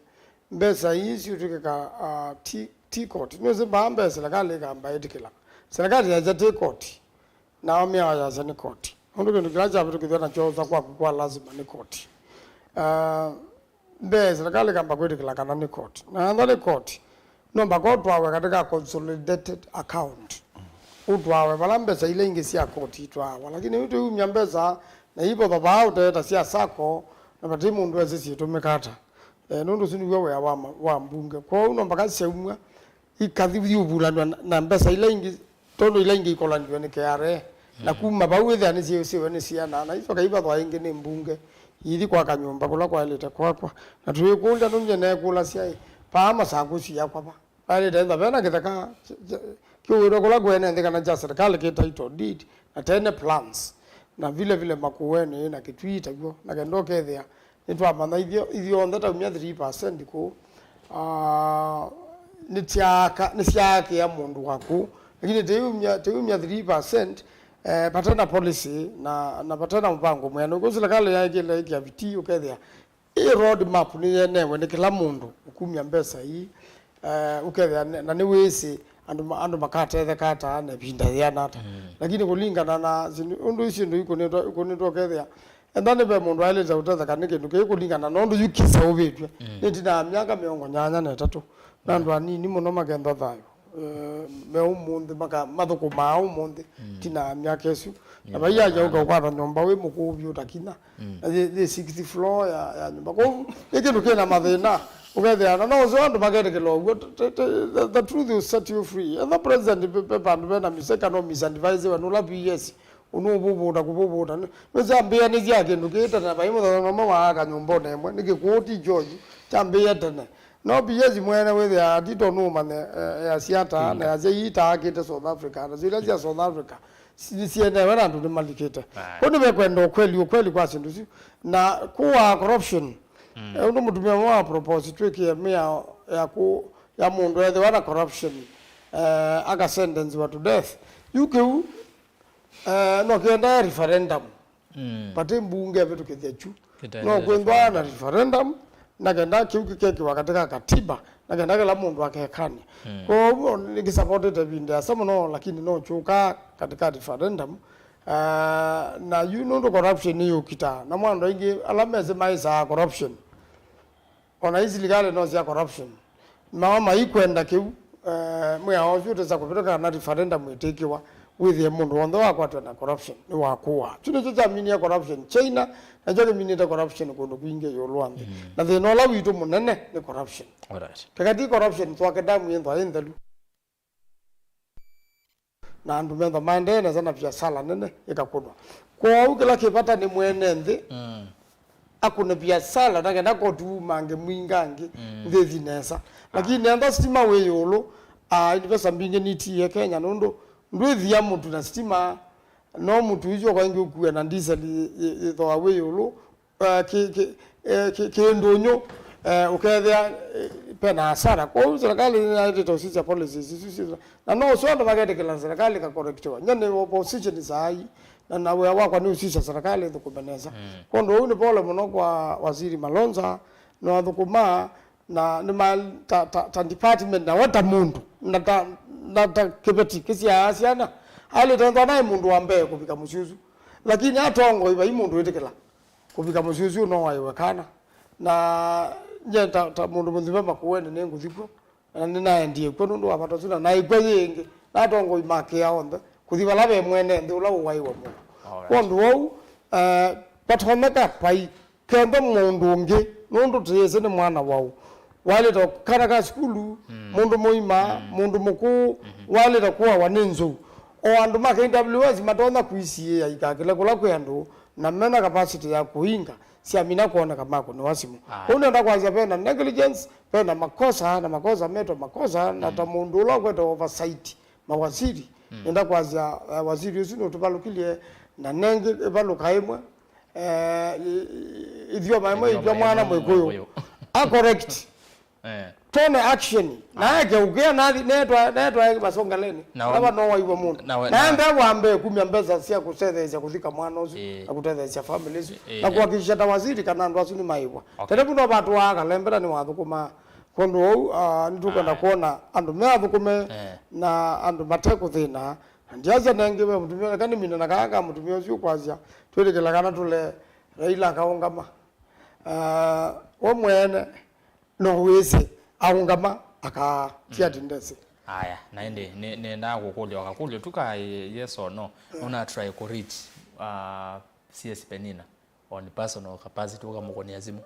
mbesa ii siũtw'ĩka, ah, ti, ti koti? Nĩwĩsĩ mbaa mbee silikalĩ ĩkamba ĩtĩkĩla. Silikalĩ yaĩtya ti koti, nao mĩao yasya nĩ koti. Nũndũ kĩndũ kĩla kyavĩtũkĩthw'a na kyoosa kwaku kwa lasima nĩ koti. Ah, Mbee, silikalĩ ĩkamba kwĩtĩkĩla kana nĩ koti. Na ethwa nĩ koti, no mpaka ũtwawe katika consolidated account. Ũtwawe vala mbesa ila ingĩ sya koti itwaawa. Lakini yu tũiumya mbesa na ivotho vaa ũteeta sya sacco, na vati mũndũ esĩ syĩtũmĩka ata. Eh, nũndũ ũsu nĩw'o wĩa wa ma-, wa mbunge. Kwoou no mpaka syaumw'a ikathi ũvulanw'a na, na mbesa ila ingĩ, tondũ ila ingĩ ikolanw'a nĩ K R A. Na kuma vau wĩthĩa nĩsyĩsĩwe nĩ siana, na icoka ivathwa ĩngĩ nĩ mbunge, ithi kwaka nyũmba kũla kwaĩlĩte kwakwa. Na tũikũlya nũndũ nĩneekũlasya ĩ, paa Masakũsi yakwa va? Vaĩlĩte ĩthwa vena kĩtheka kĩ-, kĩ-, kĩũĩtwe kũla kwene nthĩ kana kya serikali kĩ title deed, na tene plans, na vile vile Makueni na Kitui taw'o, na kenda ũkethĩa nĩtwamanya ithyo-, ithyonthe taumya three percent kũu, ah, nĩtyaaka-, nĩsyaakĩa mũndũ wa kũu. Lakini tĩumya, tĩumya three percent, eh, vate na policy na, na vate na mũvango mwene. Ũkũ silikalĩ yaĩkĩle ĩkĩa vitii ũkethĩa ĩ road map nĩyenewe nĩ kĩla mũndũ ũkumya mbesa ii, eh, ũkethĩa ne-, na nĩwĩsĩ andũ ma-, andũ makatetheka ata na ĩvinda yĩana ata. Mm. Lakini kũlingana na syĩndũ, ũndũ isyĩndũ ikũnĩtwe, ikũnĩtwe ũkethĩa, enda nĩ ve mũndũ aĩlĩte ũtetheka nĩ kĩndũ kĩĩ kũlingana na ũndũ yu kĩseũvĩtw'e. Mm. Nĩ ĩtina ya myaka mĩongo nyanya na ĩtatũ, na andũ anini mũno makenda thayũ. Eh, me ũmũnthĩ, maka-, mathũkũmaa ũmũnthĩ, mm, ĩtina ya myaka ĩsu. Na yeah, vaiaja ũkaũkwata nyũmba wĩ mũkũũ vyũ ta kinya. Mm. Na yĩ, yĩ sixth floor ya, ya nyũmba. Kwoou, nĩ kĩndũ kĩna mathĩna. Ũkethĩa, na no ũseo andũ maketĩkĩla ũguo. T-, t-, t-, the, the truth will set you free. Etha president pe, pe vandũ vena mistake, no misadvise we, nũla P S. Nũvũvũta kũvũvũta. Nĩ-, nĩsyambĩanĩsya kĩndũ kĩĩ tene, vai mũthenya ũmwe waaka nyũmba o na ĩmwe, nĩ kĩkũũ ti kyoyu, kyambĩĩe tene. No P S mwene wĩthĩaa atito nũũmanye, eh, easya ata, na easya ii itaakĩte South Africa, nasyo ila sya South Africa si-, nĩsiendeewe na andũ nĩmalikĩte. Aye. Kũu nĩvekwenda ũkweli, ũkweli kwa syĩndũ isu. Na kũaa corruption, eh, ũndũ mũtumĩa ũmwe wa propose twĩkĩe mĩao ya kũ-, ya mũndũ ethĩwa na corruption, eh, akasentensiwa to death. Yu kĩu, eh, no kĩendae referendum. Mm. Vate mbunge ĩvĩtũkĩthya kyu. No kwĩthwa na referendum, na kenda kĩu kĩkekĩwa katika katiba, na kenda kĩla mũndũ akekany'a. Mm. Kwoou nĩkĩsapotete ĩvinda ĩasa mũno, lakini no kyũkaa katika referendum. Ah, na yu nũndũ corruption nĩyũkitaa, na andũ aingĩ ala mesĩ maĩsaa corruption. O na ii silikalĩ no sya corruption. Nao maikwenda kĩu, eh, mwĩao ũsu ũtesa kũvĩtũka kana referendum ĩtĩkĩwa, wĩthĩe mũndũ w'onthe wakwatw'a na corruption nĩwakũaa. Kyu nĩkyo kyaminie corruption China, nakyo kĩminĩte corruption kũndũ kwingĩ ĩũlũ wa nthĩ. Mm. Na thĩna ũla witũ mũnene nĩ corruption. Alright. Keka ti corruption, Thwake Dam yĩnthwa ĩ nthelu. Na andũ methwa maendee nesa na viasala nene ĩkakũnwa. Kwoou kĩla kĩ vata nĩ mwene nthĩ, mm, akũne viasala na kenda koti umange mwingangĩ, mm, nthĩ ĩthi nesa. Ah. Lakini nenda sitima wĩ ĩũlũ, ah, investor mbingĩ nitiie Kenya nũndũ ndwĩthia mũtu na sitima, no mũtu ũsu kwa ingĩ ũkue na diesel ĩ-, ĩ-, ĩthooa wĩ ĩũlũ, eh, ki-, ki-, eh, ki-, kĩndũnyũ, eh, ũkethĩa, eh, pena hasara. Kwoou serikali nĩyaĩlĩte ũsisya policies isu syĩthwa. Na no ũsu andũ maketĩkĩla serikali ĩkakorektiwa. Nye nĩ opposition saa ii, na, na wĩa wakwa nĩ ũsisya serikali ĩthũkũme nesa. Mm. Kwondũ ũu nĩ pole mũno kwa Waziri Malonza, nĩwathũkũmaa, na nĩma ta, ta, ta department, na we ta mũndũ, na ta, na ta kĩveti kĩsyaa syana, aĩlĩte ethwa naĩ mũndũ wa mbee kũvika mũsyĩ ũsu. Lakini atongoi vai mũndũ wĩtĩkĩla kũvika mũsyĩ ũsu no waĩwe kana. Na nye ta, ta mũndũ mũthima Makueni nĩngũthi kw'o, na nĩnaendie kw'o nũndũ wa vata ũsu, na naĩ kw'o yĩngĩ, na atongoi makĩa onthe kũthi vala ve mwene nthĩ ũla ũwaĩwe mũndũ. Alright. Kwondũ wou, eh, vatonyeka vai kenda mũndũ ũngĩ, nũndũ tũyĩsĩ nĩ mwana waũ. Waĩlĩte kana ka sukulu, mm, mũndũ mũima, mm, mũndũ mũkũũ, mm-hmm, waĩlĩte kũawa nĩ nzou. O andũ ma K W S matonya kwĩsiĩĩa ikakĩle kũla kwĩ andũ, na mena capacity ya kũinga, syamina kwoneka makũnĩwa simũ. Aye. Kũu nenda kwasya vena negligence, vena makosa, na makosa metwa makosa, na ta, mm, mũndũ ũla ũkwete oversight mawaziri, mm, nenda kwasya, eh, waziri ũsu nũtũvalũkilye, na nengĩ ĩvalũka ĩmwe, eh, i-, i-, ithyoma ĩmwe ipya mwana Mũkũyũ. Acorrect. Eh. Twone action. Na eke ũkĩa nathi, netwa, netwa masongaleni. Na ala wa-, no waĩwa mũndũ. Na we-, na na ende wa mbee kumya mbesa sya kũtetheesya kũthika mwana ũsu, eh, na kũtetheesya family isu. Eh, na eh. Kuhakikisha ta waziri kana andũ asu nĩmaĩwa. Okay. Tene mũno vatũaa kalembera nĩwathũkũmaa. Kwondũ ũu, ah, nĩtũkwenda, aye, kwona andũ me athũkũme, eh, na andũ mate kũthĩna. Na ndiasya nengĩ ve mũtumĩa, eka nĩmine na kaa ka mũtumĩa ũsu ũkwasya, twĩtĩkĩla kana tũle Raila akaũngama. Ah, we mwene no wĩsĩ aũngama akaa, ti ati ndesĩ. Aya, na ĩndĩ, nĩ-, nĩendaa kũkũlya o kakũlyo tu ka, eh, yes or no. Mm. Nũna try kũ reach, ah, C S Penina on personal capacity, ũkamũkũnĩa simũ.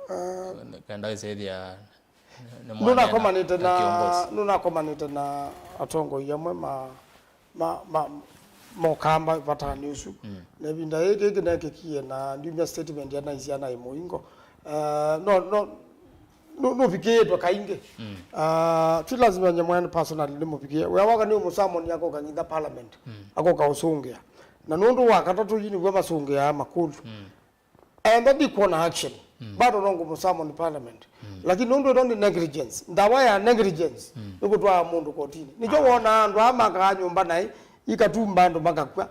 Ah. Kenda wĩsĩthĩa nĩ mwana na, nũnakomanĩte na, na kĩongozi. Nũnakomanĩte na atongoi amwe ma, ma, ma, mokamba vatanĩ ũsu. Mm. Na ĩvinda yĩĩ kĩĩ kĩnekĩkie na ndiumya statement ya naisya naĩ mũingo. Eh, no, no, nũ-, nũvikĩĩtwe kaingĩ. Mm. Ah, ti lazima nye mwene personally nĩmũvikĩe. Wĩa waka nĩ ũmũsamoni akoka ngitha parliament. Mm. Akoka ũsũngĩa. Na nũndũ wa katatũ yu nĩw'o masũngĩaa makũlyo. Mm. Enda ndikwona action. Mm. Bado no ngũmũsamoni parliament. Mm. Lakini nũndũ ĩno nĩ negligence. Ndawa ya negligence, mm, nĩkũtwaa mũndũ kotini. Nĩkyo, ah, wonaa andũ aa makaa nyũmba naĩ, ikatumba andũ makakw'a.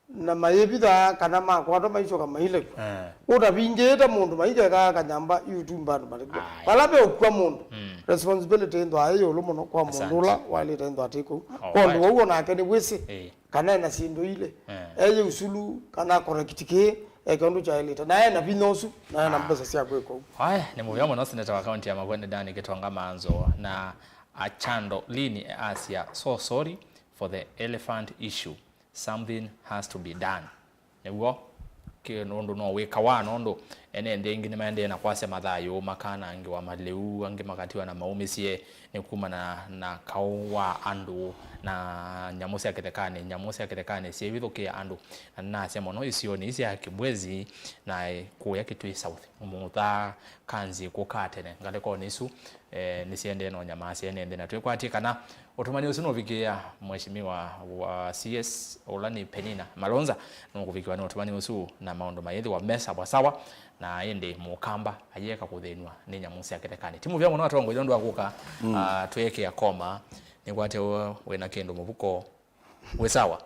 Na mayĩvitha kana makwatwa maicoka mailekwa. Eh. Ũtavingĩĩte mũndũ maikekaa kanyamba iũtumba andũ malekwa. Aya. Vala ve ũkw'a mũndũ, mm, responsibility ĩnthwa ĩ ĩũlũ mũno kwa mũndũ, asante, ũla waĩlĩte ĩnthwa atĩ kũu. Oh, kwondũ right. Wau onake nĩwĩsĩ, eh, kana ena syĩndũ ilĩ. Eh. Eye usulu kana correct kĩĩ, eke ũndũ kyaĩlĩte. Na ena vinya ũsu, na ena, ah, mbesa sya kwĩka ũu. Aya, nĩ mũvea mũno seneta wa kaunti ya Makueni Dan Gitonga Manzo na Achando Lini asya, "So sorry for the elephant issue. Something has to be done." Nĩw'o, kĩ-, nũndũ no wĩkawa, nũndũ Ene nthĩ aingĩ nĩmaendee na kwasya mathayũ, makanangĩwa malĩu, angĩ makatiwa na maumĩsye nĩ kumana na kaũ wa andũ na nyamũ sya kĩthekanĩ. Nyamũ sya kĩthekanĩ syĩvithũkĩa andũ, na nasya mũno isionĩ ii sya Kibwezi na kũya Kitui South, Mutha, Kanzi kũka tene. Ngalĩkonĩ isu, eh, nĩsiendee na ũnyamasya ene nthĩ, na twĩkwatye kana ũtũmani ũsu nũvikĩĩa Mheshimiwa wa C S, ũla nĩ Penina Malonza, nũkũvikĩwa nĩ ũtũmani ũsu na maũndũ mayĩthĩwa me sawa sawa, na ĩndĩ Mũkamba ayĩeka kũthĩnw'a nĩ nyamũ sya kĩthekanĩ. Ti mũvea mũno atongoi nũndũ wa kũka, mm, ah, twĩekea koma. Nĩkwatya wĩna kĩndũ mũvuko, wĩ sawa?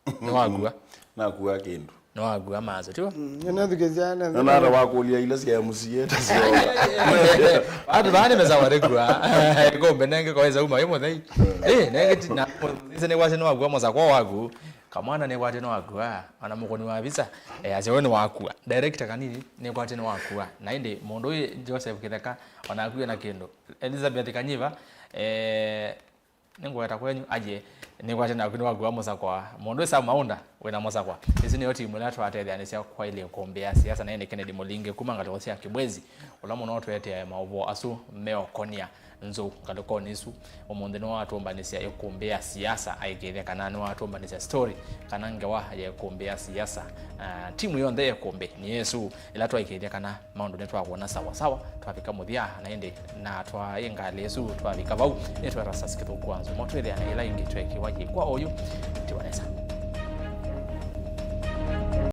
Nĩwakua? Nakua kĩndũ. Nĩwakua maso, tiwa? Mm, nĩnathukĩsya na nata wakũlya ila sya M C A ta syoka. Atu vaa nĩmesawa nĩkua. Kombe nenge kwa esa uma imo thei. Eh, nenge ti na ise nĩkwasya nĩwakua mũsakwa waku. Kamwana nĩkwatya nĩwakua. Ona mũkũni wa visa, eh, asya we nĩwakua. Director kanini nĩkwatya nĩwakua. Na ĩndĩ mũndũ ũyũ Joseph Kĩtheka, ona akue na kĩndũ. Elizabeth Kanyiva, eh, nĩngũweta kwenyu, aye, nĩkwatya naku nĩwakua mũsakwa. Mũndũ wĩ Sam Maunda, wĩna mũsakwa. Ĩsu nĩyo timu ĩla twatetheanĩsya kwaĩlya ĩkũmbĩ ya siasa, na ĩndĩ Kennedy Mũlingi kuma ngalĩko sya Kibwezi, ũla mũno ũtũeteae maũvoo asu meũkonia nzou ngalĩkonĩ isu. Ũmũnthĩ nĩwatũmbanĩsya ĩkũmbĩ ya siasa, aikĩĩthya kana nĩwatũmbanĩsya story kana ngewa ya ĩkũmbĩ ya siasa. Ah, timu yonthe ya ĩkũmbĩ nĩ Yesu. Ĩla twaĩkĩĩthya kana maũndũ nĩtwakwona sawa sawa, twavika mũthya, na ĩndĩ na twaĩ ngalĩ ĩsu twavika vau, nĩtweta sasi kĩthũku anzo. Motwĩthĩa na ĩla ĩngĩ twekiwa yĩkwa oyu, tiwa nesa.